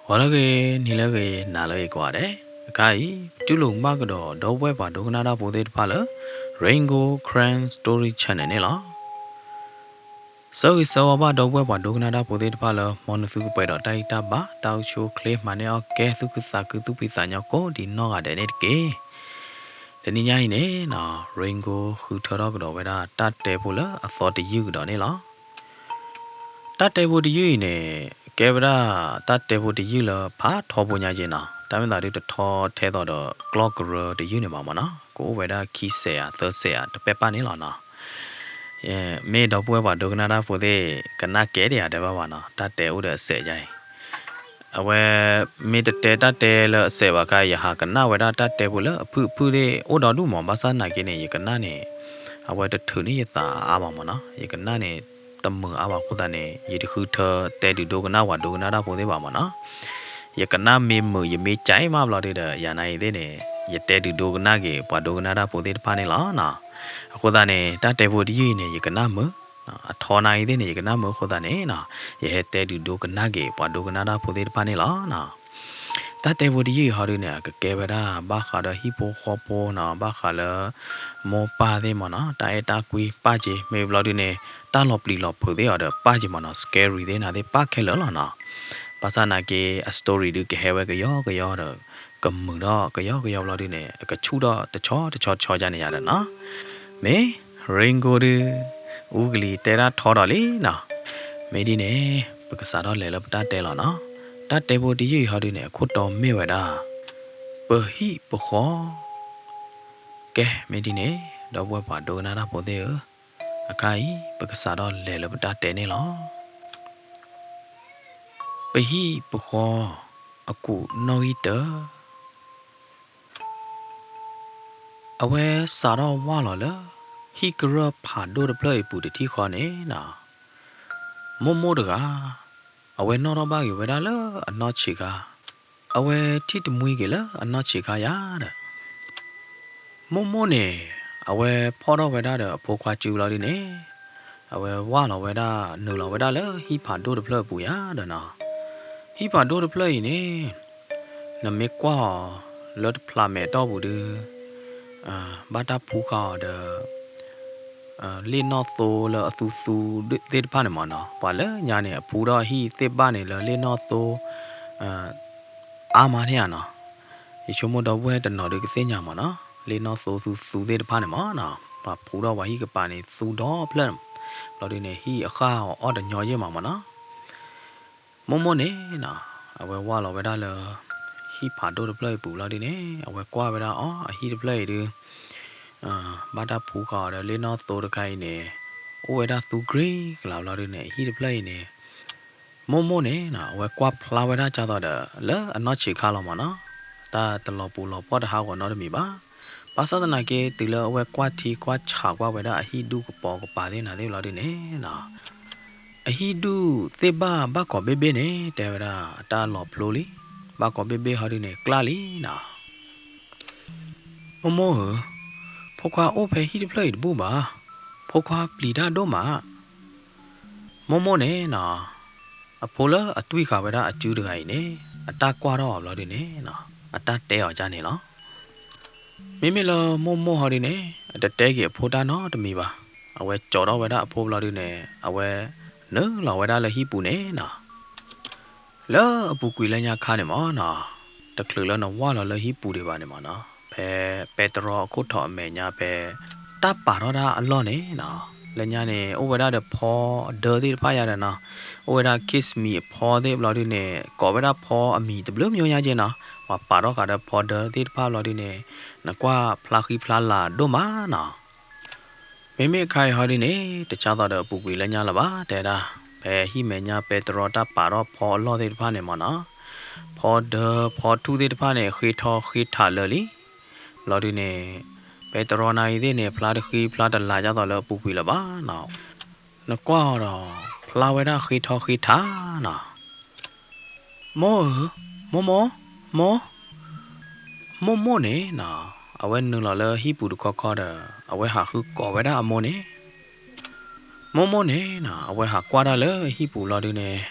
ဂီၤလၢအဂ့ၤ, နံၤလၢအဂ့ၤ, နၤလၢအဂ့ၤကိးဂၤဒဲး. အခါအံၤ ပတူၢ်လိာ်မုာ်ဘၣ်ကဒီး ဒီပုၢ်ဝဲၢ်ပှၤဒိကနၣ်တၢ်ဖိသ့ၣ်တဖၣ်လၢ Rain Gold Karen Story Channel န့ၣ်လီၤ. ဆၢဂ့ၤဆၢဝါဘၣ်ဒီပုၢ်ဝဲၢ်ပှၤဒိကနၣ်တၢ်ဖိသ့ၣ်တဖၣ်လၢ မ်နသုကပှဲၤဒီးတၢ်ဂံၢ်တၢ်ဘါ တၢ်အိၣ်ဆူၣ်အိၣ်ချ့ မၤန့ၢ်အီၣ်ကဲ သူၣ်ခုသးခု သူၣ်ဖှံသးညီကိးဒံးနီၢ်ဂၤဒဲးန့ၣ်တက့ၢ်. တနံၤညါအံၤန့ၣ် Rain Gold ဃုထၢထီၣ်ကဒီးဝဲဒၣ် တၢ်တဲဖိလၢအသီတယုၢ်ကဒီးန့ၣ်လီၤ. တၢ်တဲဖိတယုၢ်အံၤန့ၣ် ကဲဝဲဒၣ်တၢ်တဲဖိတယုၢ်လၢဖးထီဖိညါက့နီၤ, တၢ်မ့ၢ်သးဒုးတထီထဲသိးဒီးကျီၢ်ကရၢတယုၢ်န့ၣ်ဘၣ်မ့ၢ်နီၤ, ကအိၣ်ဝဲဒၣ်ခံစဲးဧါ သၢစဲးဧါ တပဲၢ်ပၢ်န့ၣ်လီၤနီၤ. မ့ၢ်ဒီပုၢ်ဝဲၢ်ပှၤဒိကနၣ်တၢ်ဖိသ့ၣ် ကနၣ်ကဲဒံးဧါတဲဘၣ်ဘၣ်နီၤ, တၢ်တဲအိၣ်ဒီးအစဲးယါအံၤ အဝဲ မ့ၢ်တတဲတၢ်တဲလၢအစဲးဘၣ်ခါ ယဟးကနၣ်ဝဲဒၣ်တၢ်တဲဖိလၢအဖုၣ်ဖုၣ်သ့ၣ်အိၣ်ဒီဒူၣ်မး, ဘၣ်ဆၣ်သနာ်က့န့ၣ် ယကနၣ်န့ၣ် အဝဲတထုးန့ၢ်ယသးအါအါဘၣ်မ့ၢ်နီၤ, ယကနၣ်န့ၣ် တမုာ်အါဘၣ်အဃိသတးန့ၣ် ယတဃုထၢတဲဒုးဒိကနၣ်ပှၤဒိကနၣ်တၢ်ဖိသ့ၣ်ဘၣ်မ့ၢ်နီၤ. ယကနၣ်မ့ၢ်မုာ် ယမ့ၢ်ကဲမးဘျီဒုဒီး ယၤနၤအံၤသ့ၣ်န့ၣ် ယတဲဒုးဒိကနၣ်က့ၤ ပှၤဒိကနၣ်တၢ်ဖိသ့ၣ်တဖၣ်န့ၣ်လီၤနီၤ. အဃိသတးန့ၣ် တၢ်တဲဖိတယုၢ်အံၤန့ၣ် ယကနၣ်မုာ် အထီနၤအံၤသ့ၣ်န့ၣ် ယကနၣ်မုာ်အဃိသတးန့ၣ်နီၤ, ယဟဲတဲဒုးဒိကနၣ်က့ၤ ပှၤဒိကနၣ်တၢ်ဖိသ့ၣ်တဖၣ်န့ၣ်လီၤနီၤ. တၢ်တဲဖိတယုၢ်အံၤဟီဒုန့ၣ် အကကဲဝဲဒၣ်ဘၣ်ဃးဒီးဟံၣ်ဖိဃီဖိနီၤ, ဘၣ်ဃးလၢ မိၢ်ပၢ်သ့ၣ်မ့ၢ်နီၤ, တၢ်အဲၣ်တၢ်ကွံပၢ်က့ၤ, မ့ၢ်ဘျီဒုန့ၣ် တၢ်လီၤပျံၤလီၤဖုးသ့ၣ်အီၤဒီးပၢ်က့ၤမ့ၢ်နီၤ, scary သ့ၣ်နၤသ့ၣ်ပၢ်ခဲလၢာ်လီၤနီၤ. ဘၣ်ဆၣ်သနာ်က့ အ story ဒုကဟဲဝဲကယီကယီဒီး ကမုာ်ထီၣ်ကယီကယီဘျီဒုန့ၣ် အကဆူၣ်ထီၣ်တဆီတဆီတဆီယါန့ၣ်ယါဒီးနီၤ. မ့ၢ် Rain Gold ဒု အူကလံၤတဲတၢ်ထီဒီးလံနီၤ. မ့ၢ်ဒ်န့ၣ် ပကစးထီၣ်လဲၤလၢပတၢ်တဲလီၤနီၤ. တၢ်တဲဖိတယုၢ်အံၤဟီဒုန့ၣ် အခိၣ်တီမ့ၢ်ဝဲဒၣ် ပဟံၣ်ပဃီ. ကဲ မ့ၢ်ဒ်န့ၣ် ဒီပုၢ်ဝဲၢ်ပှၤဒိကနၣ်တၢ်ဖိသ့ၣ်ဧၢ, အခါအံၤ ပကစးထီၣ်လဲၤလၢပတၢ်တဲန့ၣ်လီၤ. ပဟံၣ်ပဃီ အကူးနီၣ်ဂံၢ်တၢ အဝဲစးထီၣ်ဝၢ်လီၤလၢ ဟံၣ်ကရၢၢ်ဖးဒိၣ်တဖျၢၣ်အံၤပူၤတထံၣ်ဃီန့ၣ်နီၤ, မိၢ်မိၢ်တဂၤ အဝဲနီၣ်ထီၣ်ဘၣ်က့ၤဝဲဒၣ်လၢအနီၢ်ဆံးခါ, အဝဲထံၣ်တမှံက့ၤလၢအနီၢ်ဆံးခါယါဒီး မိၢ်မိၢ်န့ၣ် အဝဲဖီၣ်ထီၣ်ဝဲဒၣ်ဒီးအဖိခွါစုဘျီဒုန့ၣ် အဝဲဝၢ်လီၤဝဲဒၣ် နုာ်လီၤဝဲဒၣ်လၢဟံၣ်ဖးဒိၣ်တဖျၢၣ်အပူၤယါဒီးနီၤ, ဟံၣ်ဖးဒိၣ်တဖျၢၣ်အံၤန့ၣ် နမ့ၢ်ကွၢ်အီၤလၢတဖျးမဲာ်တီၢ်ပူၤဒု ဘၣ်တၢ်ဖှူဃာ်အီၤဒီး လ့ၣ်နီၣ်သိလၢအသူသူသ့ၣ်တဖၣ်န့ၣ်မ့ၢ်နီၤ, ပှၤလၢညါန့ၣ် အဖှူထီၣ်အဟံၣ်သ့ၣ်ဘၣ်န့ၣ်လၢလ့ၣ်နီၣ်သိ အါမးန့ၣ်ဧါနီၤ, ယဆိကမိၣ်ဒီပုၢ်ဝဲၢ်တနီၤဒုကသ့ၣ်ညါမ့ၢ်နီၤ, လ့ၣ်နီၣ်သိသူသူသ့ၣ်တဖၣ်န့ၣ်မ့ၢ်နီၤ, ပှၤဖှူထီၣ်ပှၤဟံၣ်ကပၤန့ၣ်သူဒီဖျၢၣ်, ဘျီဒုန့ၣ် ဟံၣ်အဃၢ်အီၤအီၣ်တညီယဲၢ်မးမ့ၢ်နီၤ. မိၢ်မိၢ်န့ၣ်နီၤ အဝဲဝၢ်လီၤဝဲဒၣ်လၢ ဟံၣ်ဖးဒိၣ်တဖျၢၣ်အံၤပူၤဘျီဒုန့ၣ် အဝဲကွၢ်ဝဲဒၣ်အီၤ အဟံၣ်တဖျၢၣ်အံၤဒု ဘၣ်တၢ်ဖှူဃာ်အီၤဒီးလ့ၣ်နီၣ်သိတခါအံၤန့ၣ် အိၣ်ဝဲဒၣ်သူ green ကလၤဘျီဒုန့ၣ် အဟံၣ်တဖျၢၣ်အံၤန့ၣ် မိၢ်မိၢ်န့ၣ်နီၤ အဝဲကွၢ်ဖျါဝဲဒၣ်ကၢ်သိးဒီး လၢအနီၢ်ဆံးခါလီၤမ့ၢ်နီၤ, တၢ်တလီၤပူၤလီၤဖှီၣ်တဟးဂီၤနီတမံၤဘၣ်. ဘၣ်ဆၣ်သနာ်က့ တုၤလၢအဝဲကွၢ်ထံကွၢ်ဆးကွၢ်ဝဲဒၣ်အဟံၣ်ဒူၣ်ကပီၤကပၤသ့ၣ်နၤသ့ၣ်ဘျီဒုန့ၣ်နီၤ အဟံၣ်ဒူၣ်သ့ၣ်ဘၣ်ဘၣ်ကိးဘ့ၣ်ဘ့ၣ်န့ၣ် တဲဝဲဒၣ်အတၢ်လီၤဖျိလံ, ဘၣ်ကိးဘ့ၣ်ဘ့ၣ်ဟီဒုန့ၣ် ကျၢ်လံနီၤ. မိၢ်မိၢ်ဧၢ, ဖိခွါအိၣ်ဖဲဟံၣ်တဖျၢၣ်အံၤတဘူၣ်ဘၣ်, ဖိခွါပျံၤတၢ်ဒိၣ်မး. မိၢ်မိၢ်န့ၣ်နီၤ, အဖိလၢအတွံၢ်ဃာ်ဝဲဒၣ်အစုတဂၤအံၤန့ၣ် အတၢ်ကွၢ်ထီၣ်အီၤဘျီဒုန့ၣ်နီၤ အတၢ်တဲအီၤဒ်န့ၣ်လီၤ. မ့မ့ၢ်လၢမိၢ်မိၢ်ဟီဒုန့ၣ် အတတဲက့ၤအဖိတၢ်နီတမံၤဘၣ်. အဝဲကၠီထီၣ်ဝဲဒၣ်အဖိဘျီဒုန့ၣ် အဝဲနုာ်လီၤဝဲဒၣ်လၢဟံၣ်ပူၤန့ၣ်နီၤ လၢအပူၤကွံာ်လၢညါခါန့ၣ်မ့ၢ်နီၤ, တချုးလၢနဝၢ်လီၤလၢဟံၣ်ပူၤဒံးဘၣ်န့ၣ်မ့ၢ်နီၤ, ဖဲပဲတြီအခိၣ်ထီးအမဲာ်ညါဖဲ တၢ်ပာ်ထီၣ်ဒၣ်အလီၢ်န့ၣ်နီၤ, လၢညါန့ၣ် အိၣ်ဝဲဒၣ်ဒီးဖီဒၢသ့ၣ်တဖၣ်ယါဒီးနီၤ, အိၣ်ဝဲဒၣ် kiss me အဖီသ့ၣ်ဘျီဒုန့ၣ် ကိးဝဲဒၣ်ဖီအမံၤတဘျုးမံၤညါက့နီၤ, ပှၤပာ်ထီၣ်ဃာ်ဒီးဖီဒၢသ့ၣ်တဖၣ်ဘျီဒုန့ၣ် နကွၢ်ဖျါဃံဖျါလၤဒိၣ်မးနီၤ. မ့မ့ၢ်အခါအံၤဟီဒုန့ၣ် တကၢ်သိးဒီးအပူၤကွံာ်လၢညါလၢၤဘၣ် တဲဒၣ်, ဖဲဟံၣ်မဲာ်ညါပဲတြီတၢ်ပာ်ထီၣ်ဖီအလီၢ်သ့ၣ်တဖၣ်န့ၣ်မ့ၢ်နီၤ, ဖီဒၢဖီထူၣ်သ့ၣ်တဖၣ်န့ၣ် ဃ့ထီဃ့ထးလၢာ်လံ. ဘျီဒုန့ၣ် ပဲတြီနၤအံၤသ့ၣ်န့ၣ် ဖျါတဃံဖျါတလၤကၢ်သိးလၢအပူၤကွံာ်လၢၤဘၣ်နီၤ. နကွၢ်အီၤဒီး ဖျါဝဲဒၣ်ဃ့ထီဃ့ထးနီၤ. မိၢ်ဧၢ, မိၢ်မိၢ်, မိၢ်, မိၢ်မိၢ်န့ၣ်နီၤ, အဝဲနုာ်လီၤလၢဟံၣ်ပူၤတခီခီဒီး အဝဲဟးဃုကိးဝဲဒၣ်အမိၢ်န့ၣ်, မိၢ်မိၢ်န့ၣ်နီၤ, အဝဲဟးကွၢ်တၢ်လၢဟံၣ်ပူၤဘျီဒုန့ၣ်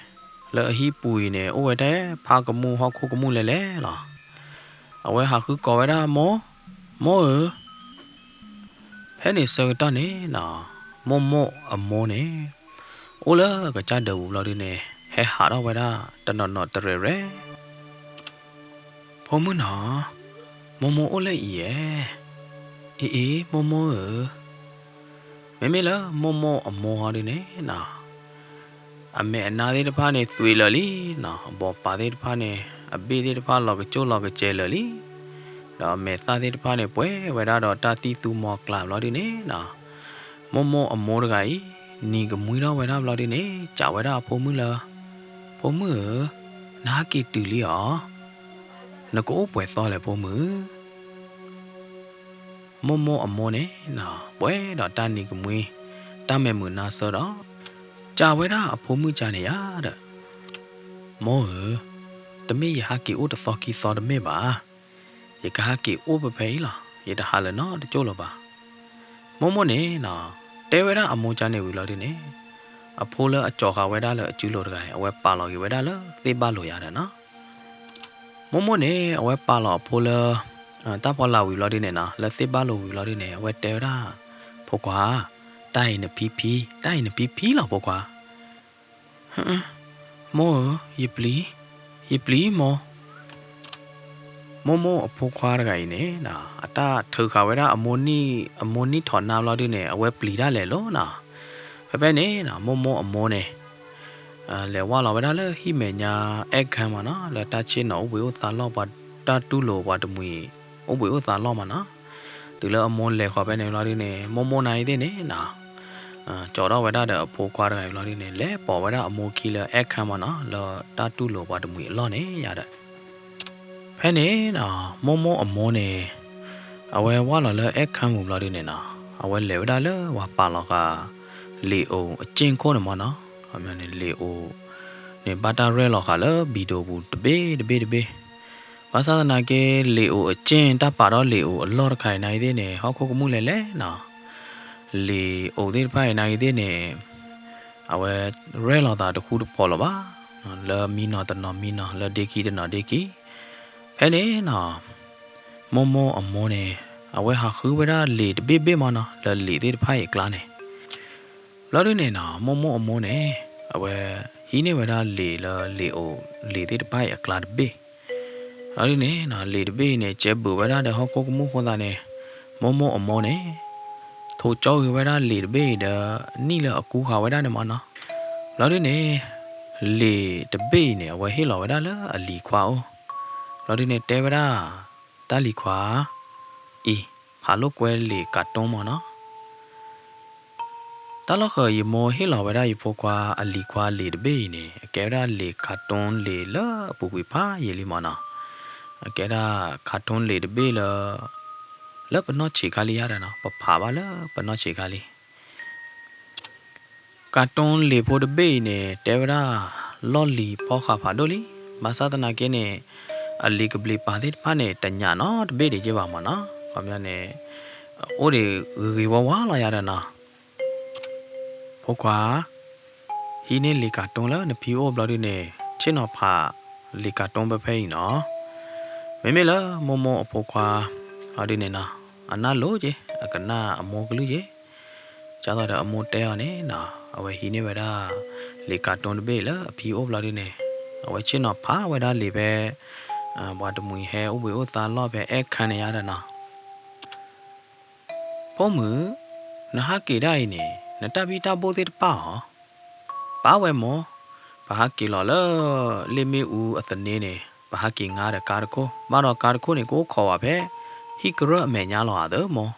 လၢအဟံၣ်ပူၤအံၤန့ၣ် အိၣ်ဝဲထဲဖါကမူၣ်ဟီၣ်ခိၣ်ကမူၣ်လဲၤလဲၤလီၤ. အဝဲဟးဃုကိးဝဲဒၣ်မိၢ်, မိၢ်ဧၢ, ဖဲန့ၣ်ဆၢကတီၢ်န့ၣ်နီၤ, မိၢ်မိၢ်အမိၢ်န့ၣ် အိၣ်လၢကစၢ်ဒၢးပူၤဘျီဒုန့ၣ် ဟဲဟးထီၣ်ဝဲဒၣ်တနီၤနီၤတရဲၣ်ရဲၣ် ဖိမုၣ်နီၤ, မိၢ်မိၢ်အိၣ်လၢအံၤဧါ. အ့အ့ မိၢ်မိၢ်ဧၢ, မ့မ့ၢ်လၢမိၢ်မိၢ်အမိၢ်ဟီဒုန့ၣ်နီၤ, အမဲာ်အနါသ့ၣ်တဖၣ်န့ၣ်သွံးလၢာ်လံနီၤ, အဘီပာ်သ့ၣ်တဖၣ်န့ၣ် အဘ့ၣ်သ့ၣ်တဖၣ်လီၤကကၠိၣ်လီၤကစဲၤလၢာ်လံ, ဒီးအမဲာ်သၣ်သ့ၣ်တဖၣ်န့ၣ် ပှဲၤဝဲဒၣ်ဒီးတၢ်သံၣ်သူမီၤကျၢ်ဘျီဒုန့ၣ်နီၤ, မိၢ်မိၢ်အမိၢ်တဂၤအံၤ နံၤကမှံထီၣ်ဝဲဒၣ်ဘျီဒုန့ၣ် စံးဝဲဒၣ်အဖိမုၣ်လၢ ဖိမုၣ်ဧၢ, နဟးက့ၤတုၤလံဧါ. နကအိၣ်ပှဲၤသီလဲၣ်ဖိမုၣ်. မိၢ်မိၢ်အမိၢ်န့ၣ်နီၤ ပှဲၤဒီးတၢ်နံၤကမှံ တၢ်မဲာ်မုာ်နါဆၢဒီး စံးဝဲဒၣ်အဖိမုၣ်ကါန့ၣ်ယါဒီး မိၢ်ဧၢ, တမ့ၢ်ယဟးက့ၤအိၣ်တသီခံသီတမ့ၢ်ဘၣ်. ယကဟးက့ၤအိၣ်ဖဲဖဲအံၤလီၤ. ယတဟးလၢၤနီတကၠိၢ်လၢၤဘၣ်. မိၢ်မိၢ်န့ၣ်နီၤ တဲဝဲဒၣ်အမိၢ်ကါန့ၣ်ဝံၤလီၤဒုန့ၣ် အဖိလၢအကၠီၤဃာ်ဝဲဒၣ်လၢအစုလိၤတဂၤအံၤ အဝဲပာ်လီၤက့ၤဝဲဒၣ်လၢသ့ၣ်ဘၣ်လိာ်ယါဒီးနီၤ မိၢ်မိၢ်န့ၣ် အဝဲပာ်လီၤအဖိလၢ တၢ်ဖီလာ်ဝံၤဘျီဒုန့ၣ်နီၤ လၢသ့ၣ်ဘၣ်လိာ်ဝံၤဘျီဒုန့ၣ် အဝဲတဲဝဲဒၣ် ဖိခွါ, တၢ်အံၤနဖံဖံ, တၢ်အံၤနဖံဖံလီၤဖိခွါ. မိၢ်ဧၢ, ယပျံၤ, ယပျံၤမိၢ်. မိၢ်မိၢ်အဖိခွါတဂၤအံၤန့ၣ် အတၢ်ထုးဃာ်ဝဲဒၣ် အမိၢ်နံၣ်ထီၣ်နါဘျီဒုန့ၣ် အဝဲပျံၤတၢ်လဲၤလီၤနီၤ. ဖဲဖဲန့ၣ် မိၢ်မိၢ်အမိၢ်န့ၣ် လဲၤဝၢ်လီၤဝဲဒၣ်လၢဟံၣ်မဲာ်ညါ အဲၣ်ခၢၣ်မးနီၤ လၢတၢ်ဆ့ၣ်နီၤအိၣ်ဘှံးအိၣ်သါလီၢ် တၢ်တူၢ်လိာ်ပှၤတမှံၤ အိၣ်ဘှံးအိၣ်သါလီၢ်မးနီၤ. တုၤလၢအမိၢ်လဲၤဃီၤဖဲန့ၣ်ဘျီဒုန့ၣ် မိၢ်မိၢ်နၤအံၤသ့ၣ်န့ၣ်နီၤ ကၠီၤထီၣ်ဝဲဒၣ်ဒီးအဖိခွါတဂၤအံၤဘျီဒုန့ၣ် လဲၤပိာ်ဝဲဒၣ်အမိၢ်ခံလၢအဲၣ်ခၢၣ်မးနီၤ လၢတၢ်တူၢ်လိာ်ပှၤတမှံၤအလီၢ်န့ၣ်ယါဒီး ဖဲန့ၣ်နီၤ မိၢ်မိၢ်အမိၢ်န့ၣ် အဝဲဝၢ်လီၤလၢအဲၣ်ခၢၣ်မုၢ်ဘျီဒုန့ၣ်နီၤ အဝဲလဲၤဝဲဒၣ်လၢပှၤပာ်လီၤဃာ် လံာ်အိၣ်အက့ၢ်ခိၣ်န့ၣ်မးနီၤ. န့ၣ် လံာ်အိၣ်န့ၣ် ဘၣ်တၢ်ရဲၣ်လီၤဃာ်လၢဘံၣ်ဒိၣ်ပူၤတဘ့ၣ်တဘ့ၣ်တဘ့ၣ်. ဘၣ်ဆၣ်သနာ်က့ လံာ်အိၣ်အက့ၢ် တၢ်ပာ်ဒီးလံာ်အိၣ်အလီၢ်တခါအံၤနၤအံၤသ့ၣ်န့ၣ် ဟီၣ်ခိၣ်ကမူၣ်လဲၤလဲၤနီၤ လံာ်အိၣ်သ့ၣ်တဖၣ်အံၤနၤအံၤသ့ၣ်န့ၣ် အဝဲရဲၣ်လီၤသးတဃူတဖိးလၢၤဘၣ်. လၢမံနီၤတနီၤမံနီၤ လၢဒ့ခံတနီၤဒ့ခံ. ဖဲန့ၣ်နီၤ မိၢ်မိၢ်အမိၢ်န့ၣ် အဝဲဟးဃုဝဲဒၣ်လံာ်တဘ့ၣ်ဘ့ၣ်မးနီၤ လၢလံာ်သ့ၣ်တဖၣ်အံၤအကျါန့ၣ် ဘျီဒုန့ၣ်နီၤ မိၢ်မိၢ်အမိၢ်န့ၣ် အဝဲဟံးန့ၢ်ဝဲဒၣ်လံာ်လၢလံာ်အိၣ်လံာ်သ့ၣ်တဖၣ်အံၤအကျါတဘ့ၣ်. ဘျီဒုန့ၣ်နီၤ လံာ်တဘ့ၣ်အံၤန့ၣ် ကဲဘုးဝဲဒၣ်ဒီးဟီၣ်ခိၣ်ကမူၣ်အဃိသတးန့ၣ် မိၢ်မိၢ်အမိၢ်န့ၣ် ထိးကၠီဂ့ၤဝဲဒၣ်လံာ်တဘ့ၣ်အံၤဒီး နံၣ်လၢအကူဃာ်ဝဲဒၣ်န့ၣ်မးနီၤ. ဘျီဒုန့ၣ် လံာ်တဘ့ၣ်အံၤန့ၣ် အဝဲဟ့ၣ်လီၤဝဲဒၣ်လၢအလံၤခွါအိၣ်. ဘျီဒုန့ၣ်တဲဝဲဒၣ် တၢ်လံၤခွါ အံၤ ဖးလိာ်ကွဲလံာ်ကၤတူၢ်မးနီၤ. တၢ်လီၢ်ဃၢၤယမိၢ်ဟ့ၣ်လီၤဝဲဒၣ်ယဖိခွါအလံၤခွါလံာ်တဘ့ၣ်အံၤန့ၣ် အကဲဝဲဒၣ်လံာ်ကၤတူၢ်လံာ်လၢအပူၤကွံာ်ဖးယံာ်လံမးနီၤ. အကဲဒၣ်ကၤတူၢ်လံာ်တဘ့ၣ်လၢ လၢပနီၢ်ဆံးခါလံယါဒီးနီၤ ပဖးဘၣ်လၢပနီၢ်ဆံးခါလံ ကၤတူၢ်လံာ်ဖိတဘ့ၣ်အံၤန့ၣ် တဲဝဲဒၣ် လီၢ်လံၤဖီၣ်ဃာ်ဖးဒိၣ်လံ. ဘၣ်ဆၣ်သနာ်က့န့ၣ် အလံာ်ကဘျံးပၤသ့ၣ်တဖၣ်န့ၣ် တညးနီတဘ့ၣ်ဒံးက့ဘၣ်မးနီၤ. ခီပညီန့ၣ် အိၣ်ဒံးဂ့ၤဂ့ၤဝါဝါလီၤယါဒီးနီၤ. ဖိခွါ ဟံးန့ၢ်လံာ်ကၤတူၢ်လၢနဖံအိၣ်ဘျီဒုန့ၣ် ဆ့ၣ်နီၤဖးလံာ်ကၤတူၢ်ဖဲဖဲအံၤနီၤ. မ့မ့ၢ်လၢမိၢ်မိၢ်အဖိခွါ အီၤဒုန့ၣ်နီၤ အနၢ်လိၤက့ၤ အကနၣ်အမိၢ်ကလုၢ်က့ၤ ဒ်သိးဒီးအမိၢ်တဲအီၤန့ၣ်နီၤ အဝဲဟံးန့ၢ်ဝဲဒၣ် လံာ်ကၤတူၢ်တဘ့ၣ်လၢအဖံအိၣ်ဘျီဒုန့ၣ် အဝဲဆ့ၣ်နီၤဖးဝဲဒၣ်လံာ်ဖဲ ပှၤတမှံၤဟဲအိၣ်ဘှံးအိၣ်သါလီၢ်ဖဲအဲၣ်ခၢၣ်န့ၣ်ယါဒီးနီၤ. ဖိမုၣ်, နဟးက့ၤဒၣ်အံၤန့ၣ် နတၢ်ဘံၣ်တၢ်ဘိၣ်သ့ၣ်တဖၣ်အီၤ ပာ်ဝဲမိၢ်, ပဟးက့ၤလီၤလၢ လ့ၣ်မ့ၣ်အူအသန့န့ၣ် ပဟးက့ၤငါဒီးကါတခိၣ်, ဘၣ်ဒီးကါတခိၣ်န့ၣ် ကအိၣ်ခိးဝဲဖဲ ဟံၣ်ကရၢၢ်အမဲာ်ညါလီၤဧါသၢမိၢ်.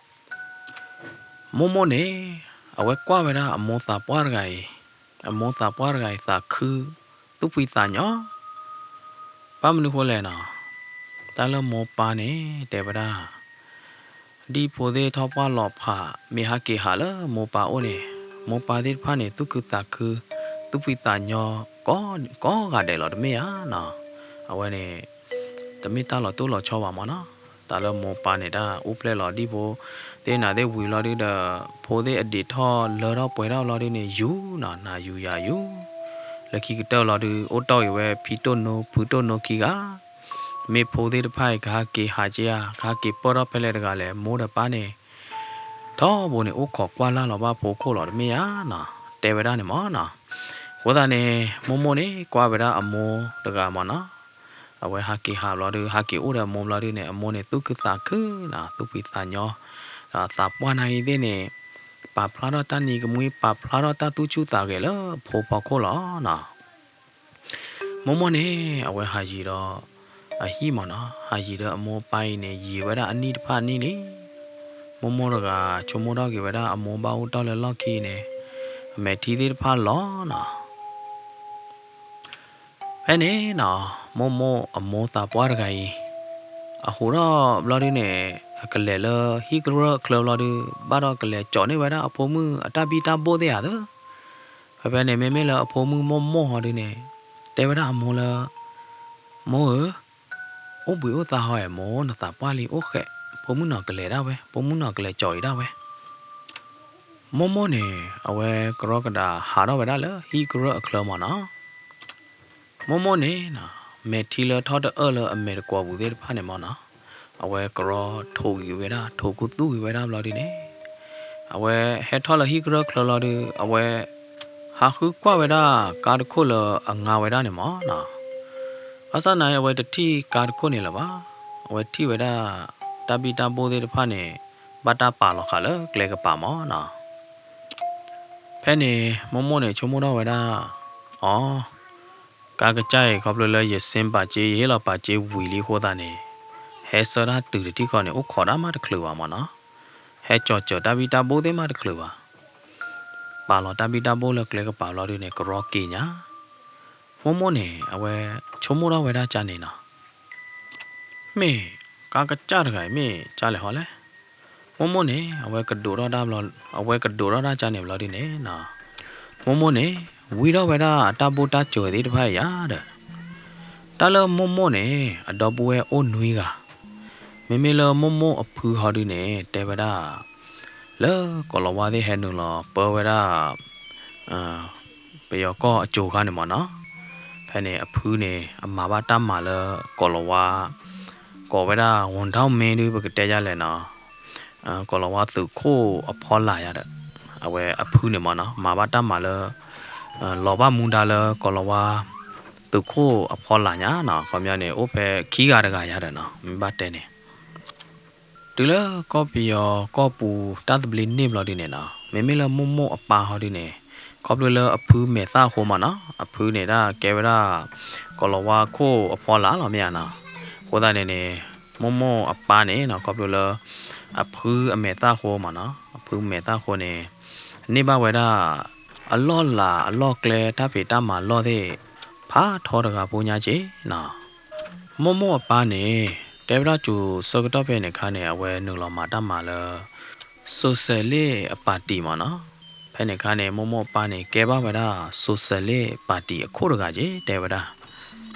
မိၢ်မိၢ်န့ၣ် အဝဲကွၢ်ဝဲဒၣ်အမိၢ်သးပှၢ်တဂၤအံၤ, အမိၢ်သးပှၢ်တဂၤအံၤသးခု သူၣ်ဖှံသးညီ ဘၣ်မနုၤဃိလဲၣ်နီၤ, တၢ်လၢမိၢ်ပၢ်န့ၣ် တဲဝဲဒၣ် ဒ်ဖိသ့ၣ်ထီၣ်ပှၢ်လီၤဖး မ့ၢ်ဟးက့ၤဟးလၢမိၢ်ပၢ်အိၣ်န့ၣ် မိၢ်ပၢ်သ့ၣ်တဖၣ်န့ၣ် သူၣ်ခုသးခု သူၣ်ဖှံသးညီ ကိးဂၤဒဲးလီၤတမ့ၢ်ဧါနီၤ. အဝဲန့ၣ် တမ့ၢ်တၢ်လီၤတိၢ်လီၤဆီဘၣ်မးနီၤ. တၢ်လၢမိၢ်ပၢ်န့ၣ် တၢ်အိၣ်ဖျဲၣ်လီၤဒ်ဖိသ့ၣ်နၤသ့ၣ်ဝံၤလီၤဒုဒီး ဖိသ့ၣ်အဒံးထီၣ်လၢထီၣ်ပှဲၤထီၣ်လီၤဒုန့ၣ် ယူၤနီၤ နၤယူၤယၤယူၤ လၢခံကတၢၢ်လီၤဒုး အိၣ်တီၢ်ဂ့ၤဝဲဖံတိၣ်နိ ဖုတိၣ်နိခံဂၤ, မ့ၢ်ဖိသ့ၣ်တဖၣ်အံၤ ကဟးက့ၤဟးက့ၤဧါ, ကဟးက့ၤပၢၢ်ထီၣ်ဖဲလဲၣ်တဂၤလဲၣ်, မိၢ်ဒီးပၢ်န့ၣ် ထီဘိန့ၣ် အိၣ်ခိးကွၢ်လၢ်လီၤဘၣ်ဖိခိၣ်လီၤတမ့ၢ်ဧါနီၤ, တဲဝဲဒၣ်န့ၣ်မ့ၢ်နီၤ. အဃိသတးန့ၣ် မိၢ်မိၢ်န့ၣ် ကွၢ်ဝဲဒၣ်အမိၢ်တဂၤမ့ၢ်နီၤ, အဝဲဟးက့ၤဟးဘျီဒုး ဟးက့ၤအိၣ်ဒီးအမိၢ်ဘျီဒုးန့ၣ် အမိၢ်န့ၣ် သူၣ်ခုသးခုနီၤ, သူၣ်ဖှံသးညီ, ဒီးသးပှၢ်နၤအံၤသ့ၣ်န့ၣ် ပာ်ဖျါထီၣ်တၢ်နံၤကမှံ ပာ်ဖျါထီၣ်တၢ်သူၣ်ဆူၣ်သးဂဲၤလၢဖိဖီခိၣ်လီၤနီၤ. မိၢ်မိၢ်န့ၣ် အဝဲဟးယံၤဒီး အဟံၣ်မ့ၢ်နီၤ, ဟးယံၤဒီးအမိၢ်အပၢ်အံၤန့ၣ် ယံၤဝဲဒၣ်အနံၣ်တဖၣ်အနံၣ်လံ. မိၢ်မိၢ်တဂၤ ဆိကမိၣ်ထီၣ်က့ၤဝဲဒၣ်အမိၢ်ဘၣ်အိၣ်တ့ၢ်လၢလီၢ်ခံန့ၣ် အမဲာ်ထံသ့ၣ်တဖၣ်လီၤနီၤ. ဖဲန့ၣ်နီၤ မိၢ်မိၢ်အမိၢ်သးပှၢ်တဂၤအံၤ အဟူးထီၣ်ဘျီဒုးန့ၣ် အကလဲၤလၢဟံၣ်ကရၢၢ်အချၢဘျီဒုး ဘၣ်ဒီးကလဲၤကၠီးန့ၢ်ဝဲဒၣ်အဖိမုၣ်အတၢ်ဘံၣ်တၢ်ဘိၣ်သ့ၣ်ဧါသၢ. ဖဲဖဲန့ၣ် မ့မ့ၢ်လၢအဖိမုၣ်မိၢ်မိၢ်ဟီဒုးန့ၣ် တဲဝဲဒၣ်အမိၢ်လၢ မိၢ်ဧၢ, အိၣ်ဘှံးအိၣ်သါဟီဧါမိၢ်, နသးပှၢ်လံအိၣ်ဃဲး, ဖိမုၣ်နီၤကလဲၤဒၣ်ဝဲ, ဖိမုၣ်နီၤကလဲၤကၠီးအံၤဒၣ်ဝဲ. မိၢ်မိၢ်န့ၣ် အဝဲကရီကဒးဟးထီၣ်ဝဲဒၣ်လၢဟံၣ်ကရၢၢ်အချၢမ့ၢ်နီၤ. မိၢ်မိၢ်န့ၣ်နီၤ မဲာ်ထံလၢထီၣ်တအၢၣ်လၢအမဲာ်တကွီၤပူၤသ့ၣ်တဖၣ်န့ၣ်မ့ၢ်နီၤ, အဝဲကရီထိးဂံၤဝဲဒၣ် ထိးကူသူၣ်ဂံၤဝဲဒၣ်ဘျီဒုးန့ၣ် အဝဲဟဲထီၣ်လၢဟံၣ်ကရၢၢ်ချၢလီၤဒုး အဝဲ ဟးဃုကွၢ်ဝဲဒၣ်ကါတခိၣ်လၢအငါဝဲဒၣ်န့ၣ်မ့ၢ်နီၤ. ဘၣ်ဆၣ်သနာ်က့ အဝဲတထံၣ်ကါတခိၣ်န့ၣ်လၢၤဘၣ်. အဝဲထံၣ်ဝဲဒၣ် တၢ်ဘံၣ်တၢ်ဘိၣ်သ့ၣ်တဖၣ်န့ၣ် ဘၣ်တၢ်ပာ်လီၤဃာ်လၢကျဲကပၤမ့ၢ်နီၤ. ဖဲန့ၣ် မိၢ်မိၢ်န့ၣ် ဆိကမိၣ်ထီၣ်ဝဲဒၣ်, အီ, ကါကစၢ်အံၤ ခီဖျိလၢယဆ့ပာ်စ့ ယဟ့ၣ်လီၤပာ်စ့ဝံၤလံအဃိသတးန့ၣ် ဟဲဆှၢတၢ်တုၤတထံၣ်ဃီန့ၣ် အိၣ်ခိးတၢ်မးတချုးဘၣ်မ့ၢ်နီၤ. ဟဲကၠီၤစၢၤတၢ်ဘံၣ်တၢ်ဘိၣ်သ့ၣ်မးတချုးဘၣ်. ပာ်လီၤတၢ်ဘံၣ်တၢ်ဘိၣ်လၢကျဲကပၤဘျီဒုးန့ၣ် ကရီက့ၤညါ. မိၢ်မိၢ်န့ၣ် အဝဲဆိကမိၣ်ထီၣ်ဝဲဒၣ်ကန့ၣ်နီၤ. မ့ၢ်ကါကစၢ်တဂၤအံၤ မ့ၢ်ကလဲၣ်ဟီလဲၣ်. မိၢ်မိၢ်န့ၣ် အဝဲကဒိးထီၣ်တၢ်ဘျီ, အဝဲကဒိးထီၣ်တၢ်ကန့ၣ်ဘျီဒုးန့ၣ်နီၤ, မိၢ်မိၢ်န့ၣ် ဝံထီၣ်ဝဲဒၣ်အတၢ်ဘိၣ်တၢ်စၢၤသ့ၣ်တဖၣ်အံၤယါဒီး တၢ်လၢမိၢ်မိၢ်န့ၣ် အဒီပုၢ်ဝဲၢ်အိၣ်နွံဂၤ, မ့မ့ၢ်လၢမိၢ်မိၢ်အဖုဟီဒုးန့ၣ် တဲဝဲဒၣ် လၢကိးလၤဝါသ့ၣ်ဟဲနုာ်လီၤပၢဝဲဒၣ် ပယီၤကီၢ်အစိၤခါန့ၣ်မ့ၢ်နီၤ. ဖဲန့ၣ်အဖုန့ၣ် အမၤဘၣ်တၢ်မၤလၢကိးလၤဝါ ကိးဝဲဒၣ် ဝီၤထီၣ်မ့ၢ်ဒုး ပကတဲယါလဲၣ်နီၤ, ကိးလၤဝါသုးခိၣ်အဖီလာ်ယါဒီး အဝဲအဖုန့ၣ်မ့ၢ်နီၤ မၤဘၣ်တၢ်မၤလၢ လီၤဘၣ်မူဒါလၢကိးလၤဝါ သုးခိၣ်အဖီလာ်ညါနီၤ, ခီပညီန့ၣ် အိၣ်ဖဲခံဂၤတဂၤယါဒီးနီၤ မ့ၢ်ဘၣ်တဲန့ၣ် တုၤလၢကီၢ်ပယီၤကီၢ်ပူၤတၢ်သဘျ့န့ၢ်ဘျီဒုးန့ၣ်နီၤ, မ့မ့ၢ်လၢမိၢ်မိၢ်အပၢ်ဟီဒုးန့ၣ် ခီဖျိလၢအဖုမဲာ်သၣ်ဃိမ့ၢ်နီၤ, အဖုန့ၣ်ဒၣ်ကဲဝဲဒၣ် ကိးလၤဝါခိၣ်အဖီလာ်လီၤမ့ၢ်ဧါနီၤ. အဃိသတးန့ၣ်န့ၣ် မိၢ်မိၢ်အပၢ်န့ၣ်နီၤ ခီဖျိလၢ အဖုအမဲာ်သၣ်ဃိမ့ၢ်နီၤ, အဖုမဲာ်သၣ်ဃိန့ၣ် န့ၢ်ဘၣ်ဝဲဒၣ် အလီၢ်လၤအလီၢ်ကျဲတၢ်ဖံးတၢ်မၤလီၢ်သ့ၣ် ဖးထီတဂၤဖိညါက့နီၤ. မိၢ်မိၢ်အပၢ်န့ၣ် တဲဝဲဒၣ်စိၤဆၢကတီၢ်ဖဲန့ၣ်ခါန့ၣ် အဝဲနုာ်လီၤမၤတၢ်မၤလၢ စိၤစဲးလ့ၣ်အပၣ်တံၣ်မ့ၢ်နီၤ. ဖဲန့ၣ်ခါန့ၣ် မိၢ်မိၢ်အပၢ်န့ၣ် ကဲဘၣ်ဝဲဒၣ်စိၤစဲးလ့ၣ်ပၣ်တံၣ်အခိၣ်တဂၤက့ တဲဝဲဒၣ်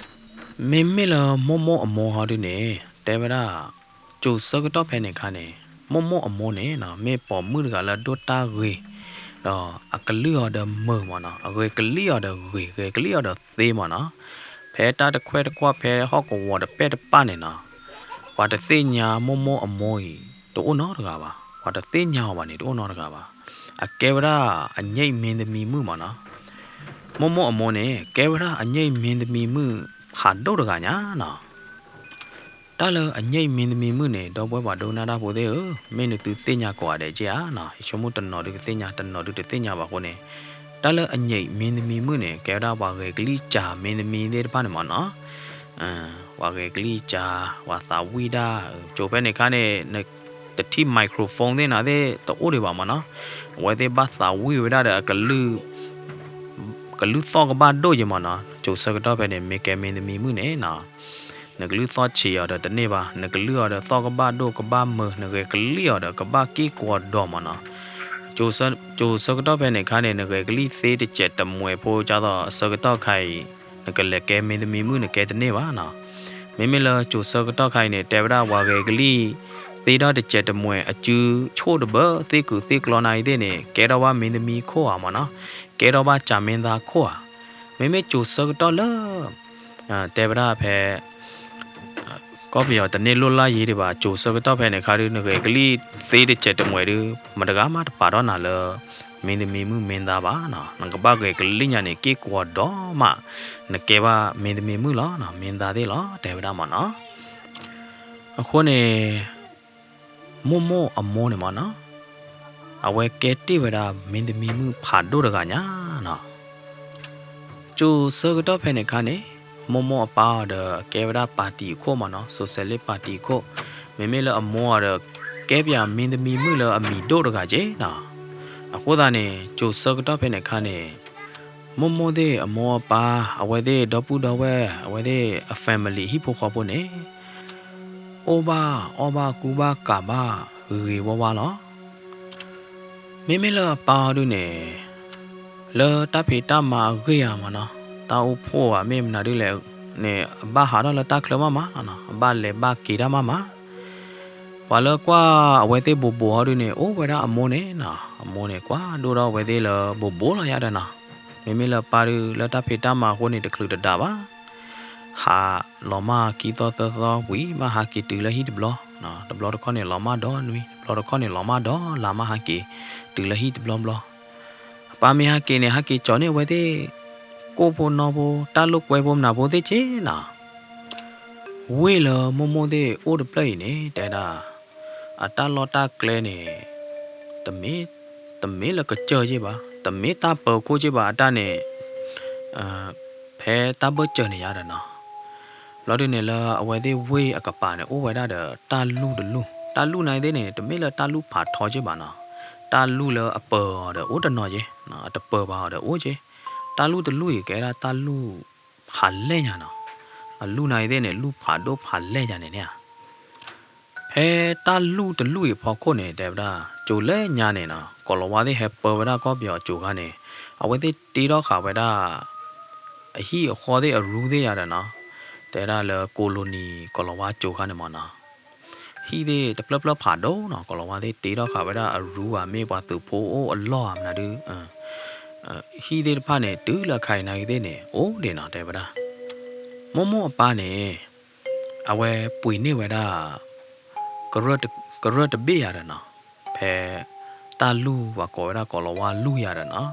မ့မ့ၢ်လၢမိၢ်မိၢ်အမိၢ်ဟီဒုးန့ၣ် တဲဝဲဒၣ် စိၤဆၢကတီၢ်ဖဲန့ၣ်ခါန့ၣ် မိၢ်မိၢ်အမိၢ်န့ၣ်နီၤ မ့ၢ်ပိာ်မုၣ်တဂၤလၢဒိၣ်တၢ်ဂ့ၤ ဒီးအကလုၢ်အီၤဒီးမုာ်မ့ၢ်နီၤ, အဂဲၤကလံၣ်အီၤဒီးဂ့ၤ ဂဲၤကလံၣ်အီၤဒီးသ့မ့ၢ်နီၤ. ဖဲတၢ်တခွဲးတကွၢ်ဖဲဟီၣ်ကဝီၤတပဲၣ်တပၣ်န့ၣ်နီၤ ပှၤတသ့ၣ်ညါမိၢ်မိၢ်အမိၢ်အံၤ တအိၣ်နီတဂၤဘၣ်, ပှၤတသ့ၣ်ညါအီၤဘၣ်န့ၣ် တအိၣ်နီတဂၤဘၣ်. အကဲဝဲဒၣ်အညိမ့ၤသမံၤမုၣ်မ့ၢ်နီၤ. မိၢ်မိၢ်အမိၢ်န့ၣ် ကဲဝဲဒၣ်အညိမ့ၤသမံၤမုၣ်ဖးဒိၣ်တဂၤညါနီၤ. တၢ်လၢအညိမ့ၤသမံၤမုၣ်န့ၣ် ဒီပုၢ်ဝဲၢ်ပှၤဒိကနၣ်တၢ်ဖိသ့ၣ်ဧၢ, မ့ၢ်နသုသ့ၣ်ညါကိးဂၤဒဲးက့ဧါနီၤ, ယဆိကမိၣ်တနီၤဒုးကသ့ၣ်ညါ တနီၤဒုးတသ့ၣ်ညါဘၣ်အဃိန့ၣ်, တၢ်လၢအညိမ့ၤသမံၤမုၣ်န့ၣ် ကဲဝဲဒၣ်ပှၤဂဲၤကလံၣ်စၢ်မ့ၤသမံၤသ့ၣ်တဖၣ်န့ၣ်မ့ၢ်နီၤ. ပှၤဂဲၤကလံၣ်စၢ် ပှၤသးဝံၣ်ဒၣ်, စိၤဖဲန့ၣ်ခါန့ၣ် တထံၣ် microphone သ့ၣ်နၤသ့ၣ်တအိၣ်ဒံးဘၣ်မ့ၢ်နီၤ, အဝဲသ့ၣ်ဘၣ်သးဝံၣ်ဝဲဒၣ်ဒီးအကလုၢ် ကလုၢ်သီၣ်ကဘၣ်ဒိၣ်ယဲမ့ၢ်နီၤ, စိၤဆၢကတီၢ်ဖဲန့ၣ် မ့ၢ်ကဲမ့ၤသမံၤမုၣ်န့ၣ်နီၤ, နကလုၢ်သီၣ်ဆံးအီၤဒီးတန့ၢ်ဘၣ်, နကလုၢ်အီၤဒီးသီၣ်ကဘၣ်ဒိၣ်ကဘၣ်မုာ်, နဂဲၤကလံၣ်အီၤဒီးကဘၣ်က့ၢ်ကီၤဒီးမ့ၢ်နီၤ, စိၤဆၢကတီၢ်ဖဲန့ၣ်ခါန့ၣ် နဂဲၤကလံၣ်သ့တစဲးတမှဲးဖိ ကၢ်သိးအဆၢကတီၢ်ခါအံၤ နကလဲၤကဲမ့ၤသမံၤမုၣ်နကဲတန့ၢ်ဘၣ်နီၤ. မ့မ့ၢ်လၢစိၤဆၢကတီၢ်ခါအံၤန့ၣ် တဲဝဲဒၣ်ပှၤဂဲၤကလံၣ်သ့ထီၣ်တစဲးတမှဲး အစုဆိၣ်တဘၢ သ့ၣ်ကုာ်သ့ၣ်ကျီနၤအံၤသ့ၣ်န့ၣ် ကဲထီၣ်ဘၣ်မ့ၤသမံၤခိၣ်ဧါမ့ၢ်နီၤ, ကဲထီၣ်ဘၣ်စၢ်မ့ၤသးခိၣ်ဧါ. မ့မ့ၢ်ကၠိၤဆၢကတီၢ်လၢ တဲဝဲဒၣ်ဖဲ ကီၢ်ပယီၤတန့ၢ်လိၣ်လၢ်ယ့ၤဒံးဘၣ် ကၠိၤဆၢကတီၢ်ဖဲန့ၣ်ခါဒုး နဂဲၤကလံၣ်သ့တစဲးတမှဲးဒုး မတဂၤမးတပာ်ထီၣ်နၤလၢ မင်းသမီးမုၣ်မင်းသားဘၣ်နီၤ. နကဘၣ်ဂဲၤကလံၣ်ညါန့ၣ် က့ၣ်ကဝီၤဒီးမး နကဲဘၣ် မင်းသမီးမုၣ်လီၤနီၤ, မင်းသားသ့ၣ်လီၤ တဲဝဲဒၣ်မ့ၢ်နီၤ. အဃိန့ၣ် မိၢ်မိၢ်အမိၢ်န့ၣ်မ့ၢ်နီၤ, အဝဲကဲတ့ၢ်ဝဲဒၣ် မင်းသမီးမုၣ်ဖးဒိၣ်တဂၤညါနီၤ. ကၠိၤဆၢကတီၢ်ဖဲန့ၣ်ခါန့ၣ် မိၢ်မိၢ်အပၢ်အီၤဒီးကဲဝဲဒၣ်ပၣ်တံၤအခိၣ်မ့ၢ်နီၤ, စိၤစဲးလ့ပၣ်တံၤအခိၣ်, မ့မ့ၢ်လၢအမိၢ်အီၤဒီး ကဲပၠးမင်းသမီးမုၣ်လၢအမံၤဒိၣ်တဂၤက့နီၤ. အဃိသတးန့ၣ် ကၠိၤဆၢကတီၢ်ဖဲန့ၣ်ခါန့ၣ် မိၢ်မိၢ်သ့ၣ်အမိၢ်အပၢ် အဝဲသ့ၣ်ဒီပုၢ်ဒီဝဲၢ် အဝဲသ့ၣ်အ family ဟံၣ်ဖိဃီဖိန့ၣ် အိၣ်ဘၣ်အီၣ်ဘၣ်ကူဘၣ်ကၤဘၣ်ဂ့ၤဂ့ၤဝါဝါလီၤ. မ့မ့ၢ်လၢအပၢ်အီၤဒုးန့ၣ် လၢတၢ်ဖံးတၢ်မၤအဂ့ၢ်ဧါမ့ၢ်နီၤ, တၢ်အိၣ်ဖှိၣ်ဧါ မ့ၢ်မနုၤဒ်လဲၣ်န့ၣ် အဘၣ်ဟးထီၣ်လၢတၢ်ချၢမးမးလီၤနီၤ, အဘၣ်လဲၤဘၣ်က့ၤတၢ်မးမး. ပှၤလၢကွၢ်အဝဲသ့ၣ်ဘိးဘိးဟီဒုးန့ၣ် အိၣ်ဝဲဒၣ်အမိၢ်န့ၣ်နီၤ, အမိၢ်န့ၣ် ကွၢ်ဒိၣ်ထီၣ်အဝဲသ့ၣ်လၢဘိးဘိးလီၤယါဒီးနီၤ. မ့မ့ၢ်လၢပၢ်ဒုး လၢတၢ်ဖံးတၢ်မၤအဃိန့ၣ် တချုးတဒးဘၣ် ဟးလီၤမၢ်ခံသီသၢသီဝံၤ မ့ၢ်ဟးက့ၤတုၤလၢဟံၣ်တဘျီ, တဘျီတခီၣ်န့ၣ် လီၤမၢ်ဒီနွံ, တဘျီတခီၣ်န့ၣ် လီၤမၢ်ဒီလါ မ့ၢ်ဟးက့ၤတုၤလၢဟံၣ်တဘျီဘျီ. အပၢ်မ့ၢ်ဟးက့ၤန့ၣ် ဟးက့ၤကၠီၤန့ၢ်အဝဲသ့ၣ် ကိၣ်ဖိနီၢ်ဖိ တၢ်လိာ်ကွဲဖိမနုၤဖိသ့ၣ်က့နီၤ. ဝ့ၢ်လၢမိၢ်မိၢ်သ့ၣ်အိၣ်တဖျၢၣ်အံၤန့ၣ် တဲဒၣ် အတၢ်လီၢ်တၢ်ကျဲန့ၣ် တမ့ၢ်လၢကစၢၢ်က့ဘၣ်, တမ့ၢ်တၢ်ပၢၤခိၣ်က့ဘၣ်, အတၢ်န့ၣ် ဖဲတၢ်ဘၢၣ်စၢၤန့ၣ်ယါဒီးနီၤ. ဘျီဒုးန့ၣ် လၢအဝဲသ့ၣ်ဝ့ၢ်အကပၤန့ၣ် အိၣ်ဝဲဒၣ်ဒီးတၢ်လူၢ်တလူၢ်, တၢ်လူၢ်နာ်သ့ၣ်န့ၣ် တမ့ၢ်လၢတၢ်လူၢ်ဖးထီက့ဘၣ်နီၤ. တၢ်လူၢ်လၢအပၢၤအီၤဒီးအိၣ်တနီၤက့, အတပၢၤဘၣ်အီၤဒီးအိၣ်က့. တၢ်လူၢ်တလူၢ်အံၤ ကဲဒၣ်တၢ်လူၢ်ဖးလဲၢ်ညါနီၤ. အလူၢ်နာ်သ့ၣ်န့ၣ် လူၢ်ဖးဒိၣ်ဖးလဲၢ်ညါန့ၣ်န့ၣ်ဧါ. ဖဲတၢ်လူၢ်တလူၢ်အံၤအဖီခိၣ်န့ၣ် တဲဝဲဒၣ် ကၠိၤလဲၢ်ညါန့ၣ်နီၤ, ကီၤလၤဝါသ့ၣ်ဟဲပၢဝဲဒၣ်ကီၢ်ပယီၤကၠိၤခါန့ၣ် အဝဲသ့ၣ်တ့ထီၣ်ဃာ်ဝဲဒၣ် အဟံၣ်အဃီသ့ၣ်အရူသ့ၣ်ယါဒီးနီၤ, တဲဒၣ်လၢ colony ကီၤလၤဝါကၠိၤခါန့ၣ်မ့ၢ်နီၤ, ဟံၣ်သ့ၣ်တဖျၢၣ်ဖျၢၣ်ဖးဒိၣ်နီၤ, ကီၤလၤဝါသ့ၣ်တ့ထီၣ်ဃာ်ဝဲဒၣ်အရူဧါ မ့ၢ်ပှၤသုးဖိအိၣ်အလီၢ်ဧါမနုၤဒုး ဟံၣ်သ့ၣ်တဖၣ်န့ၣ် တုၤလၢအခါအံၤနာ်သ့ၣ်န့ၣ် အိၣ်ဒံးနီၤ တဲဝဲဒၣ်. မိၢ်မိၢ်အပၢ်န့ၣ် အဝဲပှ့ၤန့ၢ်ဝဲဒၣ် ကရၢၢ်တဘ့ၣ်ယါဒီးနီၤ, ဖဲတၢ်လူၢ်ပှၤကိးဝဲဒၣ်ကီၤလၤဝါလူၢ်ယါဒီးနီၤ,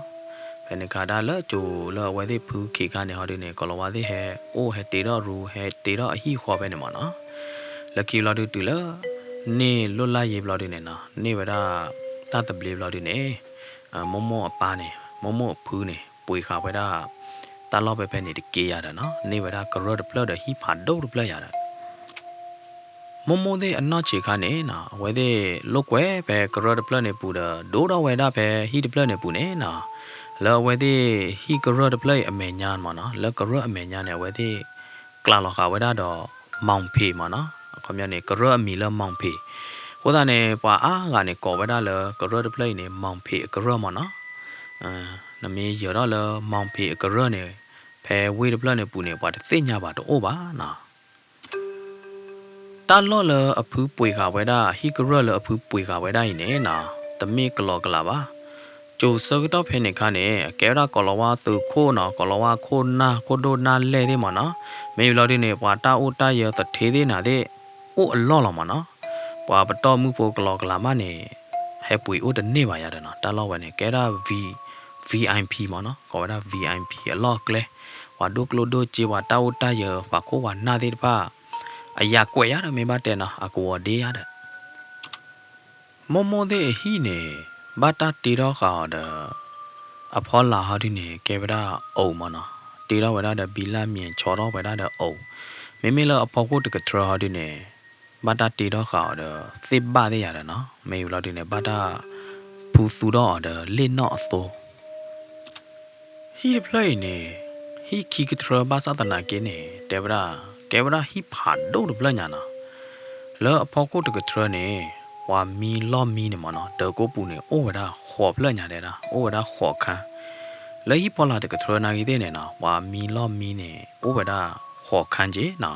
ဖဲန့ၣ်ခါဒၣ်လၢကၠိၤလၢအဝဲသ့ၣ်ဖုခံခါန့ၣ်ဟီဒုးန့ၣ် ကီၤလၤဝါသ့ၣ်ဟဲအိၣ်ဟဲတ့ထီၣ်ရူ ဟဲတ့ထီၣ်အဟံၣ်ဃီဖဲန့ၣ်မ့ၢ်နီၤ, လၢခံဘျီဒုးတုၤလၢ န့ၢ်လိၣ်လၢ်ယ့ၤဘျီဒုးန့ၣ်နီၤ, န့ၢ်ဝဲဒၣ်တၢ်သဘျ့ဘျီဒုးန့ၣ် မိၢ်မိၢ်အပၢ်န့ၣ် မိၢ်မိၢ်အဖုန့ၣ် ပှ့ၤဃာ်ဝဲဒၣ် တၢ်လီၢ်ဖဲဖဲန့ၣ်တက့ယါဒီးနီၤ, န့ၢ်ဝဲဒၣ်ကရၢၢ်တဖျၢၣ်ဒီးဟံၣ်ဖးဒိၣ်တဖျၢၣ်ယါဒီး မိၢ်မိၢ်သ့ၣ်အနီၢ်ဆံးခါန့ၣ်နီၤ, အဝဲသ့ၣ်လိာ်ကွဲဖဲကရၢၢ်တဖျၢၣ်န့ၣ်ပူၤဒီး ဒိၣ်ထီၣ်ဝဲဒၣ်ဖဲဟံၣ်တဖျၢၣ်န့ၣ်ပူၤန့ၣ်နီၤ, လၢအဝဲသ့ၣ်ဟံၣ်ကရၢၢ်တဖျၢၣ်အံၤအမဲာ်ညါမ့ၢ်နီၤ, လၢကရၢၢ်အမဲာ်ညါန့ၣ် အဝဲသ့ၣ် ကျးလီၤဃာ်ဝဲဒၣ်ဒီး မီၣ်ဖ့းမ့ၢ်နီၤ, အခီပညီန့ၣ် ကရၢၢ်အမံၤလၢမီၣ်ဖ့း, အဃိသတးန့ၣ် ပှၤအါဂၤန့ၣ် ကိးဝဲဒၣ်လၢကရၢၢ်တဖျၢၣ်အံၤန့ၣ် မီၣ်ဖ့းအကရၢၢ်မ့ၢ်နီၤ, နမ့ၢ်ယၢၤထီၣ်လၢ မီၣ်ဖ့းအကရၢၢ်န့ၣ် ဖဲဝ့ၢ်တဖျၢၣ်န့ၣ်ပူၤန့ၣ် ပှၤတသ့ၣ်ညါဘၣ်တအိၣ်ဘၣ်နီၤ. တၢ်လီၢ်လၢအဖုပှ့ၤဃာ်ဝဲဒၣ် ဟံၣ်ကရၢၢ်လၢအဖုပှ့ၤဃာ်ဝဲဒၣ်အံၤန့ၣ်နီၤ, တမ့ၢ်ကလီကလးဘၣ်. ကၠိၤဆၢကတီၢ်ဖဲန့ၣ်ခါန့ၣ် အကဲဝဲဒၣ်ကီၤလၤဝါသုးခိၣ်နီၤ, ကီၤလၤဝါခိၣ်နၢ် ခိၣ်ဒိၣ်နၢ်လဲၢ်သ့ၣ်မ့ၢ်နီၤ, မ့ၢ်ဘျီဒုန့ၣ် ပှၤတၢ်အိၣ်တၢ်ယၢၤသထ့သ့ၣ်နၤသ့ၣ် အိၣ်အလီၢ်လီၤမ့ၢ်နီၤ, ပှၤပတီၢ်မုၢ်ဖိကလီကလးမးန့ၣ် ဟဲပှ့ၤအိၣ်တန့ၢ်ဘၣ်ယၤဒီးနီၤ, တၢ်လီၢ်ဝဲန့ၣ် ကဲဒၣ် V- VIP မ့ၢ်နီၤ, ကိးဝဲဒၣ် VIP အလီၢ်အကျဲ, ပှၤဒိၣ်ကျိၣ်ဒိၣ်စ့ ပှၤတၢ်အိၣ်တၢ်ယၢၤ ပှၤခိၣ်ပှၤနၢ်သ့ၣ်တဖၣ် အယၤကွဲးယၤဒီး မ့ၢ်ဘၣ်တဲနီၤ အကဝီၤဒ့ယၤဒီး မိၢ်မိၢ်သ့ၣ်အဟံၣ်န့ၣ် ဘၣ်တၢ်တ့ထီၣ်ဃာ်အီၤဒီး အဖီလာ်ဟီဒုန့ၣ် ကဲဝဲဒၣ်အိၣ်မ့ၢ်နီၤ, တ့ထီၣ်ဝဲဒၣ်ဒီးဘံလၢ်မံၤ ဆီထီၣ်ဝဲဒၣ်ဒီးအိၣ်, မ့မ့ၢ်လၢအဖီခိၣ်တကထြၢဟီဒုန့ၣ် ဘၣ်တၢ်တ့ထီၣ်ဃာ်အီၤဒီး သ့ၣ်ဘၣ်သ့ၣ်ယၤဒီးနီၤ, မ့ၢ်ဘျီဒုန့ၣ် ဘၣ်တၢ်ဖူသူထီၣ်အီၤဒီးလ့ၣ်နီၣ်အသိ ဟံၣ်တဖျၢၣ်အံၤန့ၣ် ဟံၣ်ခံကထြၢဘၣ်ဆၣ်သနာ်က့န့ၣ် တဲဝဲဒၣ် ကဲဝဲဒၣ်ဟံၣ်ဖးဒိၣ်တဖျၢၣ်ညါနီၤ. လၢအဖီခိၣ်တကထြၢန့ၣ် ပှၤမံလီၢ်မံန့ၣ်မ့ၢ်နီၤ ဒၢးကိးပူၤန့ၣ် အိၣ်ဝဲဒၣ်ဃိးဖျၢၣ်ညါတဲဒၣ် အိၣ်ဝဲဒၣ်ဃိးခါ. လၢဟံၣ်ဖီလာ်တကထြၢနာ်ဂ့ၤသ့ၣ်န့ၣ်နီၤ ပှၤမံလီၢ်မံန့ၣ် အိၣ်ဝဲဒၣ်ဃိးခါက့နီၤ.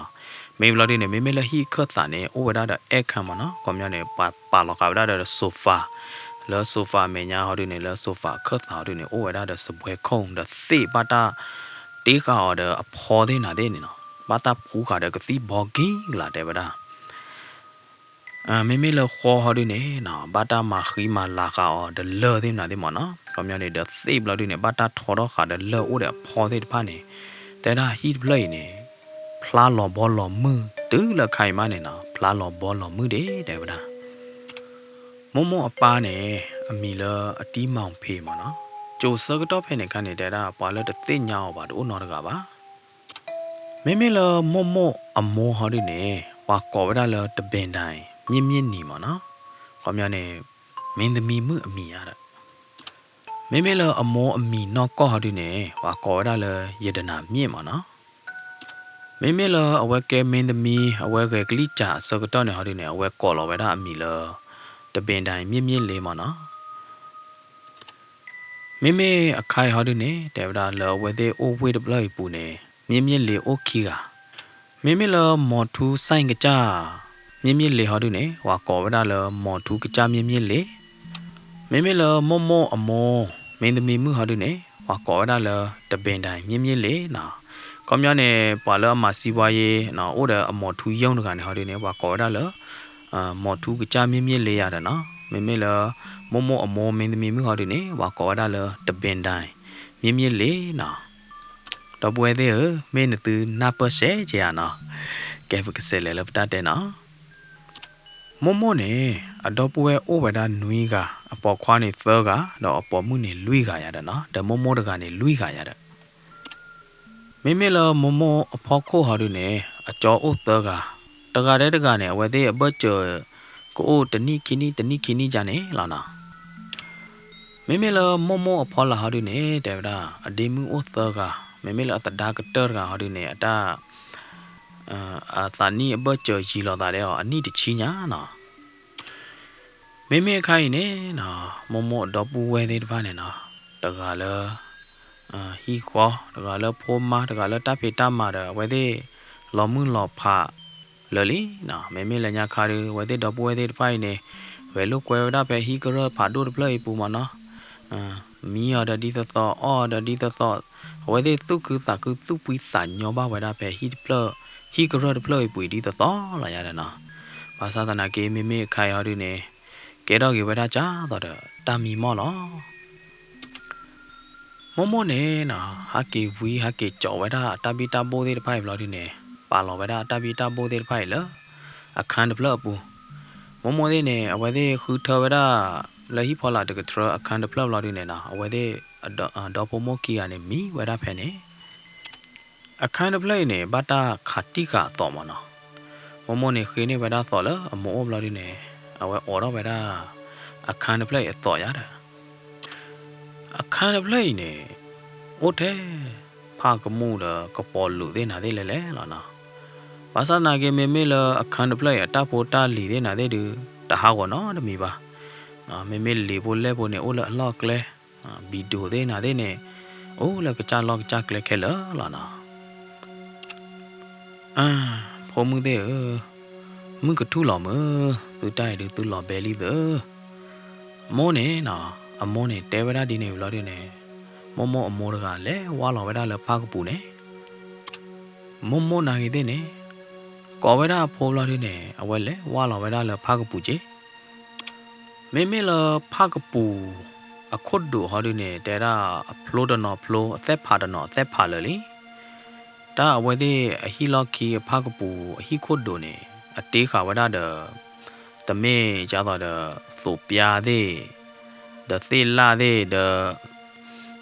မ့ၢ်ဘျီဒုန့ၣ် မ့မ့ၢ်လၢဟံၣ်ခၢၣ်သးန့ၣ် အိၣ်ဝဲဒၣ်ဒီးအဲၣ်ခါမ့ၢ်နီၤ ခီပညီန့ၣ် ပှၤပာ်လီၤဃာ်ဝဲဒၣ်ဒီး sofa လၢ sofa အမဲာ်ညါဟီဒုန့ၣ် လၢ sofa ခၢၣ်သးဟီဒုန့ၣ် အိၣ်ဝဲဒၣ်ဒီးစပွဲခိၣ်ဒီးသ့ၣ်ဘၣ်တၢ် တ့ဃာ်အီၤဒီးအဖီသ့ၣ်နၤသ့ၣ်န့ၣ်နီၤ, ဘၣ်တၢ်ဖှူဃာ်ဒီးကသံၣ်ဘီကံၢ်ကလာ်တဲဝဲဒၣ်. မ့မ့ၢ်လၢဃီဟီဒုန့ၣ်နီၤ, ဘၣ်တၢ်မၤဃံမၤလၤဃာ်အီၤဒီးလၢၢ်သ့ၣ်နၤသ့ၣ်မ့ၢ်နီၤ, ခီပညီန့ၣ် ဒီးသ့ၣ်ဘျီဒုန့ၣ် ဘၣ်တၢ်ထီထီၣ်ဃာ်ဒီးလၢၢ်အိၣ်ဒီးအဖီသ့ၣ်တဖၣ်န့ၣ်, တဲဒၣ်ဟံၣ်တဖျၢၣ်အံၤန့ၣ် ဖျါလီၤဘီလီၤမုၢ် တုၤလၢခါအံၤမးန့ၣ်နီၤ, ဖျါလီၤဘီလီၤမုၢ်ဒ့ တဲဝဲဒၣ်. မိၢ်မိၢ်အပၢ်န့ၣ် အမံၤလၢအတံမီၣ်ဖ့မ့ၢ်နီၤ, ကၠိၤဆၢကတီၢ်ဖဲန့ၣ်အခါန့ၣ် တဲဒၣ်ပှၤလၢတသ့ၣ်ညါအီၤဘၣ်တအိၣ်နီတဂၤဘၣ်. မ့မ့ၢ်လၢမိၢ်မိၢ်အမိၢ်ဟီဒုန့ၣ် ပှၤကိးဝဲဒၣ်လၢတဘ့ၣ်ဒၣ် မ့ၢ်မ့ၢ်နံၤမ့ၢ်နီၤ, ခီပညီန့ၣ် မ့ၢ်သမံမုၣ်အမံၤဧါဒီး မ့မ့ၢ်လၢအမိၢ်အမံၤနီၢ်ကီၢ်ဟီဒုန့ၣ် ပှၤကိးဝဲဒၣ်လၢယတနာ်မြင့်မ့ၢ်နီၤ. မ့မ့ၢ်လၢအဝဲကဲမ့ၢ်သမံ အဝဲဂဲၤကလံၣ်ကၠးအဆၢကတီၢ်န့ၣ်ဟီဒုန့ၣ် အဝဲကိးလီၤဝဲဒၣ်အမံၤလၢ တဘ့ၣ်ဒၣ်မ့ၢ်မ့ၢ်လ့မ့ၢ်နီၤ. မ့မ့ၢ်အခါအံၤဟီဒုန့ၣ် တဲဝဲဒၣ်လၢအဝဲသ့ၣ်အိၣ်ဝ့ၢ်တဖျၢၣ်အံၤပူၤန့ၣ် မ့ၢ်မ့ၢ်လ့အိၣ်ခံဂၤ, မ့မ့ၢ်လၢမိၢ်ထူစဲၣ်ကစၢ် မ့ၢ်မ့ၢ်လ့ဟီဒုန့ၣ် ပှၤကိးဝဲဒၣ်လၢမိၢ်ထူကစၢ်မ့ၢ်မ့ၢ်လ့, မ့မ့ၢ်လၢမိၢ်မိၢ်အမိၢ် မ့ၢ်သမံမုၣ်ဟီဒုန့ၣ် ပှၤကိးဝဲဒၣ်လၢတဘ့ၣ်ဒၣ်မ့ၢ်မ့ၢ်လ့နီၤ. ခီပညီန့ၣ် ပှၤလၢအမၤစံးဘှါယ့ အိၣ်ဒီးအမိၢ်ထူယိၣ်တဂၤန့ၣ်ဟီဒုန့ၣ် ပှၤကိးဝဲဒၣ်လၢ မိၢ်ထူကစၢ်မ့ၢ်မ့ၢ်လ့ယၤဒီးနီၤ. မ့မ့ၢ်လၢ မိၢ်မိၢ်အမိၢ်မ့ၢ်သမံမုၣ်ဟီဒုန့ၣ် ပှၤကိးဝဲဒၣ်လၢတဘ့ၣ်ဒၣ် မ့ၢ်မ့ၢ်လ့နီၤ. ဒီပုၢ်ဝဲၢ်သ့ၣ်ဧၢ, မ့ၢ်နသုနၢ်ပၢၢ်စဲက့ၤဧါနီၤ. ကဲပကစးလဲၤလၢပတၢ်တဲနီၤ. မိၢ်မိၢ်န့ၣ် အဒီပုၢ်ဝဲၢ်အိၣ်ဝဲဒၣ်နွံဂၤ, အပိာ်ခွါန့ၣ်သၢဂၤ ဒီးအပိာ်မုၣ်န့ၣ်လွံၢ်ဂၤယၤဒီးနီၤ, ဒီးမိၢ်မိၢ်တဂၤန့ၣ်လွံၢ်ဂၤယၤဒီး မ့မ့ၢ်လၢမိၢ်မိၢ်အဖီခိၣ်ဟီဒုန့ၣ် အကၠီအိၣ်သၢဂၤ, တဂၤဒဲးတဂၤန့ၣ် အဝဲသ့ၣ်အဘၢၣ်စၢၤ ကအိၣ်တနံၣ်ခံနံၣ် တနံၣ်ခံနံၣ်ယါန့ၣ်လီၤနီၤ. မ့မ့ၢ်လၢမိၢ်မိၢ်အဖီလာ်ဟီဒုန့ၣ် တဲဝဲဒၣ် အဒ့မုၣ်အိၣ်သၢဂၤ, မ့မ့ၢ်လၢအသဒါကတၢၢ်တဂၤဟီဒုန့ၣ် အတၢ် အသးနံၣ်အဘၢၣ်စၢၤယံာ်လီၤသးဒီးအီၤ အနံၣ်တဆံညါနီၤ. မ့မ့ၢ်အခါအံၤန့ၣ်နီၤ မိၢ်မိၢ်အဒီပုၢ်ဝဲၢ်သ့ၣ်တဖၣ်န့ၣ်နီၤ တဂၤလၢ ဟံၣ်ဃီ, တဂၤလၢဖိမါ, တဂၤလၢတၢ်ဖံးတၢ်မၤဒီး အဝဲသ့ၣ်လီၤမုၢ်လီၤဖးလၢာ်လံနီၤ. မ့မ့ၢ်လၢညါခါဒု အဝဲသ့ၣ်ဒီပုၢ်ဝဲၢ်သ့ၣ်တဖၣ်အံၤန့ၣ် ဂဲၤလိာ်ကွဲဝဲဒၣ်ဖဲဟံၣ်ကရၢၢ်ဖးဒိၣ်တဖျၢၣ်အံၤပူၤမ့ၢ်နီၤ. မံအီၤဒီးဒ်သိးသိး အီၣ်အီၤဒီးဒ်သိးသိး, အဝဲသ့ၣ်သူၣ်ခုသးခု သူၣ်ဖှံသးညီဘၣ်ဝဲဒၣ်ဖဲဟံၣ်တဖျၢၣ်, ဟံၣ်ကရၢၢ်တဖျၢၣ်အံၤပူၤအံၤဒ်သိးသိးလီၤယါဒီးနီၤ. ဘၣ်ဆၣ်သနာ်က့ မ့မ့ၢ်အခါအံၤဟီဒုန့ၣ် ကဲထီၣ်က့ၤဝဲဒၣ်ကၢ်သိးဒီး တၢ်မံမီၢ်လီၤ. မိၢ်မိၢ်န့ၣ်နီၤ ဟးက့ၤဝံဟးက့ၤကၠီးဝဲဒၣ်အတၢ်ဘံၣ်တၢ်ဘိၣ်သ့ၣ်တဖၣ်အံၤဘျီဒုန့ၣ် ပာ်လီၤဝဲဒၣ်အတၢ်ဘံၣ်တၢ်ဘိၣ်သ့ၣ်တဖၣ်အံၤလၢ အခန်းတဖျၢၣ်အပူၤ. မိၢ်မိၢ်သ့ၣ်န့ၣ် အဝဲသ့ၣ်ဃုထၢဝဲဒၣ် လၢဟံၣ်ဖီလာ်တကထြၢ အခန်းတဖျၢၣ်ဘျီဒုန့ၣ်နီၤ အဝဲသ့ၣ် ဒီဖိမိၢ်ခံဂၤန့ၣ် မံဝဲဒၣ်ဖဲန့ၣ် အခန်းတဖျၢၣ်အံၤန့ၣ် ဘၣ်တၢ်ခးတံၢ်ဃာ်အသိးမ့ၢ်နီၤ. မိၢ်မိၢ်န့ၣ်ဃ့န့ၢ်ဝဲဒၣ်သိးလၢအမိၢ်အိၣ်ဘျီဒုန့ၣ် အဝဲအိးထီၣ်ဝဲဒၣ် အခန်းတဖျၢၣ်အံၤအသိးယါဒီး အခန်းတဖျၢၣ်အံၤန့ၣ် အိၣ်ထဲ ဖၣ်ကမူၣ်ဒီးကပီၤလူးသ့ၣ်နၤသ့ၣ်လဲၣ်လဲၣ်လီၤနီၤ. ဘၣ်ဆၣ်သနာ်က့ မ့မ့ၢ်လၢအခန်းတဖျၢၣ်အံၤ အတၢ်ဖိတၢ်လံၤသ့ၣ်နၤသ့ၣ်ဒု တဟးဂီၤနီတမံၤဘၣ်. မ့မ့ၢ်လံာ်ဖိလဲၢ်ဖိန့ၣ် အိၣ်လၢအလီၢ်အကျဲ ဘံၣ်ဒိၣ်သ့ၣ်နၤသ့ၣ်န့ၣ် အိၣ်လၢကစၢ်လီၢ်ကစၢ်ကျဲခဲလၢာ်လီၤနီၤ. ဖိမုၣ်သ့ၣ်ဧၢ, မုၢ်ကထူၣ်လီၤမုၢ်, သုတၢ်အံၤဒုးသုလီၤဘဲလံသၢ. မိၢ်န့ၣ်နီၤ, အမိၢ်န့ၣ်တဲဝဲဒၣ်ဒ်န့ၣ်ဘျီဒုန့ၣ်, မိၢ်မိၢ်အမိၢ်တဂၤလဲၤဝါလီၤဝဲဒၣ်လၢဖၣ်ကပူၤန့ၣ် မိၢ်မိၢ်နာ်ဂ့ၤသ့ၣ်န့ၣ် ကိးဝဲဒၣ်အဖိဘျီဒုန့ၣ် အဝဲလဲၤဝါလီၤဝဲဒၣ်လၢဖၣ်ကပူၤက့ၤ. မ့မ့ၢ်လၢဖၣ်ကပူၤအခိၣ်ဒိးဟီဒုန့ၣ် တဲဒၣ်အဖျိတနီၤဖျိ အသဲၣ်ဖးတနီၤအသဲၣ်ဖးလၢာ်လံ. တၢ်အဝဲသ့ၣ်အဟံၣ်လီၢ်ခံအဖၣ်ကပူၤအဟံၣ်ခိၣ်ဒိးန့ၣ် အတ့ဃာ်ဝဲဒၣ်ဒီး တမ့ၢ်ကသိးဒီး သိးပျါသ့ၣ် ဒီးသ့ၣ်လၣ်သ့ၣ်ဒီး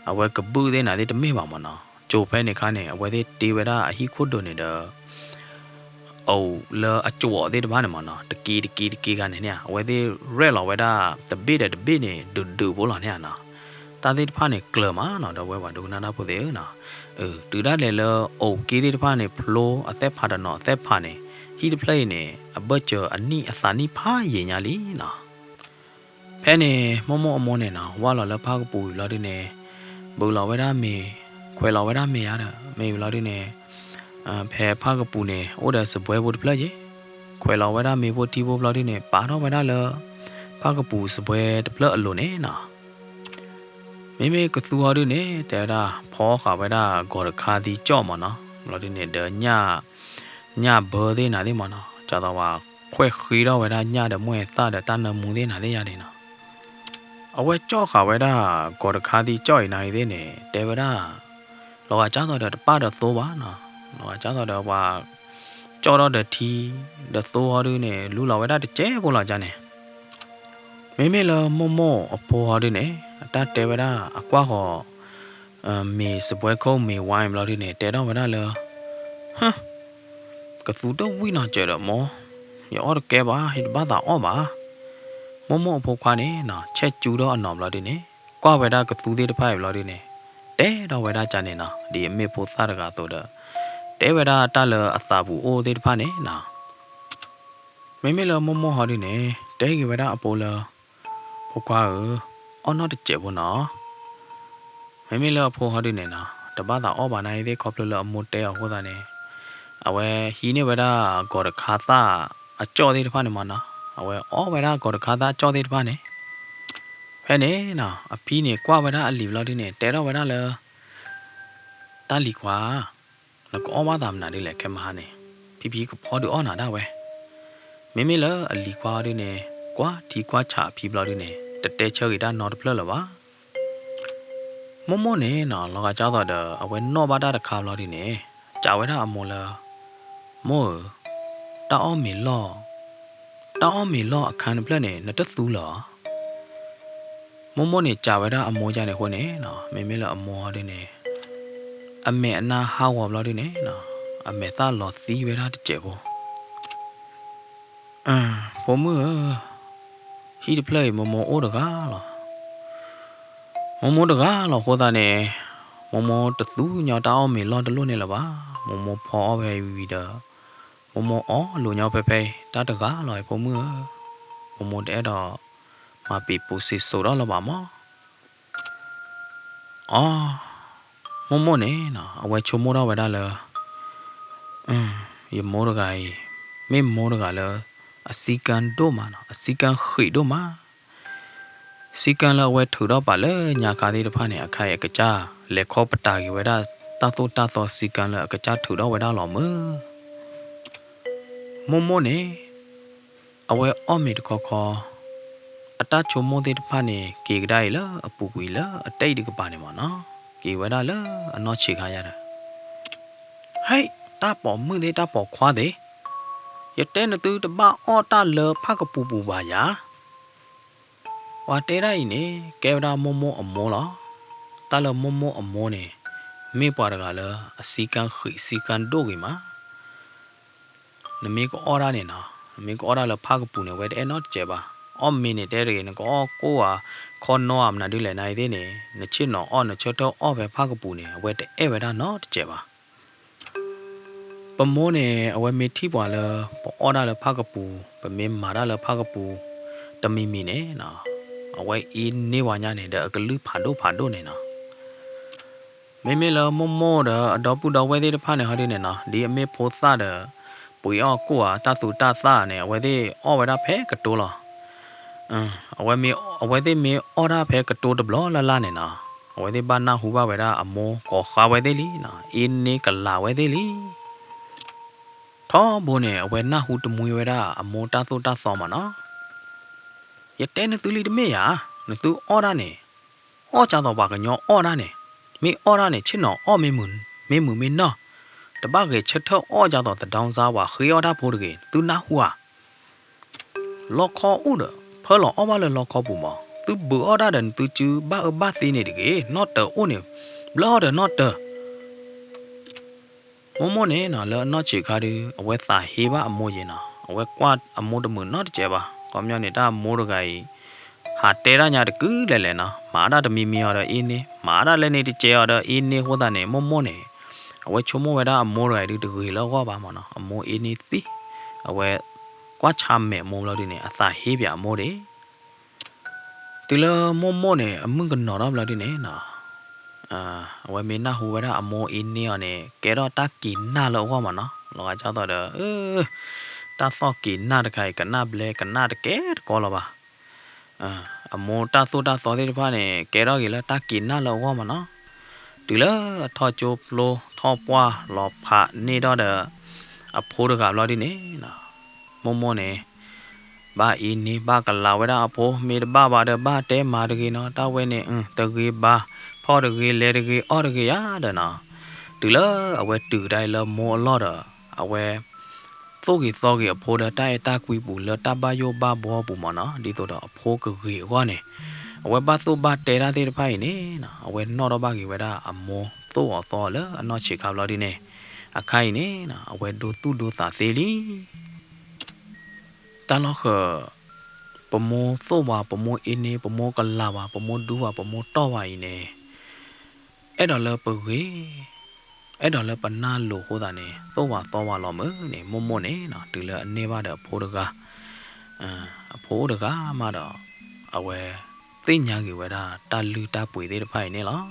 အဝဲကဘုၣ်သ့ၣ်နၤသ့ၣ်တမ့ၢ်ဘၣ်မ့ၢ်နီၤ. ကၠိၤဖဲန့ၣ်ခါန့ၣ် အဝဲသ့ၣ်တ့ဝဲဒၣ်အဟံၣ်ခိၣ်ဒိးန့ၣ်ဒီး အိၣ်လၢအကၠိၤသ့ၣ်တဖၣ်န့ၣ်မ့ၢ်နီၤ တက့တက့တက့ဂၤန့ၣ်န့ၣ် အဝဲသ့ၣ်ရဲၣ်လီၤဝဲဒၣ်တဘ့ၣ်ဒီးတဘ့ၣ်န့ၣ် ဒုးဒုးဖိလီၤန့ၣ်နီၤ. တၢ်သ့ၣ်တဖၣ်န့ၣ်ကျၢၤမးနီၤ ဒီပုၢ်ဝဲၢ်ပှၤဒိကနၣ်တၢ်ဖိသ့ၣ်ဧၢနီၤ. တုၤဒၣ်လဲာ်လၢအိၣ်က့သ့ၣ်တဖၣ်န့ၣ် ဖျိအသဲၣ်ဖးတနီၤအသဲၣ်ဖးန့ၣ် ဟံၣ်တဖျၢၣ်အံၤန့ၣ် အဘၢၣ်စၢၤအနံၣ်အသးနံၣ်ဖးယံာ်ညါလံနီၤ. ဖဲန့ၣ် မိၢ်မိၢ်အမိၢ်န့ၣ်နီၤ ဝၢ်လီၤလၢဖၣ်ကပူၤဝံၤဘျီဒုန့ၣ် ဘုးလီၤဝဲဒၣ်မ့ၤ ခွဲးလီၤဝဲဒၣ်မ့ၤယါဒီး မ့ၢ်ဝံၤဘျီဒုန့ၣ် ဖဲဖၣ်ကပူၤန့ၣ် အိၣ်ဒီးစပွဲဖိတဖျၢၣ်က့ၤ ခွဲးလီၤဝဲဒၣ်မ့ၤဖိထံဖိဘျီဒုန့ၣ် ပာ်ထီၣ်ဝဲဒၣ်လၢ ဖၣ်ကပူၤစပွဲတဖျၢၣ်အလိၤန့ၣ်နီၤ. မ့မ့ၢ်ကသူဟီဒုန့ၣ် တဲဝဲဒၣ် ဖီဃာ်ဝဲဒၣ် ဂီၤတခါသံကၠီၣ်မၢ်နီၤ, ဘျီဒုန့ၣ် ဒီးညၣ်, ညၣ်ဘၢသ့ၣ်နၤသ့ၣ်မၢ်နီၤ, ကၢ်သိးဝဲ ခွဲးဃ့ထီၣ်ဝဲဒၣ်ညၣ်ဒီးမွဲၢ်သၣ်ဒီးတၢ်နၢမူသ့ၣ်နၤသ့ၣ်ယါန့ၣ်နီၤ. အဝဲကၠီၣ်ဃာ်ဝဲဒၣ် ဂီၤတခါသံကၠီၣ်အံၤနၤအံၤသ့ၣ်န့ၣ် တဲဝဲဒၣ် လီၤဂာ်ကၢ်သိးဒီးတပၣ်ဒီးသိဘၣ်နီၤ, လီၤဂာ်ကၢ်သိးဒီးပှၤ ကၠီၣ်ထီၣ်ဒီးထံ ဒီးသိဟီဒုန့ၣ် လူလီၤဝဲဒၣ်တစဲးဖိလီၤကၢ်န့ၣ် မ့မ့ၢ်လၢမိၢ်မိၢ်အဖိဟီဒုန့ၣ် အတၢ်တဲဝဲဒၣ်အကွၢ်ဃီၤ မ့ၤစပွဲခိၣ်မ့ၤဝါဘျီဒုန့ၣ် တဲထီၣ်ဝဲဒၣ်လၢ ဟၢ, ကသူတဝံၣ်နီၤစၢၤဒီးမိၢ်, ယအီၣ်တကဲဘၣ် ယတဘၣ်သးအီၣ်ဘၣ်. မိၢ်မိၢ်အဖိခွါန့ၣ်နီၤ ဆဲးကၠူထီၣ်အနီၤဘျီဒုန့ၣ် ကွၢ်ဝဲဒၣ်ကသူသ့ၣ်တဖၣ်အံၤဘျီဒုန့ၣ် တဲထီၣ်ဝဲဒၣ်ကၢ်န့ၣ်နီၤ ဒ်အမ့ၢ်ဖိသၣ်တဂၤအသိးဒီး တဲဝဲဒၣ်တၢ်လၢအသးပူၤအိၣ်သ့ၣ်တဖၣ်န့ၣ်နီၤ. မ့မ့ၢ်လၢမိၢ်မိၢ်ဟီဒုန့ၣ် တဲဂ့ၤဝဲဒၣ်အဖိလၢ ဖိခွါဧၢ, အီၣ်နီၢ်တစဲးဖိနီၤ. မ့မ့ၢ်လၢအဖိဟီဒုန့ၣ်နီၤ တဘၣ်သးအီၣ်ဘၣ်နၤအံၤသ့ၣ် ခီဖျိလၢအမိၢ်တဲအီၤအဃိသတးန့ၣ် အဝဲဟံးန့ၢ်ဝဲဒၣ် ဂီၤတခါသၣ်အကၠီၣ်သ့ၣ်တဖၣ်န့ၣ်မၢ်နီၤ, အဝဲအီၣ်ဝဲဒၣ်ဂီၤတခါသၣ်ကၠီၣ်သ့ၣ်တဖၣ်န့ၣ် ဖဲန့ၣ်နီၤ အဖံန့ၣ်ကွၢ်ဝဲဒၣ်အလံၤဘျီဒုန့ၣ် တဲထီၣ်ဝဲဒၣ်လၢ တၢ်လံၤခွါ နကအီၣ်ဘၣ်သးမနုၤဒ်လဲၣ် ခဲမဟါန့ၣ် ဖံဖံကဖီဒုးအီၣ်နၤဒၣ်ဝဲ. မ့မ့ၢ်လၢအလံၤခွါဒုန့ၣ် ကွၢ်ထံကွၢ်ဆးအဖံဘျီဒုန့ၣ် တတဲဆၢဂ့ၤတၢ်နီတဖျၢၣ်လၢၤဘၣ်. မိၢ်မိၢ်န့ၣ်နီၤ လီၤဂာ်ကၢ်သိးဒီး အဝဲနီၣ်ဘၣ်တၢ်တခါဘျီဒုန့ၣ် စံးဝဲဒၣ်အမိၢ်လၢ မိၢ်ဧၢ, တၢ်အီၣ်မ့ၤလီၢ်, တၢ်အီၣ်မ့ၤလီၢ်အခါတဖျၢၣ်န့ၣ် နတသူလၢၤဧါ. မိၢ်မိၢ်န့ၣ်စံးဝဲဒၣ်အမိၢ်ယါန့ၣ်အဃိန့ၣ်နီၤ မ့မ့ၢ်လၢအမိၢ်ဟီဒုန့ၣ် အမဲာ်အနါဟးဂီၤဘျီဒုန့ၣ်နီၤ အမဲာ်သၣ်လီၤသံဝဲဒၣ်တစဲးဖိ ဖိမုၣ်ဧၢ, ဟံၣ်တဖျၢၣ်အံၤ မိၢ်မိၢ်အိၣ်တဂၤလီၤ. မိၢ်မိၢ်တဂၤလီၤအဃိသတးန့ၣ် မိၢ်မိၢ်တသူညီတၢ်အီၣ်မ့ၤလီၢ်တလိၣ်န့ၣ်လၢၤဘၣ်. မိၢ်မိၢ်ဖီအီၣ်ဖဲဝံၤဒီး မိၢ်မိၢ်အီၣ်လိာ်ညီဖဲဖဲအံၤ တၢ်တဂၤလီၤ ဖိမုၣ်ဧၢ, မိၢ်မိၢ်တအဲၣ်ဒိး မၤပံာ်ပူၤစံးစိးထီၣ်လၢၤဘၣ်မး. အီ မိၢ်မိၢ်န့ၣ်နီၤ အဝဲဆိကမိၣ်ထီၣ်ဝဲဒၣ်လၢ ယမိၢ်တဂၤအံၤ မ့ၢ်မိၢ်တဂၤလၢ အစည်းကမ်းဒိၣ်မးနီၤ အစည်းကမ်းဃံးဒိၣ်မး. စည်းကမ်းလၢအဝဲထုးထီၣ်ပာ်လၢညါခါသ့ၣ်တဖၣ်န့ၣ် အခါအံၤအကစၢ် လဲၤခီပတာ်က့ၤဝဲဒၣ် တၢ်သိၣ်တၢ်သီစည်းကမ်းလၢအကစၢ်ထုးထီၣ်ဝဲဒၣ်လီၤမး. မိၢ်မိၢ်န့ၣ် အဝဲအီၣ်မ့ၤတခီခီ အတၢ်ဆိကမိၣ်သ့ၣ်တဖၣ်န့ၣ် က့ၤကဒါအံၤလၢအပူၤကွံာ်လၢအတၢ်အံၤတကပၤန့ၣ်မးနီၤ က့ၤဝဲဒၣ်လၢအနီၢ်ဆံးခါယါဒီး ဟဲ, တၢ်ပိာ်မုၣ်သ့ၣ်တၢ်ပိာ်ခွါသ့ၣ်, ယတဲနသုတဘၣ်အီၣ်တၢ်လၢဖၣ်ကပူၤပူၤဘၣ်ယၤ. ပှၤတဲဒၣ်အံၤန့ၣ် ကဲဝဲဒၣ်မိၢ်မိၢ်အမိၢ်လီၤ. တၢ်လၢမိၢ်မိၢ်အမိၢ်န့ၣ် မ့ၢ်ပှၤတဂၤလၢအစည်းကမ်းဃံးစည်းကမ်းဒိၣ်ဂ့ၤမး. နမ့ၢ်ကအီၣ်တၢ်န့ၣ်နီၤ နမ့ၢ်ကအီၣ်တၢ်လၢဖၣ်ကပူၤန့ၣ် အဝဲတအဲၣ်နီတစဲးဘၣ်. အီၣ်မ့ၤန့ၣ်တဲတဂ့ၤ နကအီၣ်ကိၣ်ဧါ ခီနီဧါ မနုၤဒ်လဲၣ်နၤအံၤသ့ၣ်န့ၣ် နဆ့ၣ်နီၤအီၣ် နဆၢထၢၣ်အီၣ်ဖဲဖၣ်ကပူၤန့ၣ် အဝဲတအဲၣ်ဝဲဒၣ်နီတစဲးဘၣ်. ပမိၢ်န့ၣ် အဝဲမ့ၢ်ထံၣ်ပှၤလၢ ပအီၣ်တၢ်လၢဖၣ်ကပူၤ ပမ့ၢ်မၤတၢ်လၢဖၣ်ကပူၤ တမံၤမံၤန့ၣ်နီၤ အဝဲအ့န့ၢ်ပှၤညါန့ၣ် ဒီးအကလုၢ်ဖးဒိၣ်ဖးဒိၣ်န့ၣ်နီၤ. မ့မ့ၢ်လၢမိၢ်မိၢ်ဒီးအဒီပုၢ်ဒီဝဲၢ်သ့ၣ်တဖၣ်န့ၣ် ဟီဒ်န့ၣ်နီၤ ဒ်အမ့ၢ်ဖိသၣ်ဒီး ပှ့ၤအီၣ်ကိၣ်ဧါ တၢ်သူတၢ်သၣ်န့ၣ် အဝဲသ့ၣ်အီၣ်ဝဲဒၣ်ဖဲကတိၤလီၤ. အဝဲမ့ၢ်, အဝဲသ့ၣ်မ့ၢ်အီၣ်တၢ်ဖဲကတိၤတဘျီလၢ်လၢ်န့ၣ်နီၤ အဝဲသ့ၣ်ဘၣ်နၢ်ဟူဘၣ်ဝဲဒၣ်အမိၢ်ကိးဃါဝဲသ့ၣ်လံနီၤ အ့န့ၢ်ကလၤဝဲသ့ၣ်လံ. ထီဘိန့ၣ် အဝဲနၢ်ဟူတမှံဝဲဒၣ်အမိၢ်တၢ်သိၣ်တၢ်သီမးနီၤ. ယတဲနသုလံတမ့ၢ်ယၤ, နသုအီၣ်တၢ်န့ၣ် အီၣ်ကၢ်သိးပှၤကညီအီၣ်တၢ်န့ၣ်, မ့ၢ်အီၣ်တၢ်န့ၣ် ဆ့ၣ်နီၤအီၣ်မ့ၢ်မုာ်မ့ၢ်နီၢ်, တဘၣ်ဂဲၤဆၢထၢၣ်အီၣ်ကၢ်သိးသဒီစါပှၤဃ့အီၣ်တၢ်ဖိတဂ့ၤ, သုနၢ်ဟူဧါ. လီခီအိၣ်ဒီး ဖၢလီၤအီၣ်ဘၣ်လၢလီခီပူၤမး, သုဘုးအီၣ်တၢ်ဒီးနသုစုဘၣ်အၢဘၣ်သီန့ၣ်တဂ့ၤ, နီၣ်တၢၤအိၣ်န့ၣ် ဘျၢအီၣ်ဒီးနီၣ်တၢၤ မိၢ်မိၢ်န့ၣ်နီၤ လၢအနီၢ်ဆံးခါဒုး အဝဲသးဟ့ဘၣ်အမိၢ်ယဲနီၤ, အဝဲကွၢ်အမိၢ်တမုာ်နီတစဲးဘၣ်. ခီပညီန့ၣ် တၢ်အမိၢ်တဂၤအံၤ ဟးတဲတၢ်ညါတကုာ်လဲၣ်လဲၣ်နီၤ, မၤတၢ်တမံၤမံၤအီၤဒီးအ့န့ၢ်, မၤတၢ်လဲၣ်န့ၣ်တစဲးအီၤဒီးအ့န့ၢ်အဃိသတးန့ၣ် မိၢ်မိၢ်န့ၣ် အဝဲဆိကမိၣ်ဝဲဒၣ်အမိၢ်တဂၤအံၤဒုးတဂ့ၤလၢအဂီၢ်ဘၣ်မးနီၤ, အမိၢ်အ့န့ၢ်သံ, အဝဲကွၢ်ဆါမဲာ်အမိၢ်ဘျီဒုးန့ၣ် အသးဟ့ပၠးအမိၢ်ဒၣ် တုၤလၢမိၢ်မိၢ်န့ၣ် အမုၣ်ကနီၤထီၣ်ဘျီဒုးန့ၣ်နီၤ, အဝဲမ့ၢ်နၢ်ဟူဝဲဒၣ်အမိၢ်အ့န့ၢ်အီၤန့ၣ် ကဲထီၣ်တၢ်က့ၤနၢ်လၢအဂီၢ်မးနီၤ, လီၤဂာ်ကၢ်သိးဒီး တၢ်သီၣ်က့ၤနၢ်တခါအံၤ ကနၣ်ဘျဲကနၣ်တကဲတကီလၢၤဘၣ်. အမိၢ်တၢ်သိၣ်တၢ်သီသ့ၣ်တဖၣ်န့ၣ် ကဲထီၣ်က့ၤလၢတၢ်က့ၤနၢ်လၢအဂီၢ်မးနီၤ. တုၤလၢအထီၣ်ကၠိဖျိထီၣ်ပှၢ်လီၤဖးန့ၢ်ထီၣ်ဒီး အဖိတဂၤဘျီဒ်န့ၣ် မိၢ်မိၢ်န့ၣ် ဘၣ်အ့န့ဘၣ်ကလၤဝဲဒၣ်အဖိ မ့ၢ်တဘၣ်ဘၣ်ဒီးဘၣ်တဲမၤတဂ့ၤနီၤ တၢ်ဝဲန့ၣ် တဂ့ၤဘၣ် ဖီၣ်တဂ့ၤ လဲၤတဂ့ၤအီၣ်တဂ့ၤဧါဒီးနီၤ. တုၤလၢအဝဲတုၤကဒါအံၤလၢမိၢ်အလီၢ်ဒီး အဝဲ သိၣ်ဂ့ၤသီဂ့ၤအဖိလၢတၢ်အဲၣ်တၢ်ကွံပူၤ လၢတၢ်ဘၣ်ယိၣ်ဘၣ်ဘှီပူၤမးနီၤ ဒ်သိးဒီးအဖိကဂ့ၤအဂီၢ်န့ၣ် အဝဲဘၣ်သိၣ်ဘၣ်တဲတၢ်သ့ၣ်တဖၣ်အံၤန့ၣ် အဝဲနီၣ်ထီၣ်ဘၣ်က့ၤဝဲဒၣ်အမိၢ်သိၣ်အီၤသီအီၤလၢအနီၢ်ဆံးခါဘျီဒ်န့ၣ် အခါအံၤန့ၣ် အဝဲဒိသူၣ်ဒိသးသ့လံ. တၢ်လီၢ်ဃၢၤ ပမိၢ်သိၣ်ဝဲ ပမိၢ်အ့န့ ပမိၢ်ကလၤဝဲ ပမိၢ်ဒူဝဲ ပမိၢ်တီၢ်ဝဲအံၤန့ၣ် အဲၣ်ဒိးလၢပဂ့ၤ အဲၣ်ဒိးလၢပနၢ်လိၤအဃိသတးန့ၣ် သိၣ်ဝဲသီဝဲလီၤမုၢ်န့ၣ် မိၢ်မိၢ်န့ၣ်နီၤ တုၤလၢအန့ၢ်ဘၣ်ဒီးအဖိတဂၤ အဖိအိၣ်တဂၤမးဒီး အဝဲသ့ၣ်ညါဂ့ၤဝဲဒၣ်တၢ်လုၢ်တၢ်ပှ့ၤသ့ၣ်တဖၣ်အံၤန့ၣ်လီၤ.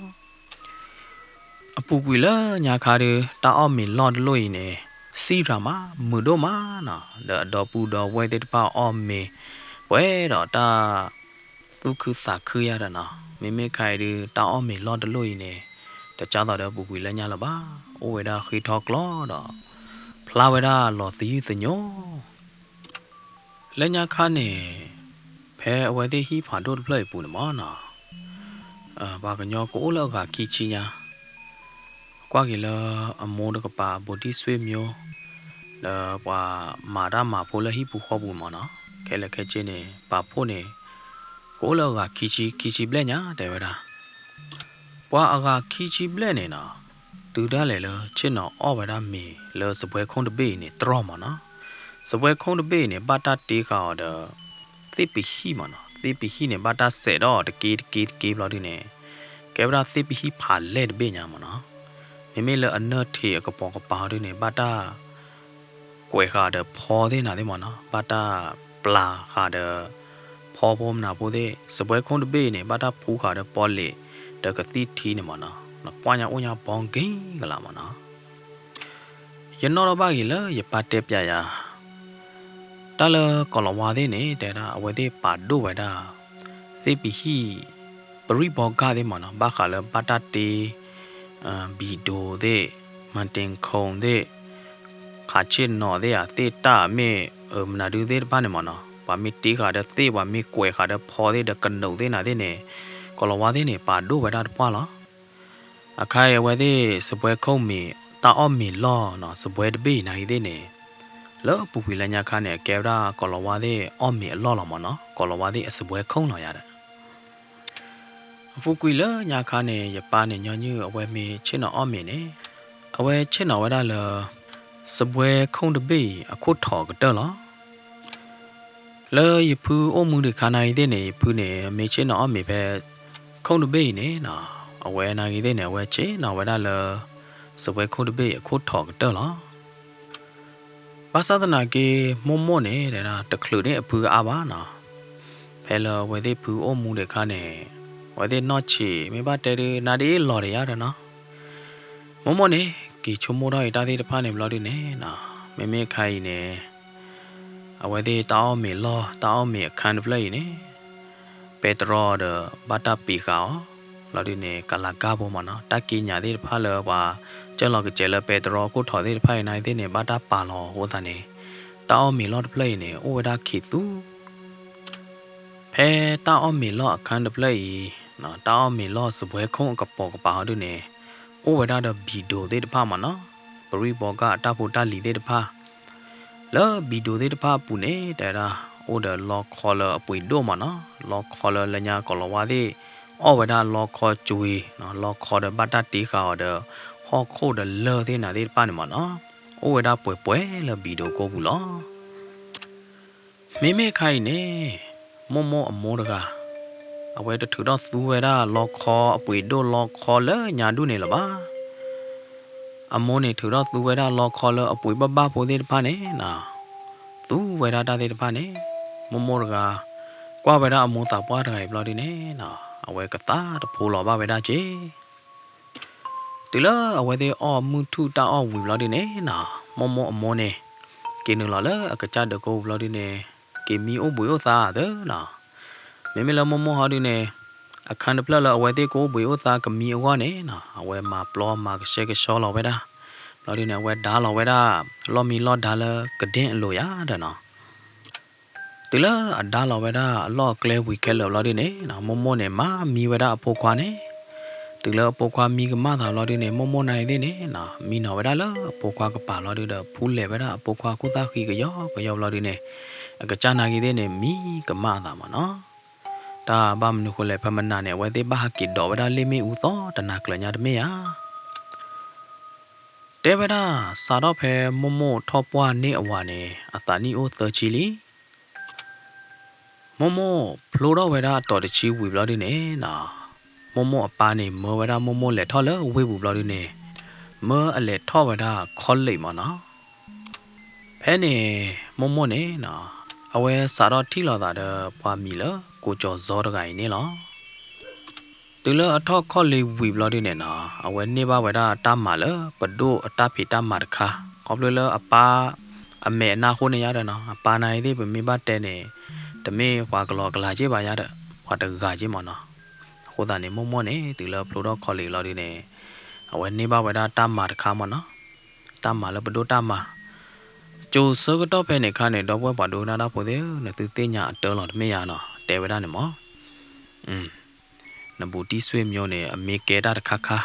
အပူၤကွံာ်လၢညါခါဒီး တၢ်အီၣ်မ့ၤလီၢ်တလိၣ်အံၤန့ၣ် စံၣ်ရၤမး မုာ်ဒိၣ်မးနီၤ ဒီးအဒီပုၢ်ဒီဝဲၢ်သ့ၣ်တဖၣ်အီၣ်မ့ၤ ပှဲၤဒီးတၢ်သူၣ်ခုသးခုယါဒီးနီၤ မ့မ့ၢ်ခါအံၤဒီး တၢ်အီၣ်မ့ၤလီၢ်တလိၣ်အံၤန့ၣ် တကၢသိးဒီးပူၤကွံာ်လၢညါလၢၤဘၣ် အိၣ်ဝဲဒၣ်ဃ့ထီၣ်ကျီဒီး ဖျါဝဲဒၣ်လီၤသယုၢ်သညိ လၢညါခါန့ၣ် ဖဲအဝဲသ့ၣ်ဟံၣ်ဖးဒိၣ်တဖျၢၣ်အံၤပူၤန့ၣ်မးနီၤ ပှၤကညီကအိၣ်လၢအဂၤခံဆံညါ ကွၢ်က့ၤလၢအမိၢ်တကပၤ ဘိးတံၢ်စွ့မိ ဒီးပှၤမၤတၢ်မၤဖိလၢဟံၣ်ပူၤဃီပူၤမးနီၤ ခဲလၢာ်ခဲဆ့န့ၣ် ပာ်ဖှိၣ်န့ၣ် ကအိၣ်လၢအဂၤခံဆံ ခံဆံဘျဲၣ်ညါတဲဝဲဒၣ် ပှၤအဂၤခံဆံဘျဲၣ်န့ၣ်နီၤ တုၤဒၣ်လဲာ်လၢဆ့ၣ်နီၤအီၣ်ဝဲဒၣ်မ့ၤလၢစပွဲခိၣ်တဘ့ၣ်အံၤန့ၣ် တြီၢ်မးနီၤ စပွဲခိၣ်တဘ့ၣ်အံၤန့ၣ် ဘၣ်တၢ်တ့ဃာ်အီၤဒီး သ့ၣ်ပဟံၣ်မးနီၤ သ့ၣ်ပဟံၣ်န့ၣ် ဘၣ်တၢ်စဲးထီၣ်အီၤတက့တက့တက့ဘျီဒုန့ၣ် ကဲဝဲဒၣ်သ့ၣ်ပဟံၣ်ဖးလဲၢ်တဘ့ၣ်ညါမးနီၤ မ့မ့ၢ်လၢအနၢၢ်ထံးအကပိာ်ကပၤဒုန့ၣ် ဘၣ်တၢ် ကွဲးဃာ်ဒီးဖီသ့ၣ်နၤသ့ၣ်မးနီၤ ဘၣ်တၢ်ပျၢဃာ်ဒီး ဖီဖိမနၤဖိသ့ၣ် စပွဲခိၣ်တဘ့ၣ်အံၤန့ၣ် ဘၣ်တၢ်ဖှူဃာ်ဒီးပီလဲး ဒီးကသံၣ်ထံန့ၣ်မးနီၤ နကွၢ်ညါအိၣ်ညါဘီက့ၤကလးမးနီၤ ယနီၣ်ထီၣ်ဘၣ်က့ၤလၢယပၢ်တဲပျးယၤ တၢ်လၢကီၤလၤဝါသ့ၣ်န့ၣ် တဲဒၣ်အဝဲသ့ၣ်ပာ်ဒိၣ်ဝဲဒၣ် သ့ၣ်ပဟံၣ် ပရံၣ်ဘီကၢ်သ့ၣ်မးနီၤ ဘၣ်ဃးလၢဘၣ်တၢ်တ့ ဘံၣ်ဒိၣ်သ့ၣ် မၤတ့ၣ်ခိၣ်သ့ၣ် ခးဆ့ၣ်နီၤသ့ၣ်ဧါ သ့ၣ်တၢ်မ့ၢ် မနုၤဒုသ့ၣ်တဖၣ်န့ၣ်မးနီၤ ပှၤမ့ၢ်တ့ဃာ်ဒီးသ့ၣ် ပှၤမ့ၢ်ကွဲးဃာ်ဒီးဖီသ့ၣ်ဒီးကနိးသ့ၣ်နၤသ့ၣ်န့ၣ် ကီၤလၤဝါသ့ၣ်န့ၣ် ပာ်ဒိၣ်ဝဲဒၣ်တပှၢ်လီၤ အခါအံၤအဝဲသ့ၣ် စပွဲခိၣ်မ့ၤ တၢ်အီၣ်မ့ၤလီၢ်နီၤ စပွဲတဘ့ၣ်အံၤနၤအံၤသ့ၣ်န့ၣ် လၢအပူၤကွံာ်လၢညါခါန့ၣ် အကဲဝဲဒၣ်ကီၤလၤဝါသ့ၣ်အီၣ်မ့ၤအလီၢ်လီၤမးနီၤ ကီၤလၤဝါသ့ၣ်အစပွဲခိၣ်လီၤယၤဒီး အပူၤကွံာ်လၢညါခါန့ၣ် ယပၢ်န့ၣ်ညီနုၢ်အဝဲမ့ၢ်ဆ့ၣ်နီၤအီၣ်မ့ၤန့ၣ် အဝဲဆ့ၣ်နီၤဝဲဒၣ်လၢ စပွဲခိၣ်တဘ့ၣ်အံၤအခိၣ်ထီၣ်အကတၢၢ်လီၤ လၢယဖုအိၣ်မူဒံးခါနၤအံၤသ့ၣ်န့ၣ် ယဖုန့ၣ် မ့ၢ်ဆ့ၣ်နီၤအီၣ်မ့ၤဖဲ ခိၣ်တဘ့ၣ်အံၤန့ၣ်နီၤ အဝဲနၤအံၤသ့ၣ်န့ၣ် အဝဲဆ့ၣ်နီၤဝဲဒၣ်လၢ စပွဲခိၣ်တဘ့ၣ်အံၤအခိၣ်ထီၣ်အကတၢၢ်လီၤ ဘၣ်ဆၣ်သနာ်က့ မိၢ်မိၢ်န့ၣ် တဲဒၣ်တချုးန့ၢ်အဖုကအါဘၣ်နီၤ ဖဲလၢအဝဲသ့ၣ်ဖုအိၣ်မူဒံးခါန့ၣ် အဝဲသ့ၣ်နီၢ်ဆံး မ့ၢ်ဘၣ်တဲဒုး နၤဒ်အ့ၣ်လီၤဒီးယါဒီးနီၤ မိၢ်မိၢ်န့ၣ် က့ၤဆိကမိၣ်ထီၣ်အံၤတၢ်သ့ၣ်တဖၣ်န့ၣ်ဘျီဒုန့ၣ်နီၤ မ့မ့ၢ်ခါအံၤန့ၣ် အဝဲသ့ၣ်တၢ်အီၣ်မ့ၤလီၢ် တၢ်အီၣ်မ့ၤအခန်းတဖျၢၣ်အံၤန့ၣ် ပဲတြီဒီးဘၣ်တၢ်ပံးဃာ်အီၤ လီၤဒုန့ၣ် ကလၤကၢ်ဖိမးနီၤ တၢ်က့ညးသ့ၣ်တဖၣ်လၢပှၤကၢၢ်လီၤကစဲးလၢပဲတြီအခိၣ်ထီၣ်သ့ၣ်တဖၣ်အံၤနၤအံၤသ့ၣ်န့ၣ် ဘၣ်တၢ်ပာ်လီၤအဃိသတးန့ၣ် တၢ်အီၣ်မ့ၤလီၢ်တဖျၢၣ်အံၤန့ၣ် အိၣ်ဝဲဒၣ်ခံးသူ ဖဲတၢ်အီၣ်မ့ၤလီၢ်အခန်းတဖျၢၣ်အံၤ တၢ်အီၣ်မ့ၤလီၢ်စပွဲခိၣ်အကပိာ်ကပၤဟီဒုန့ၣ် အိၣ်ဝဲဒၣ်ဒီးဘံၣ်ဒိၣ်သ့ၣ်တဖၣ်မးနီၤ ပရံၣ်ဘီကၢ်အတၢ်ဖိတၢ်လံၤသ့ၣ်တဖၣ် လၢဘံၣ်ဒိၣ်သ့ၣ်တဖၣ်အပူၤန့ၣ် တဲဒၣ် အိၣ်ဒီးလီခီလၢအပှ့ၤဒိၣ်မးနီၤ လီခီလၢလၢညါကီၤလၤဝါသ့ၣ် အီၣ်ဝဲဒၣ်လီခီကွံာ် လီခီဒီးဘၣ်တၢ်တ့ဃာ်အီၤဒီး ဟီၣ်ခိၣ်ဒီးလၢၢ်သ့ၣ်နၤသ့ၣ်တဖၣ်န့ၣ်မးနီၤ အိၣ်ဝဲဒၣ်ပှဲၤပှဲၤလၢဘံၣ်ဒိၣ်ကိးပူၤလီၤ မ့မ့ၢ်ခါအံၤန့ၣ် မိၢ်မိၢ်အမိၢ်တဂၤ အဝဲတထုးထီၣ်သူဝဲဒၣ်လီခီအပှ့ၤဒိၣ်လီခီလၢညါဒူၣ်န့ၣ်လၢၤဘၣ်. အမိၢ်န့ၣ်ထုးထီၣ်သူဝဲဒၣ်လီခီလၢအပှ့ၤဘၣ်ဘၣ်ဖိသ့ၣ်တဖၣ်န့ၣ်, သူဝဲဒၣ်တၢ်သ့ၣ်တဖၣ်န့ၣ်, မိၢ်မိၢ်တဂၤ ကွၢ်ဝဲဒၣ်အမိၢ်သးပှၢ်တဂၤအံၤဘျီဒုန့ၣ်, အဝဲကသါတဖိလီၤဘၣ်ဝဲဒၣ်က့ တုၤလၢအဝဲသ့ၣ်အီၣ်မုၢ်ထူၣ်တၢ်အီၣ်ဝံၤဘျီဒုန့ၣ်နီၤ, မိၢ်မိၢ်အမိၢ်န့ၣ် က့ၤနုာ်လီၤလၢအကစၢ်ဒၢးကိးပူၤဘျီဒုန့ၣ်, က့ၤမံအိၣ်ဘှံးအိၣ်သါသၢနီၤ. မ့မ့ၢ်လၢမိၢ်မိၢ်ဟီဒုန့ၣ် အခါတဖျၢၣ်လၢအဝဲသ့ၣ်ကအိၣ်ဘှံးအိၣ်သါကမံအဂီၢ်န့ၣ်နီၤ အဝဲမၤပျီမၤကဆှဲကဆှီလီၤဝဲဒၣ်, ဘျီဒုန့ၣ် အဝဲဒါလီၤဝဲဒၣ် လီၢ်မံလီၢ်ဒါလၢကဒ့ၣ်အလိၤယၤဒီးနီၤ တုၤလၢအဒါလီၤဝဲဒၣ်အလီၢ်အကျဲဝံၤခဲလၢာ်ဘျီဒုန့ၣ်နီၤ မိၢ်မိၢ်န့ၣ် မၤမံဝဲဒၣ်အဖိခွါန့ၣ်, တုၤလၢအဖိခွါမံကမၣ်သးဘျီဒုန့ၣ် မိၢ်မိၢ်နာ်က့ၤသ့ၣ်န့ၣ်နီၤ မံနီၤဝဲဒၣ်လၢအဖိခွါကပၤဘျီဒုဒီး ဖူလဲၤဝဲဒၣ်အဖိခွါခိၣ်သၣ်ဃံကယီကယီဘျီဒုန့ၣ် အကစၢ်နာ်က့ၤသ့ၣ်န့ၣ် မံကမၣ်အသးမးနီၤ. တၢ်ဘၣ်မနုၤဃိလဲၣ် ဖဲမနၤန့ၣ် အဝဲသ့ၣ်ဘၣ်ဟးက့ၤဒိးဝဲဒၣ်လ့ၣ်မ့ၣ်အူသီတနၤကျၢၤညါတမ့ၢ်ဧါ. တဲဝဲဒၣ် စးထီၣ်ဖဲမိၢ်မိၢ်ထီၣ်ပှၢ်န့ၢ်အဝၤန့ၣ် အသးနံၣ်အိၣ်သၢဆံလံ. မိၢ်မိၢ်ဖျိထီၣ်ဝဲဒၣ်အတီၤတဆံဝံၤဘျီဒုန့ၣ်နီၤ မိၢ်မိၢ်အပၢ်န့ၣ် မၢဝဲဒၣ်မိၢ်မိၢ်လဲၤထီၣ်လၢဝ့ၢ်ပူၤဘျီဒုန့ၣ် မၢအလဲၤထီၣ်ဝဲဒၣ် college မးနီၤ. ဖဲန့ၣ် မိၢ်မိၢ်န့ၣ်နီၤ အဝဲစးထီၣ်ထံၣ်လိာ်သးဒီးပှၤမံၤလၢကိးကၠီၤစီတဂၤအံၤန့ၣ်လီၤ. တုၤလၢအထီၣ် college ဝံၤဘျီဒုန့ၣ်နီၤ အဝဲန့ၢ်ဘၣ်ဝဲဒၣ်တၢ်မၤလၢပဒိၣ်အတၢ်ဖံးတၢ်မၤတခါ ခီဖျိလၢအပၢ် အမဲာ်အနါအဃိန့ၣ်ယါဒီးနီၤ အပၢ်နာ်က့ၤသ့ၣ် ပမ့ၢ်ဘၣ်တဲန့ၣ် တမ့ၢ်ပှၤကလီကလီက့ဘၣ်ယါဒီး ပှၤတဂၤက့မးနီၤ. အဃိသတးန့ၣ် မိၢ်မိၢ်န့ၣ် တုၤလၢဖျိထီၣ် college လီၤဒုန့ၣ် အဝဲန့ၢ်ဘၣ်ဝဲဒၣ်တၢ်မၤတခါမးနီၤ တၢ်မၤလၢပဒိၣ်တၢ်မၤ, ကၠိၤဆၢကတီၢ်ဖဲန့ၣ်အခါန့ၣ် ဒီပုၢ်ဝဲၢ်ပှၤဒိကနၣ်တၢ်ဖိသ့ၣ်ဧၢ နသုသ့ၣ်ညါအတၢ်လီၤတမ့ၢ်ယါနီၤ တဲဝဲဒၣ်န့ၣ်မး နဘူးတံၢ်ဆွေမျိုးန့ၣ် အမ့ၢ်ကဲတၢ်တခါခါ,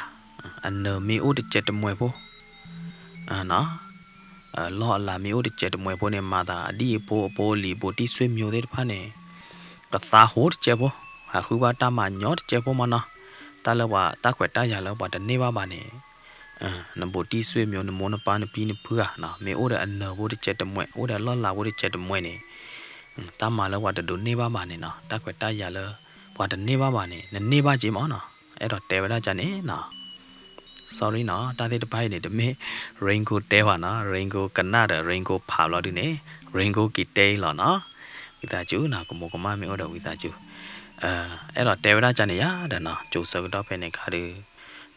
အနၢၤမ့ၢ်အိၣ်တစဲးတမှဲၤဖိ, လီၢ်အလၤမ့ၢ်အိၣ်တစဲးတမှဲၤဖိန့ၣ် မၤသးအဒံၣ်အဖိအဖိအလံၤဘူးတံၢ်ဆွေမျိုးသ့ၣ်တဖၣ်န့ၣ် ကသါဟိတစဲးဖိ, ဟးဃုဘၣ်တၢ်မၤညီတစဲးဖိမးနီၤ, တၢ်လၢပှၤတၢ်ခွဲးတၢ်ယာ်လၢပှၤတန့ၢ်ဘၣ်ဘၣ်န့ၣ် နဘူးတံၢ်ဆွေမျိုး နမိၢ်နပၢ်နဖံနဖုဧါ, မ့ၢ်အိၣ်ဒီးအနၢၤဖိတစဲးတမှဲၤ အိၣ်ဒီးလီၢ်လၤဖိတစဲးတမှဲၤန့ၣ် တၢ်မၤလၢပှၤတဒိးန့ၢ်ဘၣ်ဘၣ်န့ၣ်နီၤ တၢ်ခွဲးတၢ်ယာ်လၢ ပှၤတန့ၢ်ဘၣ်ဘၣ်န့ၣ် နန့ၢ်ဘၣ်က့မးနီၤ, အဲၣ်ဒိးတဲဝဲဒၣ်ကန့ၣ်နီၤ sorry နီၤ တၢ်သ့ၣ်တဖၣ်အံၤန့ၣ် တမ့ၢ် Rain ကိတဲဘၣ်နီၤ Rain ကိကနၣ်ဒီး Rain ကိဖးဘျီဒုန့ၣ် Rain ကိက့ၤတဲအံၤလီၤနီၤ, ဝံသးစူၤနီၤ ကမိၢ်ကမၣ်မ့ၢ်အိၣ်ဒီးဝံသးစူၤ အဲၣ်ဒိးတဲဝဲဒၣ်ကန့ၣ်ယါဒီးနီၤ ကၠိၤဆၢကတီၢ်ဖဲန့ၣ်အခါဒီး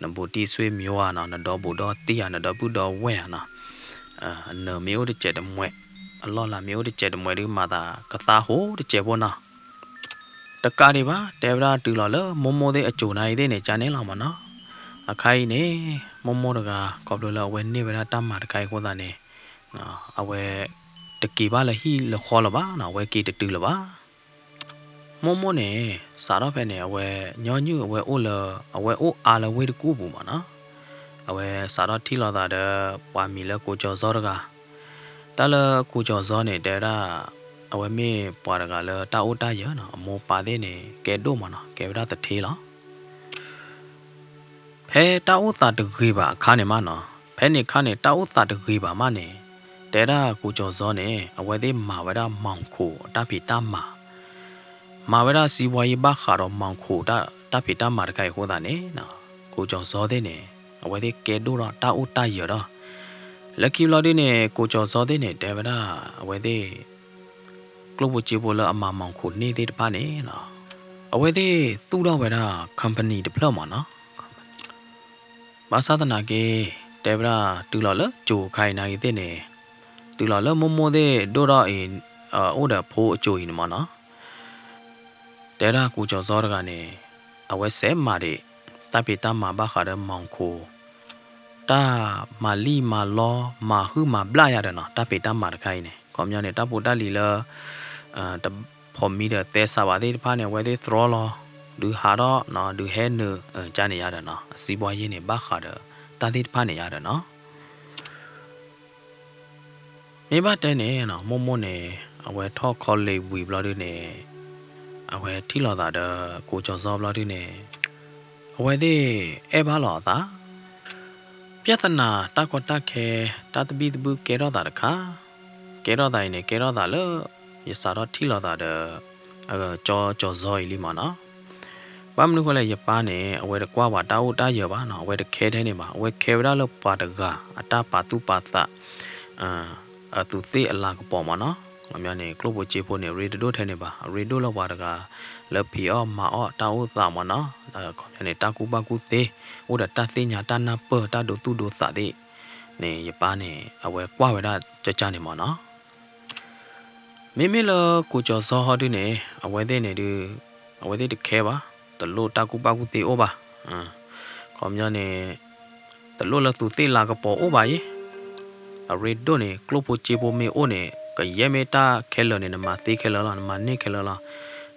နဘူးတံၢ်ဆွေမျိုးဧါနီၤ နဒီဘူးဒီတံၢ်ဧါ နဒီပုၢ်ဒီဝဲၢ်ဧါနီၤ အနၢၤမ့ၢ်အိၣ်တစဲးတမှဲၤ အလီၢ်လၤမ့ၢ်အိၣ်တစဲးတမှဲၤဒုးမၤသးကသါဟိတစဲးဖိနီၤ တကးဒံးဘၣ် တဲဝဲဒၣ်တုၤလီၤလၢမိၢ်မိၢ်သ့ၣ်အစိၤနာ်အံၤသ့ၣ်န့ၣ် ကန့ၣ်လီၤမးနီၤ, အခါအံၤန့ၣ် မိၢ်မိၢ်တဂၤ ခီဖျိလၢအဝဲန့ၢ်ဝဲဒၣ်တၢ်မၤတခါအံၤအဃိသတးန့ၣ် အဝဲ တက့ၤဘၣ်လၢဟံၣ်လၢဃီလၢၤဘၣ်နီၤ အဝဲက့ၤတတုၤလၢၤဘၣ် မိၢ်မိၢ်န့ၣ် စးထီၣ်ဖဲန့ၣ် အဝဲညီနုၢ်အဝဲအိၣ်လၢ အဝဲအိၣ်အါလၢဝ့ၢ်တကူၣ်ပူၤမးနီၤ, အဝဲစးထီၣ်ထံၣ်လိာ်သးဒီး ပှၤမံၤလၢကိကၠီၤစီတဂၤ, တၢ်လၢကိကၠီၤစီန့ၣ် တဲဝဲဒၣ် အဝဲမ့ၢ်ပှၤတဂၤလၢတၢ်အိၣ်တၢ်ယၢၤနီၤ အမိၢ်ပၢ်သ့ၣ်န့ၣ် ကဲဒိၣ်မးနီၤ ကဲဝဲဒၣ်သထ့လီၤ ဖဲတၢ်အိၣ်သးတဂ့ၤဘၣ်အခါန့ၣ်မးနီၤ, ဖဲန့ၣ်အခါန့ၣ် တၢ်အိၣ်သးတဂ့ၤဘၣ်မးန့ၣ်, တဲဒၣ်ကိကၠီၤစီန့ၣ် အဝဲသ့ၣ်မၤဝဲဒၣ်မီၤခိၣ်အတၢ်ဖံးတၢ်မၤ, မၤဝဲဒၣ်စံးဘှါယံၤဘၣ်ဃးဒီးမီၤခိၣ်တၢ်ဖံးတၢ်မၤတခါအံၤအဃိသတးန့ၣ်, ကိကၠီၤစီသ့ၣ်န့ၣ် အဝဲသ့ၣ်ကဲဒိၣ်ထီၣ်တၢ်အိၣ်တၢ်ယၢၤဒီး, လၢခံဘျီဒုန့ၣ် ကိကၠီၤစီသ့ၣ်န့ၣ် တဲဝဲဒၣ် အဝဲသ့ၣ် ကျိၣ်ဖိစ့ဖိလၢအမၤမီၤခိၣ်န့ၢ်သ့ၣ်တဖၣ်န့ၣ် အဝဲသ့ၣ်သူၣ်ထီၣ်ဝဲဒၣ် company တဖျၢၣ်မးနီၤ. ဘၣ်ဆၣ်သနာ်က့ တဲဝဲဒၣ်တုၤလီၤလၢကၠိၤအခါအံၤနာ်က့ၤသ့ၣ်န့ၣ်, တုၤလီၤလၢမိၢ်မိၢ်သ့ၣ်ဒိၣ်ထီၣ်အံၤ အိၣ်ဒီးဖိအစိၤအံၤန့ၣ်မးနီၤ. တဲဒၣ်ကိကၠီၤစီတဂၤန့ၣ် အဝဲစဲးမၤဒံး တၢ်ဖံးတၢ်မၤဘၣ်ဃးဒီးမီၤခိၣ် တၢ်မၤလံၣ်မၤလီ မၤဟုၣ်မၤဘျၣ်ယါဒီးနီၤ တၢ်ဖံးတၢ်မၤတခါအံၤန့ၣ် ခီပညီန့ၣ် တၢ်ဖိတၢ်လံၤလၢ တဖိးမံဒီးသဲစးဘၣ်သ့ၣ်တဖၣ်န့ၣ် အဝဲသ့ၣ်တြီလီၤ ဒုးဟးထီၣ်နီၤ ဒုးဟဲနုာ် ကန့ၣ်ယါဒီးနီၤ အစံးဘှါယ့ၢ်န့ၣ် ဘၣ်ဃးဒီးတၢ်သ့ၣ်တဖၣ်န့ၣ်ယါဒီးနီၤ မ့ၢ်ဘၣ်တဲန့ၣ်နီၤ မိၢ်မိၢ်န့ၣ် အဝဲထီၣ် college ဝံၤဘျီဒုန့ၣ် အဝဲထံၣ်လိာ်သးဒီးကိကၠီၤစီဘျီဒုန့ၣ် အဝဲသ့ၣ်အဲၣ်ဘၣ်လိာ်အသး ပြဿနာ တၢ်ကီတၢ်ခဲ တၢ်သဘံၣ်သဘုၣ်ကဲထီၣ်သးတခါ, ကဲထီၣ်သးအံၤန့ၣ် ကဲထီၣ်သးလၢ ယစးထီၣ်ထံၣ်လိာ်သးဒီး ကၠီကၠီၤစီအံၤလံမးနီၤ. ဘၣ်မနုၤဃိလဲၣ် ယပၢ်န့ၣ် အဝဲတကွၢ်ပှၤတၢ်အိၣ်တၢ်ယၢၤဘၣ်နီၤ, အဝဲတခဲထဲန့ၣ်ဘၣ်, အဝဲခဲဝဲဒၣ်လၢပှၤတဂၤ အတၢ်ပာ်သူၣ်ပာ်သး အသူးသ့ၣ်အလၤကပီၤမးနီၤ. ခီပညီန့ၣ် ကျိၣ်ဖိစ့ဖိန့ၣ် ရ့တဒိၣ်ထဲန့ၣ်ဘၣ်, အရ့ဒိၣ်လၢပှၤတဂၤ လၢဖံးအီၣ်မၤအီၣ်တၢ်အိၣ်သးမးနီၤ. ခီပညီန့ၣ် တၢ်ကူၣ်ဘၣ်ကူၣ်သ့ အိၣ်ဒီးတၢ်သ့ၣ်ညါတၢ်နၢ်ပၢၢ်တၢ်ဒိသူၣ်ဒိသးသ့ၣ်န့ၣ် ယပၢ်န့ၣ် အဝဲကွၢ်ဝဲဒၣ်ကၠၢကၠၢန့ၣ်မးနီၤ. မ့မ့ၢ်လၢကိကၠီၤစီဟီဒုန့ၣ် အဝဲသ့ၣ်န့ၣ်ဒုး အဝဲသ့ၣ်တခဲဘၣ်, တလိၣ်တၢ်ကူၣ်ဘၣ်ကူၣ်သ့အိၣ်ဘၣ်. ခီပညီန့ၣ် တလိၣ်လၢသူးသ့ၣ်လၤကပီၤအိၣ်ဘၣ်အံၤ, အရ့ဒိၣ်န့ၣ် ကျိၣ်ဖိစ့ဖိမ့ၢ်အိၣ်န့ၣ် ကယဲၢ်မ့ၢ်တၢ်ခဲလၢာ်န့ၣ် နမၤသ့ခဲလၢာ်လီၤ, နမၤန့ၢ်ခဲလၢာ်လီ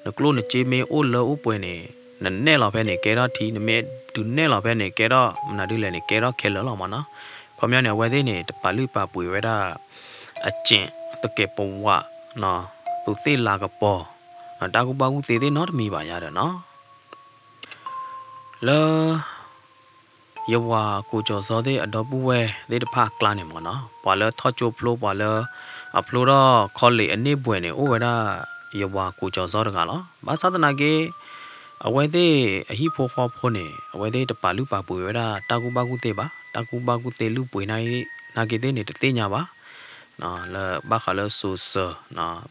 ၤ. နကျိၣ်နစ့မ့ၢ်အိၣ်လၢအိၣ်ပှဲၤန့ၣ် နနဲၣ်လီၤဖဲန့ၣ် ကဲထီၣ်ထံ, နမ့ၢ်ဒုးနဲၣ်လီၤဖဲန့ၣ် ကဲထီၣ် မနုၤဒ်လဲၣ်န့ၣ် ကဲထီၣ်ခဲလၢာ်လီၤမ့ၢ်နီၤ. ခီပညီန့ၣ် အဝဲသ့ၣ်န့ၣ် တပာ်လုၢ်ပာ်ပှ့ၤဝဲဒၣ် အကျင့် သကဲးပဝး သူးသ့ၣ်လၤကပီၤ တၢ်ကူၣ်ဘၣ်ကူၣ်သ့သ့ၣ်နီတမံၤဘၣ်ယၤဒီးနီၤ. လၢ ယဝၤကိးကၠီၤစီသ့ၣ်အဒီပုၢ်ဝဲၢ်သ့ၣ်တဖၣ်အကျါန့ၣ်မ့ၢ်နီၤ, ပှၤလၢထီၣ်ကၠိဖျိ ပှၤလၢအဖျိထီၣ် college အန့ၢ်ဘွဲ့န့ၣ် အိၣ်ဝဲဒၣ်ယဝၤကိးကၠီၤစီတဂၤလီၤ. ဘၣ်ဆၣ်သနာ်က့ အဝဲသ့ၣ်အဟံၣ်ဖိဃီဖိန့ၣ် အဝဲသ့ၣ်တပာ်လုၢ်ပာ်ပှ့ၤဝဲဒၣ်တၢ်ကူၣ်ဘၣ်ကူၣ်သ့ဘၣ်, တၢ်ကူၣ်ဘၣ်ကူၣ်သ့လုၢ်ပှ့ၤနာ်က့သ့ၣ်န့ၣ် တသ့ၣ်ညါဘၣ်. လၢဘၣ်ဃးလၢ social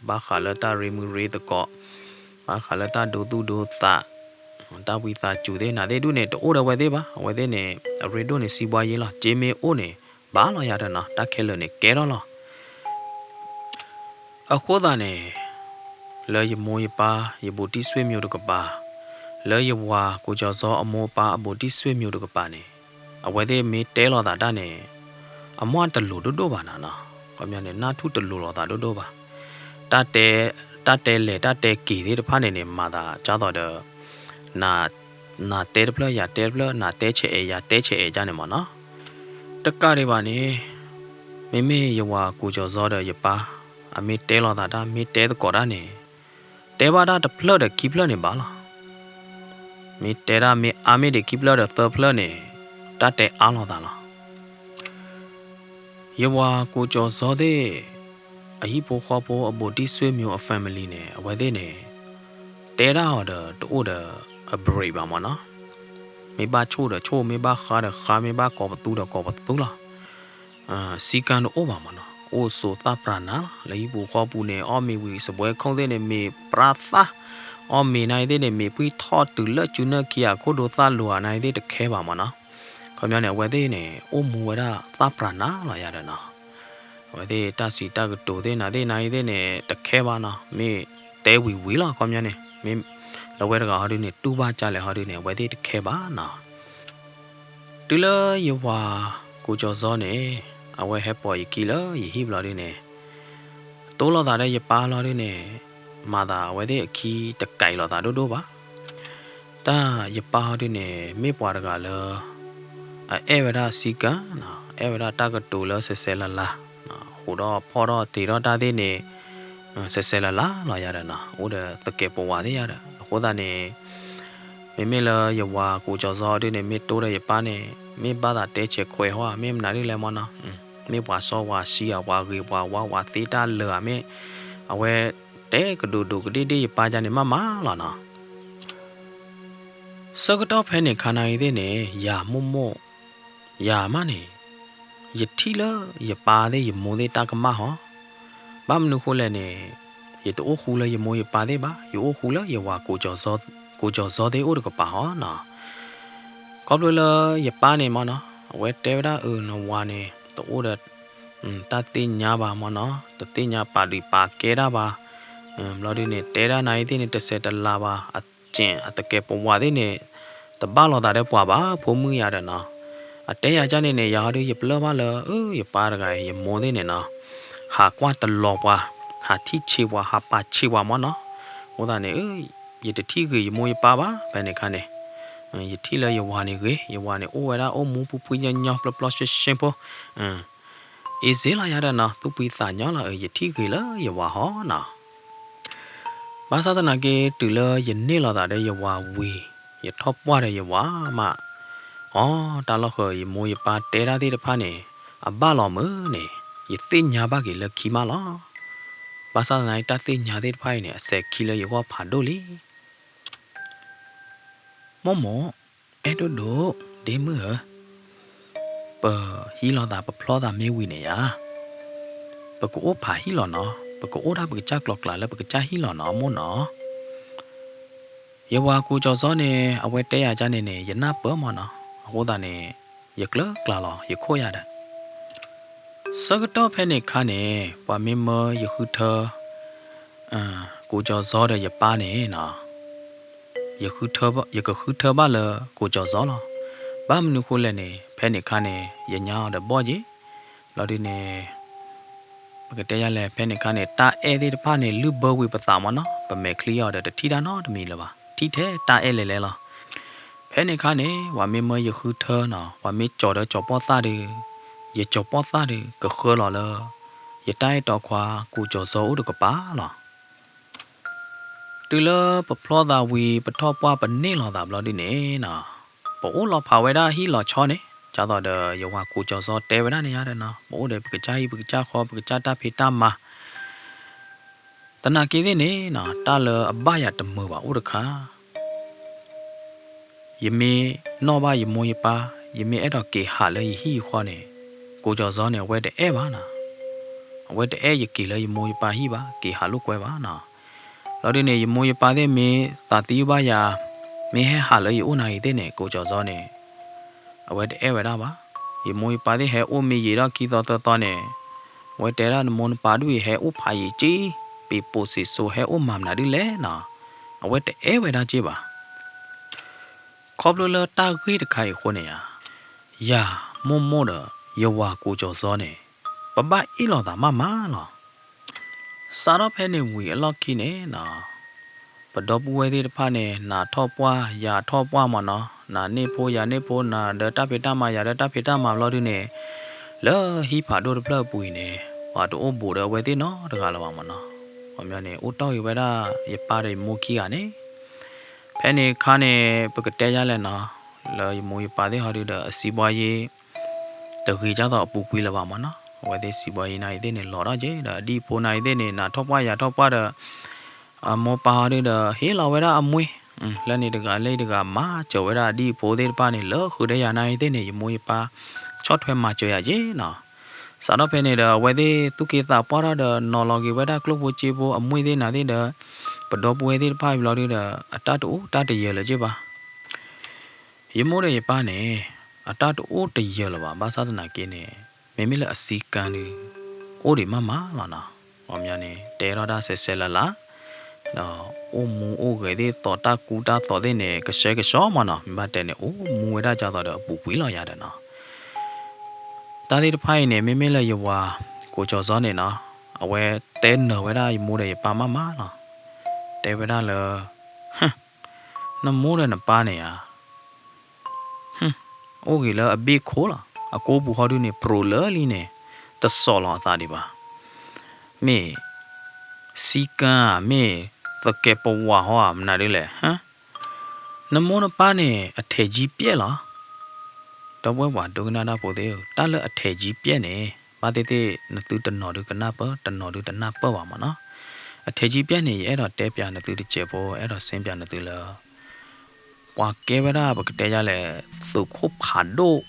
ဘၣ်ဃးလၢတၢ်ရ့မုာ်ရ့သကိး, ဘၣ်ဃးလၢတၢ်ဒိသူၣ်ဒိသး, တၢ်ဝံသးစူၤသ့ၣ် နာ်သ့ၣ်ဒုးန့ၣ် တအိၣ်ဒီးဝဲသ့ၣ်ဘၣ်. အဝဲသ့ၣ်န့ၣ် အရ့ဒိၣ်န့ၣ် စံးဘှါယ့လီၤ, စ့မ့ၢ်အိၣ်န့ၣ် ဘၣ်လီၤယၤဒီးနီၤ, တၢ်ခဲလၢာ်န့ၣ် ကဲထီၣ်လီၤ. အဃိသတးန့ၣ် လၢယမိၢ်ယပၢ် ယဘူးတံၢ်ဆွေမျိုးတကပၤ, လၢယဝၤကိးကၠီၤစီအမိၢ်အပၢ် အဘူးတံၢ်ဆွေမျိုးတကပၤန့ၣ် အဝဲသ့ၣ်မ့ၢ်တဲလိာ်သးတၢ်န့ၣ် အမ့ၢ်တလိၤဒိၣ်ဒိၣ်ဘၣ်နၤနီၤ, ခီပညီန့ၣ် နၢ်ထူၣ်တလိၤလိာ်သးဒိၣ်ဒိၣ်ဘၣ်. တၢ်တဲ တၢ်တဲလဲၤတၢ်တဲက့ၤသ့ၣ်တဖၣ်န့ၣ်န့ၣ် မၤသးဒ်သိးဒီး နၤတဲတဖျၢၣ် ယၤတဲတဖျၢၣ်, နၤတဲဆဲးအဲး ယၤတဲဆဲးအဲးဒ်န့ၣ်မ့ၢ်နီၤ. တကးဒံးဘၣ်န့ၣ် မ့မ့ၢ်ယဝၤကိးကၠီၤစီဒီးယပၢ် အမ့ၢ်တဲလိာ်သးတၢ် မ့ၢ်တဲသကိးတၢ်န့ၣ် တဲဘၣ်တၢ်တဖျၢၣ်ဒီးခံဖျၢၣ်န့ၣ်ဘၣ်လီၤ. မ့ၢ်တဲဒၣ်မ့ၢ်အါမ့ၢ်ဒံးခံဖျၢၣ်ဒီးသၢဖျၢၣ်န့ၣ် တၢ်တဲအါလိာ်သးလီၤ. ယဝၤကိးကၠီၤစီသ့ၣ် အဟံၣ်ဖိဃီဖိ အဘူးတံၢ်ဆွေမျိုးအ family န့ၣ် အဝဲသ့ၣ်န့ၣ် တဲဒၣ်အီၤဒီးတအိၣ်ဒီးအ break ဘၣ်မ့ၢ်နီၤ. မ့ၢ်ဘၣ်ဆိၣ်ဒီးဆိၣ်, မ့ၢ်ဘၣ်ဃါဒီးဃါ, မ့ၢ်ဘၣ်ကိးပသူဒီးကိးပသူလီၤ. စည်းကမ်းတအိၣ်ဘၣ်မ့ၢ်နီၤ, အိၣ်ဆိးသၣ်ပြးနးလီၤ. လၢဟံၣ်ပူၤဃီပူၤန့ၣ် အီၣ်မ့ၤဝံၤ စပွဲခိၣ်သ့ၣ်န့ၣ် မ့ၤပြးသၣ်, အီၣ်မ့ၤနာ်သ့ၣ်န့ၣ် မ့ၤဖှံထီၣ်တုၤလၢစုနၢၣ်ခံ အခိၣ်ဒိသၣ်လိၤဧါ နာ်သ့ၣ်တခဲဘၣ်မ့ၢ်နီၤ. ခီပညီန့ၣ် အဝဲသ့ၣ်န့ၣ် အိၣ်မူဝဲဒၣ်သၣ်ပြးနးလီၤယၤဒီးနီၤ. အဝဲသ့ၣ်တၢ်စံးတၢ်ကတိၤသ့ၣ် နာ်သ့ၣ်နာ်သ့ၣ်န့ၣ် တခဲဘၣ်နီၤ, မ့ၢ်တဲဝံၤဝံၤလီၤ. ခီပညီန့ၣ် မ့ၢ်လၢဝဲတဂၤဟီဒုန့ၣ် တူၢ်ဘၣ်ကလဲာ်ဟီဒုန့ၣ် အဝဲသ့ၣ်တခဲဘၣ်နီၤ. တုၤလၢယဝၤကိးကၠီၤစီန့ၣ် အဝဲဟဲပိာ်ယခံလၢယဟံၣ်ဘျီဒုန့ၣ် တိၢ်လိာ်သးဒီးယပၢ်လီၤဒုန့ၣ် မၤသးအဝဲသ့ၣ်အခံတကဲးလိာ်သးဒိၣ်ဒိၣ်ဘၣ်. တၢ်ယပၢ်ဟီဒုန့ၣ် မ့ၢ်ပှၤတဂၤလၢ အအဲၣ်ဝဲဒၣ်စည်းကမ်းနီၤ, အဲၣ်ဝဲဒၣ်တၢ်ကတိၤလၢစဲးစဲးလၤလၤ, ဟူးထီၣ်ဖီၣ်ထီၣ်တ့ၤထီၣ်တၢ်သ့ၣ်န့ၣ် စဲးစဲးလၤလၤလီၤယၤဒီးနီၤ, အိၣ်ဒီးသကဲးပဝးသ့ၣ်ယၤဒီး အဃိသတးန့ၣ် မ့မ့ၢ်လၢယဝၤကိးကၠီၤစီဒုန့ၣ် မ့ၢ်တိၢ်ဒီးယပၢ်န့ၣ် မ့ၢ်ဘၣ်သးတဲဆဲးခွဲးဟီ မ့ၢ်မနုၤဒ်လဲၣ်မ့ၢ်နီၤ, မ့ၢ်ပှၤစီပှၤဆှံဧါ ပှၤဂ့ၤပှၤဝါ ပှၤသ့တၢ်လၢာ်ဧါ မ့ၢ်အဝဲတဲကဒိးဒိးကဒ့ၣ်ဒ့ၣ်ယပၢ်ယၤန့ၣ် မ့ၢ်မးလီၤနီၤ. ဆၢကတီၢ်ဖဲန့ၣ်ခါနာ်ဂ့ၤသ့ၣ်န့ၣ် ယၤမိၢ်မိၢ် ယၤမးန့ၣ် ယထံၣ်လၢယပၢ်သ့ၣ်ယမိၢ်သ့ၣ်တၢ်ကမၣ်ဟီ, ဘၣ်မနုၤဃိလဲၣ်န့ၣ် ယတအိၣ်ဃူလၢယမိၢ်ယပၢ်သ့ၣ်ဘၣ်, ယအိၣ်ဃူလၢယဝၤကိးကၠီၤစီသ့ၣ်အိၣ်တကပၤဟီနီၤ. ခီဖျိလၢယပၢ်န့ၣ်မ့ၢ်နီၤ အဝဲတဲဝဲဒၣ်အၢ နဝၤန့ၣ် တအိၣ်ဒီး တၢ်သ့ၣ်ညါဘၣ်မ့ၢ်နီၤ, တသ့ၣ်ညါပာ်ဒုးပာ်ကဲတၢ်ဘၣ်, ဘျီဒုန့ၣ် တဲဒၣ်နာ်ဂ့ၤသ့ၣ်န့ၣ် တစဲးတလၤဘၣ်, အကျင့်အသကဲးပဝးသ့ၣ်န့ၣ် တဘၣ်လိာ်သးဒီးပှၤဘၣ် ဖိမုၣ်ယၤဒီးနီၤ. အတဲယၤကန့ၣ်န့ၣ် ယၤဟီဒု ယပလၢၢ်ဘၣ်လၢ အၢ ယပၢ်တဂၤအံၤ ယမိၢ်သ့ၣ်န့ၣ်နီၤ ဟးကွၢ်တလီၤပှၤ, ဟးထံၣ်ဆံးပှၤ ဟးပာ်ဆံးပှၤမ့ၢ်နီၤ. အဃိသတးန့ၣ် အၢ ယတထံၣ်ဂ့ၤယမိၢ်ယပၢ်ဘၣ် ဖဲန့ၣ်ခါန့ၣ်, ယထံၣ်လၢယဝၤန့ၣ်ဂ့ၤ, ယဝၤန့ၣ်အိၣ်ဝဲဒၣ်အိၣ်မူဖှံဖှံညီညီ ပျီပျီရှ့ရှ့ဖိ easy လီၤယၤဒီးနီၤ, သူၣ်ဖှံသးညီလီၤ, ယထံၣ်ဂ့ၤလၢယဝၤဟီနီၤ. ဘၣ်ဆၣ်သနာ်က့ တုၤလၢယန့ၢ်လိာ်သးဒီးယဝၤဝံၤ ယထီၣ်ပှၢ်ဒီးယဝၤမး, အိ တၢ်လီၢ်ဃၢၤ ယမိၢ်ယပၢ်တဲတၢ်သ့ၣ်တဖၣ်န့ၣ် အဘၣ်လီၤမုၢ်န့ၣ် ယသ့ၣ်ညါဘၣ်က့ၤလၢခံမးလီၤ. ဘၣ်ဆၣ်သနာ်က့ တၢ်သ့ၣ်ညါသ့ၣ်တဖၣ်အံၤန့ၣ် အစဲးခံလၢယဂီၢ်ဖးဒိၣ်လံ. မိၢ်မိၢ်, အဲၣ်ဒိၣ်ဒိၣ်, ဒ့မုၣ်ဧၢ, ပဟံးလိာ်သး ပဖျီသးမ့ၢ်ဝံၤန့ၣ်ယါ, ပကအိၣ်ဖးဟံၣ်လီၤနီၤ, ပကအိၣ်ဒၣ်ပကစၢ်ကျိၤကျါလၢပကစၢ်ဟံၣ်လီၤနီၤ မိၢ်နီၤ. ယဝၤကိးကၠီၤစီန့ၣ် အဝဲတဲယၤကန့ၣ်န့ၣ် ယနၢ်ပၢၢ်မးနီၤ, အဃိသတးန့ၣ် ယကျၢၤကျါလီၤ ယခိၣ်ယၤဒီး ဆၢကတီၢ်ဖဲန့ၣ်ခါန့ၣ် ပှၤမ့ၢ်မၢယဃုထၢ ကိးကၠီၤစီဒီးယပၢ်န့ၣ်နီၤ, ယဃုထၢဘၣ်, ယကဃုထၢဘၣ်လၢကိၣ်ကၠီၣ်စီလီၤ. ဘၣ်မနုၤဃိလဲၣ်န့ၣ် ဖဲန့ၣ်အခါန့ၣ် ယညါအီၤဒီးဘီၣ်က့ၤ, ဘျီဒုန့ၣ် ပကတဲယၤလဲၣ် ဖဲန့ၣ်အခါန့ၣ် တၢ်အဲၣ်သ့ၣ်တဖၣ်န့ၣ် လုၢ်ဘၢဝံၤပသးမ့ၢ်နီၤ, ပမဲာ်ချံအီၤဒီးတထံၣ်တၢ်နီတမံၤလၢၤဘၣ်, ထံၣ်ထဲတၢ်အဲၣ်လဲၤလဲၤလီၤ. ဖဲန့ၣ်အခါန့ၣ် ပှၤမ့ၢ်မၢယဃုထၢနီၤ, ပှၤမ့ၢ်ကၠီၤဒီးကၠီၤပီၣ်သၣ်ဒီး, ယကၠီၤပီၣ်သၣ်ဒီး ကဃၢလီၤလၢ ယတၢ်အဲၣ်တီခွါ ကိၣ်ကၠီၣ်စီအိၣ်တကပၤလီၤ. တုၤလၢပဖျီသးဝံၤ ပထီၣ်ပှၢ်ပန့ၢ်လီၤသးဘျီဒုန့ၣ်နီၤ, ပအိၣ်လီၤဖးဝဲဒၣ်ဟံၣ်လီၤဆီန့ၣ်, ဒ်သိးဒီးယဝၤကိၣ်ကၠီၣ်စီတဲဝဲဒၣ်န့ၣ်ယါဒီးနီၤ, ပအိၣ်ဒီးပကစၢ်ဟံၣ်ပကစၢ်ဃီ ပကစၢ်တၢ်ဖံးတၢ်မၤ သနာ်က့သ့ၣ်န့ၣ်နီၤ, တၢ်လၢအဘၣ်ယၤတမုာ်ဘၣ်အိၣ်တခါ, ယမ့ၢ်နီၣ်ဘၣ်ယမိၢ်ယပၢ်, ယမ့ၢ်အဲၣ်ဒိးက့ၤဟးလၢယဟံၣ်ယဃီန့ၣ်, ကိၣ်ကၠီၣ်စီန့ၣ် အဝဲတအဲၣ်ဘၣ်နီၤ, အဝဲတအဲၣ်ယက့ၤလၢယမိၢ်ယပၢ်ဟံၣ်ဘၣ်, က့ၤဟးလိာ်ကွဲဘၣ်နီၤ. ဘျီဒုန့ၣ် ယမိၢ်ယပၢ်သ့ၣ်မ့ၢ်သးသယုၢ်ဘၣ်ယၤ, မ့ၢ်ဟဲဟးလၢယအိၣ်နၤဂ့ၤသ့ၣ်န့ၣ် ကိၣ်ကၠီၣ်စီန့ၣ် အဝဲတအဲၣ်ဝဲဒၣ်ဘၣ်. ယမိၢ်ယပၢ်သ့ၣ်ဟဲအိၣ်မ့ၢ်ယံာ်ဒီးခံသီသၢသီန့ၣ်, အဝဲတဲဒၣ်နမိၢ်နပၢ်ဒုအံၤ ဟဲအိၣ်ဖးယံာ်က့, ပ့ၤပိာ်စံးစိၤ ဟဲအိၣ်မၤမနုၤဒ်လဲၣ်နီၤ, အဝဲတအဲၣ်ဝဲဒၣ်က့ဘၣ်. ခီဖျိလၢတၢ်ဂ့ၢ်တခါအံၤအဃိန့ၣ်ဧါ, ယၤမိၢ်မိၢ်ဒီး ယဝၤကိၣ်ကၠီၣ်စီန့ၣ် ပဘၣ်အ့ၣ်လိာ်သးမးမးလီၤ. စးထီၣ်ဖဲန့ၣ်ဝံၤအလီၢ်ခံန့ၣ်နီၤ, ပဒီပုၢ်ဝဲၢ်သ့ၣ်တဖၣ်န့ၣ် နၤထီၣ်ပှၢ် ယၤထီၣ်ပှၢ်မ့ၢ်နီၤ, နၤန့ၢ်ဖိယၤန့ၢ်ဖိ, နၤဒီးတၢ်ဖံးတၢ်မၤ ယၤဒီးတၢ်ဖံးတၢ်မၤဘျီဒုန့ၣ်, လၢဟံၣ်ဖးဒိၣ်တဖျၢၣ်အပူၤအံၤန့ၣ် ပှၤတအိၣ်ဘူးဒီးအဝဲသ့ၣ်နီတဂၤလၢၤဘၣ်မ့ၢ်နီၤ. ခီပညီန့ၣ် အိၣ်တီၢ်ဂ့ၤဝဲဒၣ်ယပၢ်ဒီးယမိၢ်ခံဂၤန့ၣ်, ဖဲန့ၣ်အခါန့ၣ် ပကတဲယါလဲၣ်နီၤ, လၢယမိၢ်ယပၢ်သ့ၣ်ဟီဒုဒီး အစံးဘှါယ့ တဂ့ၤဒ်သိးအပူၤကွံာ်လၢၤဘၣ်မ့ၢ်နီၤ. အဝဲသ့ၣ်စံးဘှါယ့နၤအံၤသ့ၣ်န့ၣ် လီၤထီၣ်က့ၤဒီး အဒံၣ်အဖိနၤအံၤသ့ၣ်န့ၣ် နၤထီၣ်ပှၢ်ယၤထီၣ်ပှၢ်ဒီး အမိၢ်ပၢ်ဟီဒုဒီး ဟ့ၣ်လီၤဝဲဒၣ်အမှံ, လၢန့ၣ်တဂၤလၢတဂၤ မၤစၢၤဝဲဒၣ်အဒံၣ်အဖိသ့ၣ်တဖၣ်န့ၣ် လၢဃုာ်ဒီးယၤနၤအံၤသ့ၣ်န့ၣ် ယမိၢ်ယပၢ် ဆီၣ်ထွဲမၤစၢၤယၤက့ၤနီၤ. စးထီၣ်ဖဲန့ၣ်ဒီး အဝဲသ့ၣ်သူၣ်က့သးပှၢ်ထီၣ်ဒီး နီၤလီၤက့ၤဝဲဒၣ်ကျိၣ်ဖိစ့ဖိအမှံသ့ၣ်နၤသ့ၣ်ဒီး ပဒီပုၢ်ဝဲၢ်သ့ၣ်တဖၣ်အံၤဘျီဒုဒီး အတၢ်တအိၣ်တၢ်တယၢၤလၢၤက့ၤဘၣ်. ယမိၢ်ဒီးယပၢ်န့ၣ် အတၢ်တအိၣ်တယၢၤလၢၤဘၣ်, ဘၣ်ဆၣ်သနာ်က့န့ၣ် မ့မ့ၢ်လၢအစံကၢဒု အိၣ်ဒံးမးမးလီၤနီၤ. ခီပညီန့ၣ် တဲထီၣ်တၢ်ဆဲးဆဲးလၤလၤ, ဒီးအိၣ်မူအိၣ်ဂဲၤသ့ၣ်သိးတၢ်ကူတၢ်သိးသ့ၣ်န့ၣ် ကဆှဲကဆှီမ့ၢ်နီၤ. မ့ၢ်ဘၣ်တဲန့ၣ် အိၣ်မူဝဲဒၣ်ဒ်သိးဒီးအပူၤကွံာ်လီၤယၤဒီးနီၤ. တၢ်သ့ၣ်တဖၣ်အံၤန့ၣ် မ့မ့ၢ်လၢယဝၤကိၣ်ကၠီၣ်စီန့ၣ်နီၤ, အဝဲတဲနၢၤဝဲဒၣ်ယမိၢ်ဒီးယပၢ်မးမးလီၤ. တဲဝဲဒၣ်လၢ နမိၢ်ဒီးနပၢ်န့ၣ်ဧါ, အိၣ်ဂ့ၤလၢအဘ့ၣ်ခိၣ်လီၤ. အကိာ်ပူၤဟီဒုန့ၣ် ပြိးလၢလံန့ၣ် တစိာ်လီၤအသးဒံးဘၣ်. မ့ၢ်စံကၢဧါ, မ့ၢ်သကဲးပဝးဟီဧါ, မနုၤဒ်လဲၣ်. နမိၢ်နပၢ်န့ၣ် အထဲးကံပျဲၢ်လီၤ. ဒီပုၢ်ဝဲၢ်ပှၤဒိကနၣ်တၢ်ဖိသ့ၣ်ဧၢ, တၢ်လၢအထဲးကံပျဲၢ်န့ၣ် ဘၣ်သ့ၣ်သ့ၣ် နသုတနီၤဒုကနၢ်ပၢၢ်, တနီၤဒုတနၢ်ပၢၢ်ဘၣ်မ့ၢ်နီၤ. အထဲးကံပျဲၢ်န့ၣ် ယအဲၣ်ဒိးတဲပျးနသုတစဲးဖိ, အဲၣ်ဒိးစ့ပျးနသုလၢ ပှၤကဲဝဲဒၣ် ပကတဲယါလဲၣ် သုးခိၣ်ဖးဒိၣ်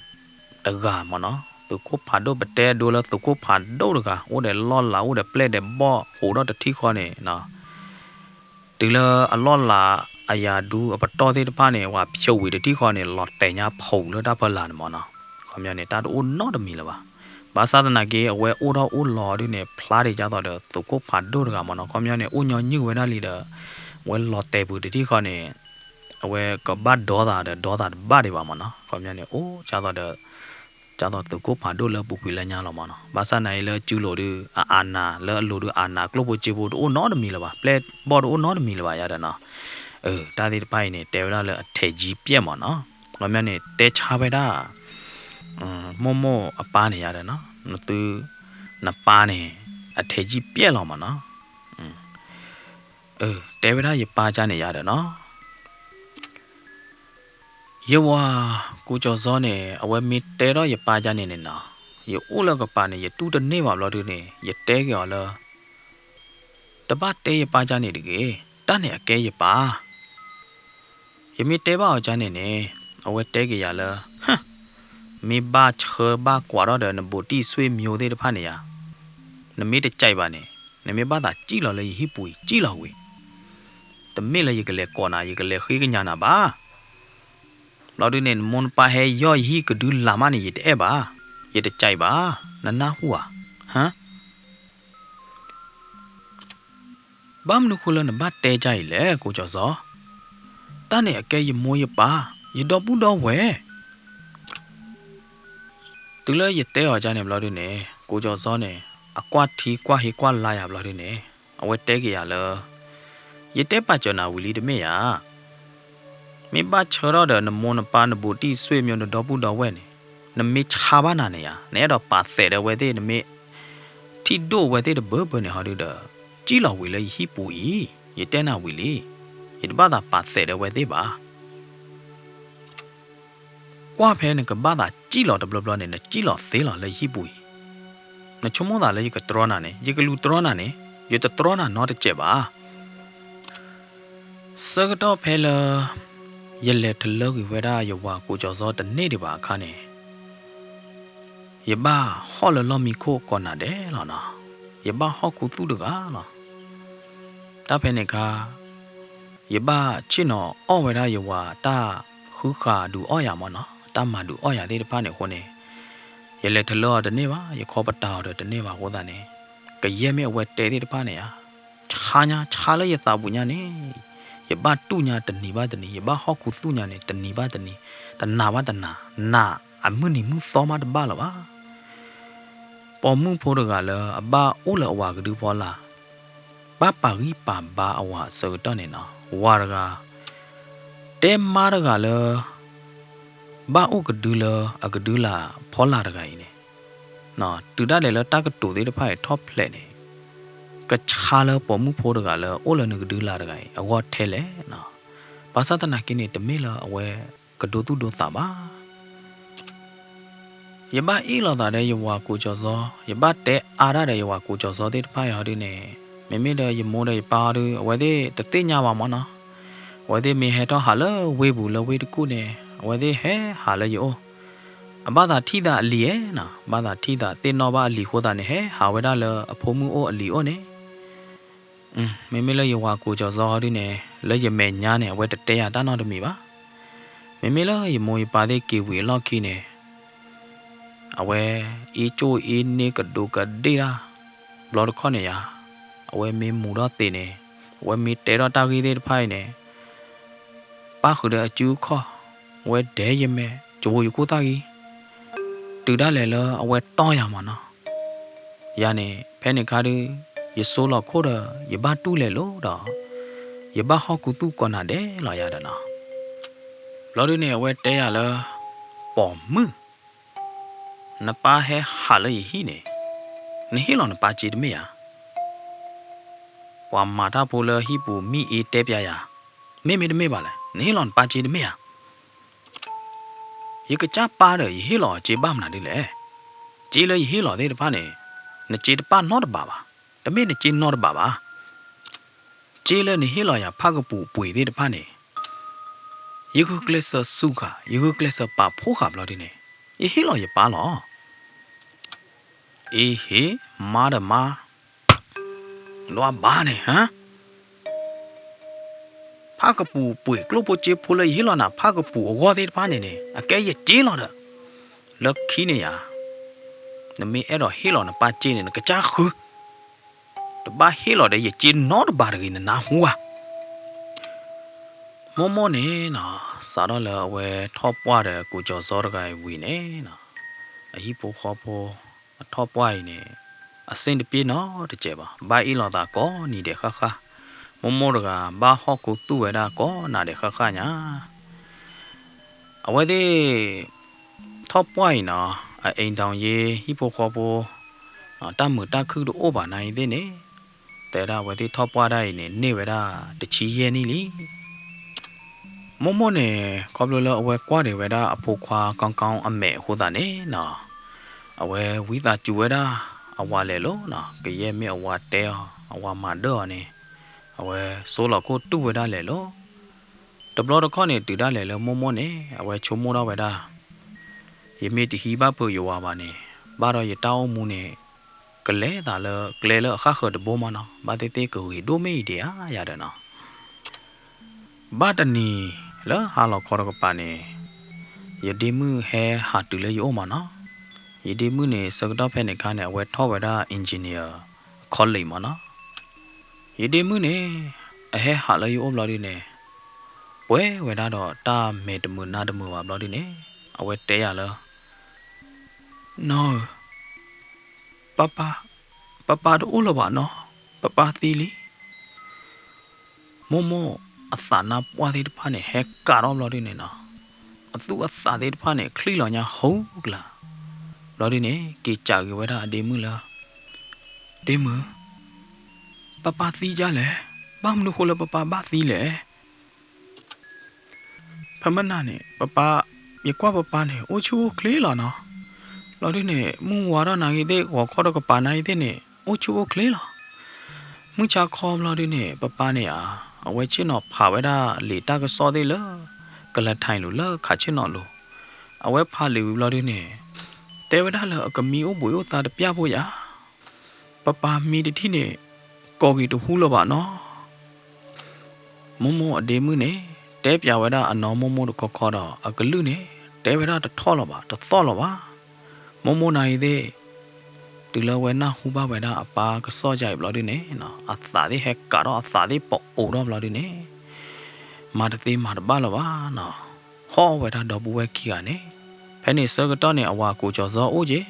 တဂၤမ့ၢ်နီၤ. သုးခိၣ်ဖးဒိၣ် ပတဲဒိလၢသုးခိၣ်ဖးဒိၣ်တဂၤ အိၣ်ဒီးလီၢ်လၤ အိၣ်ဒီးပျဲၢ်ဒီးဘီၣ် ဟူးထီၣ်တထံၣ်ဃီန့ၣ် တုၤလၢအလီၢ်လၤအယၤဒူအပတီၢ်သ့ၣ်တဖၣ်န့ၣ် ဝဲဖျိးဝံၤတထံၣ်ဃီန့ၣ် လီၤတဲာ်ညါဖီးလၢတၢ်ဖီလာ်န့ၣ်မ့ၢ်နီၤ. ခီပညီန့ၣ် တၢ်တအိၣ်နီတမံၤလၢၤဘၣ်. ဘၣ်ဆၣ်သနာ်က့ အဝဲအိၣ်ထီၣ်အိၣ်လီၤဒုန့ၣ် ဖျါဒံးဒ်သိးဒီးသုးခိၣ်ဖးဒိၣ်တဂၤမ့ၢ်နီၤ. ခီပညီန့ၣ် အိၣ်ညီနုၢ်ဝဲဒၣ်လံဒီး အဝဲလီၤတဲာ်ပူၤတထံၣ်ဃီန့ၣ် အဝဲကဘၣ်ဒီသးဒီး ဒီသးတဘၣ်ဒံးဘၣ်မ့ၢ်နီၤ. ခီပညီန့ၣ် အိၣ်ဒ်သိးဒီး ဒ်သိးသုးခိၣ်ဖးဒိၣ်လၢပူၤကွံာ်လၢညါလီၤမ့ၢ်နီၤ. ဘၣ်ဆၣ်နာ်အံၤလၢစုလိၤဒု အအးနး လၢအလိၤဒုအအးနး ကျိၣ်ဖိစ့ဖိတအိၣ်နီတမံၤလၢၤဘၣ်. ပျဲၢ်ဘီၣ်တအိၣ်နီတမံၤလၢၤဘၣ်ယၤဒီးနီၤ. တၢ်သ့ၣ်တဖၣ်အံၤန့ၣ် တဲဝဲဒၣ်လၢအထဲးကံပျဲၢ်မ့ၢ်နီၤ. ခီပညီန့ၣ် တဲဆါဝဲဒၣ် မိၢ်မိၢ်အပၢ်န့ၣ်ယၤဒီးနီၤ နသု နပၢ်န့ၣ် အထဲးကံပျဲၢ်လီၤမ့ၢ်နီၤ. တဲဝဲဒၣ်ယပၢ်ကၢ်န့ၣ်ယၤဒီးနီၤ ယဝၤကိးကၠီၤစီန့ၣ် အဝဲမ့ၢ်တဲထီၣ်ယပၢ်ကၢ်န့ၣ်န့ၣ်နီၤ ယအိၣ်လၢကပၤန့ၣ် ယတူၢ်တန့ၢ်ဘၣ်ဘျီဒုန့ၣ် ယတဲက့ၤအီၤလၢ တဘၣ်တဲယပၢ်ကၢ်န့ၣ်တဂ့ၤ, တၢ်န့ၣ်အကဲယပၢ် ယမ့ၢ်တဲဘၣ်အီၤကၢ်န့ၣ်န့ၣ် အဝဲတဲက့ၤယၤလၢ မ့ၢ်ဘၣ်ဆှၢဘၣ်ကွၢ်ထီၣ်ဒီးနဘူးတံၢ်ဆွေမျိုးသ့ၣ်တဖၣ်န့ၣ်ယၤ, နမ့ၢ်တကြိုက်ဘၣ်န့ၣ် နမ့ၢ်ဘၣ်သးစံၣ်လီၤလၢယဟံၣ်ပူၤအံၤ စံၣ်လီၤဝံၤ, တမ့ၢ်လၢယကလဲၤကိးနၤ ယကလဲၤဃ့ကညးနၤဘၣ်. ဘျီဒုန့ၣ် နမိၢ်နပၢ်ဟဲယီၢ်ယဟံၣ်ကဒုလၢ်မးန့ၣ် ယတအဲၣ်ဘၣ်, ယတကြိုက်ဘၣ်, နနၢ်ဟူဧါ. ဘၣ်မနုၤဃိလၢနဘၣ်တဲကၢ်အံၤလဲၣ် ကိးကၠီၤစီ, တၢ်န့ၣ်အကဲယမိၢ်ယပၢ်, ယဒီပုၢ်ဒီဝဲၢ်. တုၤလၢယတဲအီၤဒ်န့ၣ်ဘျီဒုန့ၣ် ကိၣ်ကၠီၤစီန့ၣ် အကွၢ်ထံကွၢ်ဟ့ကွၢ်လါယၤဘျီဒုန့ၣ် အဝဲတဲက့ၤယၤလၢ ယတဲပာ်စၢၤနၤဝံၤလံတမ့ၢ်ဧါ. မ့ၢ်ဘၣ်ဆၢထီၣ်ဒီးနမိၢ်နပၢ်နဘူးတံၢ်ဆွေမျိုး နဒီပုၢ်ဒီဝဲၢ်န့ၣ် နမ့ၢ်ဆါဘၣ်နၤန့ၣ်ဧါ, နအဲၣ်ဒိးပာ်သးဒီးအဝဲသ့ၣ် နမ့ၢ်ထံၣ်ဒိၣ်အဝဲသ့ၣ်တဘၢဘၢန့ၣ်ဟီဒုဒီး စံၣ်လီၤဝံၤလၢယဟံၣ်ပူၤအံၤ, ယတဲနၤဝံၤလံ, ယတဘၣ်သးပာ်သးဒီးအဝဲသ့ၣ်ဘၣ်. ကွၢ်ဖဲနကဘၣ်သးစံၣ်လီၤတဘျီဘျီန့ၣ် နစံၣ်လီၤသ့လီၤလၢယဟံၣ်ပူၤအံၤ. နဆိကမိၣ်သးလၢယကတြီနၤန့ၣ် ယကလူၤတြီနၤန့ၣ် ယတတြီနၤနီတစဲးဘၣ်. ဆၢကတီၢ်ဖဲလၢ ယလဲၤတလၢကွံာ်ဝဲဒၣ်ယဝၤကိၣ်ကၠီၤစီတန့ၢ်ဒံးဘၣ်အခါန့ၣ် ယဘၣ်ဟီၣ်လၢလီၢ်မံခိၣ်ကိးနၤဒဲးလီၤနီၤ. ယဘၣ်ဟီၣ်ခူသူၣ်တဂၤလီၤ. တၢ်ဖဲန့ၣ်အခါ ယဘၣ်ဆ့ၣ်နီၤအီၣ်ဝဲဒၣ်ယဝၤတၢ်ဃုဃာ်ဒုးအီၣ်ယၤမ့ၢ်နီၤ, တၢ်မၤဒုးအီၣ်ယၤသ့ၣ်တဖၣ်န့ၣ်အဃိန့ၣ် ယလဲၤတလၢအီၤတန့ၢ်ဘၣ်, ယခီပတာ်အီၤဒီးတန့ၢ်ဘၣ်အဃိသတးန့ၣ် ကယဲၢ်မ့ၢ်အဝဲတဲသ့ၣ်တဖၣ်န့ၣ်ဧါ, ဆါညါဆါလၢယသးပူၤညါန့ၣ် ယဘၣ်တူၢ်ညါတနံၤဘၣ်တနံၤ, ယဘၣ်ဟီၣ်ခူသူၣ်ညါန့ၣ် တနံၤဘၣ်တနံၤ, တနၤဘၣ်တနၤ, နၤအမုၢ်နံၤမုၢ်သီမးတဘၣ်လၢၤဘၣ်. ပိာ်မုၣ်ဖိတဂၤလၢအဘၣ်အိၣ်လၢအဝၤကဒုဖီလာ်, ဘၣ်ပာ်ဂံၢ်ပာ်ဘါအဝၤအဆၢကတီၢ်န့ၣ်နီၤ, ဝၤတဂၤ တဲမါတဂၤလၢ ဘၣ်အိၣ်ကဒုလၢအကဒုလာ်ဖီလာ်တဂၤအံၤန့ၣ်, တုၤဒၣ်လဲာ်လၢတၢ်ကတိၤသ့ၣ်တဖၣ်အံၤထီၣ်ဖျဲးန့ၣ် ကဆါလၢပိာ်မုၣ်ဖိတဂၤလၢအိၣ်လၢနကဒုလာ်တဂၤအံၤ အဂီၢ်ထဲလဲၣ်နီၤ. ဘၣ်ဆၣ်သနာ်က့န့ၣ် တမ့ၢ်လၢအဝဲကဒိသူၣ်ဒိသးဘၣ်. ယဘၣ်အ့ၣ်လိာ်သးဒီးယဝၤကိၣ်ကၠီၤစီ, ယဘၣ်တဲအါတၢ်ဒီးယဝၤကိၣ်ကၠီၤစီသ့ၣ်တဖၣ်အံၤဟီဒုန့ၣ်, မ့မ့ၢ်ဒီးယမိၢ်ဒီးယပၢ်ဟီဒု အဝဲသ့ၣ်တသ့ၣ်ညါဘၣ်မ့ၢ်နီၤ. အဝဲသ့ၣ်မ့ၢ်ဟဲထီၣ်ဟးလၢဝ့ၢ်ပူၤလၢဝ့ၢ်တကူၣ်န့ၣ် အဝဲသ့ၣ်ဟဲဟးလၢယအိၣ်, အဘၣ်သးထံၣ်သးအလံၤဧါနီၤ, ဘၣ်သးထံၣ်သးသ့ၣ်နီၣ်ဘၣ်အလံၤအဃိသတးန့ၣ် ဟဲဟးဝဲဒၣ်လၢအဖိမုၣ်အိၣ်အလံၤအိၣ်န့ၣ် မ့မ့ၢ်လၢယဝၤကိၣ်ကၠီၤစီဟီဒုန့ၣ် လၢယမဲာ်ညါန့ၣ် အဝဲတတဲယၤတၢ်နီတမံၤဘၣ်. မ့မ့ၢ်လၢယမိၢ်ယပၢ်သ့ၣ်က့ၤဝံၤအလီၢ်ခံန့ၣ် အဝဲအ့ၣ်ကၠိၣ်အ့ၣ်န့ၢ်ကဒိးကဒ့ၣ်တၢ် ဘျီတခီၣ်န့ၣ်ယါ, အဝဲမ့ၢ်မူၤထီၣ်သ့န့ၣ် အဝဲမ့ၢ်တဲထီၣ်တၢ်ဂ့ၢ်သ့ၣ်တဖၣ်အံၤန့ၣ် ပၣ်ဃုာ်ဒီးအစုအခီၣ်, အဝဲဒဲယမဲာ် ကဝီၤယခိၣ်သၣ်ဂံၤ, တုၤဒၣ်လဲာ်လၢအဝဲတီၢ်ယၤမ့ၢ်နီၤ. ယၤန့ၣ် ဖဲန့ၣ်အခါဒု ယဆိလီၤခိၣ်ဒီး ယဘၣ်တူၢ်လဲၤလိၤဒီး ယဘၣ်ဟီၣ်ခူသူၣ်ကိးနၤဒဲးလီၤယၤဒီးနီၤ. ဘျီဒုန့ၣ် အဝဲတဲယၤလၢ ပိာ်မုၣ် နပၢ်ဟဲဟးလၢယဟံၣ်န့ၣ် နဟ့ၣ်လီၤနပၢ်စ့တမ့ၢ်ဧါ. ပှၤမၤတၢ်ဖိလၢဟံၣ်ပူၤမ့ၢ်အ့တဲပျးယၤ, မ့မ့ၢ်တမ့ၢ်ဘၣ်လဲၣ်, နဟ့ၣ်လီၤနပၢ်စ့တမ့ၢ်ဧါ. ယကစၢ်ပၢ်ဒီး ယဟ့ၣ်လီၤအစ့ဘၣ်မနုၤဒ်လဲၣ်. စ့လၢယဟ့ၣ်လီၤသ့ၣ်တဖၣ်န့ၣ် နစ့တပၣ်နီတဘးဘၣ်, တမ့ၢ်နစ့နီတဘးဘၣ်. စ့လၢနဟ့ၣ်လီၤယၤဖၣ်ကပူၤပှ့ၤသ့ၣ်တဖၣ်န့ၣ် ယဂုာ်ကျဲးစၢးစူးဃာ်, ယဂုာ်ကျဲးစၢးပာ်ဖှိၣ်ဃာ်ဘျီဒုန့ၣ် ယဟ့ၣ်လီၤယပၢ်လီၤ. အ့ဟ့, မါဒီးမါ, ဒွးဘၣ်န့ၣ်, ဖၣ်ကပူၤပှ့ၤကျိၣ်ဖိစ့ဖိလၢယဟ့ၣ်လီၤနၤ ဖၣ်ကပူၤအဂီၢ်သ့ၣ်တဖၣ်န့ၣ်န့ၣ် အကဲယစ့လီၤဒီး လၢခံန့ၣ်ယါ, နမ့ၢ်အဲၣ်ဒိးဟ့ၣ်လီၤနပၢ်စ့န့ၣ် နကစၢ်ဃု တဘၣ်ဟ့ၣ်လီၤဒီးယစ့နီတဘးတဂ့ၤ နနၢ်ဟူဧါ. မိၢ်မိၢ်န့ၣ်နီၤ စးထီၣ်လၢအဝဲထီၣ်ပှၢ်ဒီးကူးကၠီၤစီတဂၤအံၤဝံၤန့ၣ်နီၤ, အဟံၣ်ဖိဃီဖိ အထီၣ်ပှၢ်အံၤန့ၣ် အဆင်တပြေနီတစဲးဘၣ်, ဘၣ်အ့ၣ်လိာ်သးကိးနံၤဒဲးဃၣ်ဃၣ်, မိၢ်မိၢ်တဂၤ ဘၣ်ဟီၣ်ခိသူၣ်ဝဲဒၣ်ကိးနၤဒဲးဃၣ်ဃၣ်ညါ အဝဲသ့ၣ် ထီၣ်ပှၢ်အံၤနီၤ, အအိမ်ထောင်ရေး ဟံၣ်ဖိဃီဖိ တၢ်မုာ်တၢ်ခုၣ်တအိၣ်ဘၣ်နၤအံၤသ့ၣ်န့ၣ်, တဲဒၣ်အဝဲသ့ၣ်ထီၣ်ပှၢ်ဒၣ်အံၤန့ၣ် န့ၢ်ဝဲဒၣ်တဆံယဲၢ်နံၣ်လံ. မိၢ်မိၢ်န့ၣ် ခီဖျိလၢအဝဲကွၢ်ဒံးဝဲဒၣ်အဖိခွါကောင်းကောင်းအမဲာ်အဃိသတးန့ၣ်နီၤ, အဝဲဝံသးစူၤဝဲဒၣ် အဝၤလဲၤလိၤနီၤ, ကယဲၢ်မ့ၢ်အဝၤတဲအီၤ အဝၤမၤဒၢၣ်အီၤန့ၣ်, အဝဲဆိလီၤခိၣ်တူၢ်ဝဲဒၣ်လဲၤလိၤ တဘျီတခီၣ်န့ၣ် တုၤဒၣ်လဲာ်လၢမိၢ်မိၢ်န့ၣ် အဝဲဆိကမိၣ်ထီၣ်ဝဲဒၣ်, ယမ့ၢ်တဟံးဘၣ်ပၢၤယဝၤဘၣ်န့ၣ် ဘၣ်ဒီးယတၢ်အိၣ်မူန့ၣ် ကလဲၤသးလၢကျဲလၢအဃၣ်ဃၢၤတဘိမးနီၤ, ဘၣ်သ့ၣ်သ့ၣ်ကဂ့ၤဒိၣ်မ့ၢ်အံၤဒံးဧါယၤဒီးနီၤ. ဘၣ်တနံၤလၢဟါလီၤခီတကပၤန့ၣ်, ယဒ့မုၣ်ဟဲဟးတုၤလၢယအိၣ်မးနီၤ. ယဒ့မုၣ်န့ၣ် ဆၢကတီၢ်ဖဲန့ၣ်အခါန့ၣ် အဝဲထီၣ်ဝဲဒၣ် engineer college မးနီၤ. ယဒ့မုၣ်န့ၣ် အဟဲဟးလၢယအိၣ်ဘျီဒုန့ၣ်, ပှဲၤဝဲဒၣ်ဒီးတၢ်မဲာ်တမုာ်နါတမုာ်ဘၣ်ဘျီဒုန့ၣ်, အဝဲတဲယၤလၢ နီၢ်ဧၢ, ပၢ်ပၢ်, ပၢ်ပၢ်တအိၣ်လၢၤဘၣ်နီၤ, ပၢ်ပၢ်သံလံ. မိၢ်မိၢ်အသးနါပှၢ်သ့ၣ်တဖၣ်န့ၣ် ဟဲကးထီၣ်ဘျီဒုန့ၣ်နီၤ, အသူၣ်အသးသ့ၣ်တဖၣ်န့ၣ် ချံၣ်လီၤညါဟိကလၤ. ဘျီဒုန့ၣ် က့ၤစံးက့ၤဝဲဒၣ်အဒ့မုၣ်လၢ ဒ့မုၣ်, ပၢ်ပၢ်သံဒ်လဲၣ်, ဘၣ်မနုၤဃိလၢပၢ်ပၢ်ဘၣ်သံလဲၣ်. ဖဲမနၤန့ၣ် ပၢ်ပၢ်, ယကွၢ်ပၢ်ပၢ်န့ၣ် အိၣ်ဆူၣ်အိၣ်ချ့လီၤနီၤ. ဘျီဒုန့ၣ် မုၢ်ဝါထီၣ်နၤဂ့ၤသ့ၣ် ဂီၤခီဒီးကပၤနၤဂ့ၤသ့ၣ်န့ၣ် အိၣ်ဆူၣ်အိၣ်ချ့လီၤ. မုၢ်ဆါခီဘျီဒုန့ၣ် ပၢ်ပၢ်န့ၣ်ဧါ, အဝဲဆ့ၣ်နီၤဖးဝဲဒၣ်လံာ်တၢ်ကစီၣ်သ့ၣ်လၢ ကလဲၤထံးလူၤလၢခးဆ့ၣ်နီၤလိၤ. အဝဲဖးလံာ်ဝံၤဘျီဒုန့ၣ် တဲဝဲဒၣ်လၢအကမံအိၣ်ဘှံးအိၣ်သါတပျၢ်ဖိယၤ, ပၢ်ပၢ်မံတထံၣ်န့ၣ် ကိးက့ၤတဟူလၢၤဘၣ်နီၤ. မိၢ်မိၢ်အဒ့မုၣ်န့ၣ် တဲပျးဝဲဒၣ်အနီၢ်မိၢ်မိၢ်တခီခီဒီး အကလုၢ်န့ၣ် တဲဝဲဒၣ်တထီၣ်လီၤဘၣ် တသီၣ်လီၤဘၣ်. မိၢ်မိၢ်နၤဂ့ၤသ့ၣ် တုၤလၢဝဲနၢ်ဟူဘၣ်ဝဲဒၣ်အပၢ်ကစီၣ်ယါအံၤဘျီဒုန့ၣ်နီၤ, အသးသ့ၣ်ဟဲကးထီၣ် အသးသ့ၣ်ပအိးထီၣ်ဘျီဒုန့ၣ် မၤတသ့မၤတဘၣ်လၢၤဘၣ်နီၤ. ဟီၣ်ဝဲဒၣ်ဒီပုၢ်ဝဲၢ်ခံဂၤန့ၣ်, ဖဲန့ၣ်ဆၢကတီၢ်န့ၣ် အဝၤကိးကၠီၤစီၤအိၣ်က့ၤ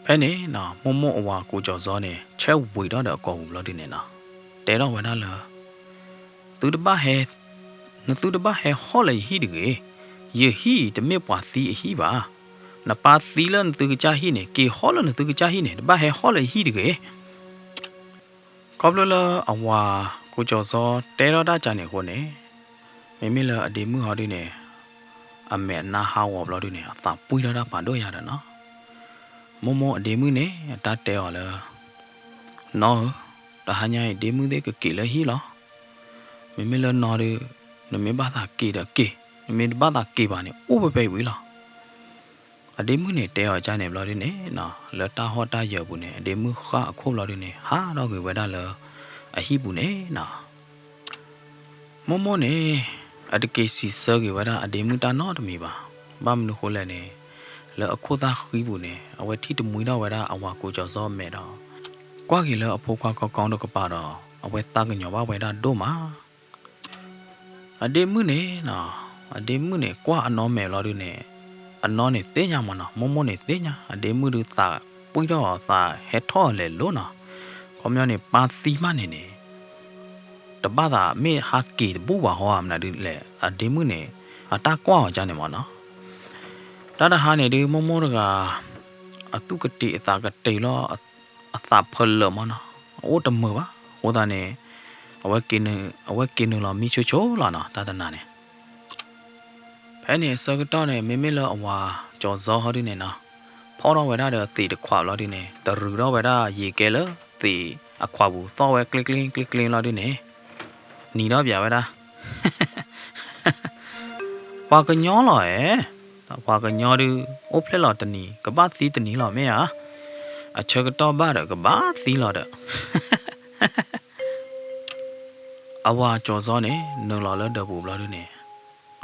ဖဲန့ၣ်နီၤ မိၢ်မိၢ်အဝၤကိးကၠီၤစီၤန့ၣ် ဆဲးဝံၤထီၣ်ဒီးအကိာ်ပူၤဘျီဒုန့ၣ်နီၤ, တဲထီၣ်ဝဲဒၣ်လၢ သုတဘၣ်ဟဲ, နသုတဘၣ်ဟဲဟီၣ်လၢယဟံၣ်တဂ့ၤ. ယဟံၣ်အံၤတမ့ၢ်ပှၤသံအဟံၣ်ဘၣ်. နပၢ်သံလၢနသုကစၢ်ဟံၣ်န့ၣ် က့ၤဟီၣ်လၢနသုကစၢ်ဟံၣ်န့ၣ် တဘၣ်ဟဲဟီၣ်လၢယဟံၣ်တဂ့ၤ. ခီဖျိလၢအဝၤကိးကၠီၤစီၤတဲထီၣ်တၢ်ကၢန့ၣ်အဃိန့ၣ်, မ့မ့ၢ်လၢအဒ့မုၣ်ဟီဒုန့ၣ် အမဲာ်နါဟးဂီၤဘျီဒုန့ၣ် အသးပှံၢ်ထီၣ်တၢ်ဖးဒိၣ်ယါဒီးနီၤ. မိၢ်မိၢ်အဒ့မုၣ်န့ၣ် အတၢ်တဲအီၤလၢ နီၢ်ဧၢ, တဟါညါအံၤဒ့မုၣ်သ့ၣ်ကက့ၤလၢဟံၣ်လီၤ. မ့မ့ၢ်လၢနီၢ်ဒု, နမ့ၢ်ဘၣ်သးက့ၤဒီးက့ၤ, နမ့ၢ်တဘၣ်သးက့ၤဘၣ်န့ၣ် အိၣ်ဖဲဖဲအံၤဝံၤလီၤ. အဒ့မုၣ်န့ၣ်တဲအီၤကၢန့ၣ်ဘျီဒုန့ၣ်နီၤ, လၢတၢ်ဟီၣ်တၢ်ယၢၤပူၤန့ၣ် အဒ့မုၣ်ဃၣ်အခိၣ်ဘျီဒုန့ၣ် ဟးထီၣ်ကွံာ်ဝဲဒၣ်လၢအဟံၣ်ပူၤန့ၣ်နီၤ. မိၢ်မိၢ်န့ၣ် အတက့ၤစံးဆၢက့ၤဝဲဒၣ်အဒ့မုၣ်တၢ်နီတမံၤဘၣ်. ဘၣ်မနုၤဃိလဲၣ်န့ၣ်, လၢအခိၣ်သၣ်ဃံပူၤန့ၣ် အဝဲထံၣ်တမှံထီၣ်ဝဲဒၣ်အဝၤကိးကၠီၤစီၤအမဲာ်ဒီး ကွၢ်က့ၤလၢအဖိခွါကီကီတကပၤဒီး အဝဲသးကညီၤဘၣ်ဝဲဒၣ်ဒိၣ်မး. အဒ့မုၣ်န့ၣ်နီၤ, အဒ့မုၣ်န့ၣ် ကွၢ်အနီၢ်မဲာ်လီၤဒုန့ၣ်, အနီၢ်န့ၣ်သ့ၣ်ညါမးနီၤ, မိၢ်မိၢ်န့ၣ်သ့ၣ်ညါ, အဒ့မုၣ်ဒုးသးပှံၢ်ထီၣ်အီၤ သးဟဲထီၣ်လဲၤလိၤနီၤ. ခီပညီန့ၣ် ပၢ်သံမးန့ၣ်န့ၣ် တဘၣ်သးမ့ၢ်ဟးက့ၤတဘူၣ်ဘၣ်ဟီဧါ မနုၤဒုလဲၣ်, အဒ့မုၣ်န့ၣ် အတၢ်ကွၢ်အီၤကၢန့ၣ်မးနီၤ. တၢ်တဟါန့ၣ်ဒုး မိၢ်မိၢ်တဂၤ အသူၣ်ကတ့ၤအသးကတ့ၤလီၤ, အသးဖၢလၢာ်မးနီၤ, အအိၣ်တမုာ်ဘၣ်. အဃိသတးန့ၣ် အဝဲက့ၤနုာ်, အဝဲက့ၤနုာ်လီၤမံဆိဆိလီၤနီၤ, တၢ်တနၤန့ၣ် ဖဲန့ၣ်အဆၢကတီၢ်န့ၣ် မ့မ့ၢ်လၢအဝၤကၠီၤစီၤဟီဒုန့ၣ်နီၤ, ဖီၣ်ထီၣ်ဝဲဒၣ်ဒီးသံးတခွးဘျီဒုန့ၣ် တရူးထီၣ်ဝဲဒၣ်ယံၤကဲလၢသံးအခွးပူၤ သီၣ်ဝဲကျ့ကျ့ကျ့ကျ့လီၤဒုန့ၣ် နံၤထီၣ်ပၠးဝဲဒၣ် ပှၤကညီလီၤဧါ, ပှၤကညီဒု အိၣ်ဖျဲၣ်လီၤတနံၤ ကဘၣ်သံတနံၤလီၤမ့ၢ်ဧါ, အဆၢကတီၢ်ဘၣ်ဒီး ကဘၣ်သံလီၤဒီး အဝၤကၠီၤစီၤန့ၣ် နုာ်လီၤလၢဒၢးပူၤဘျီဒုန့ၣ်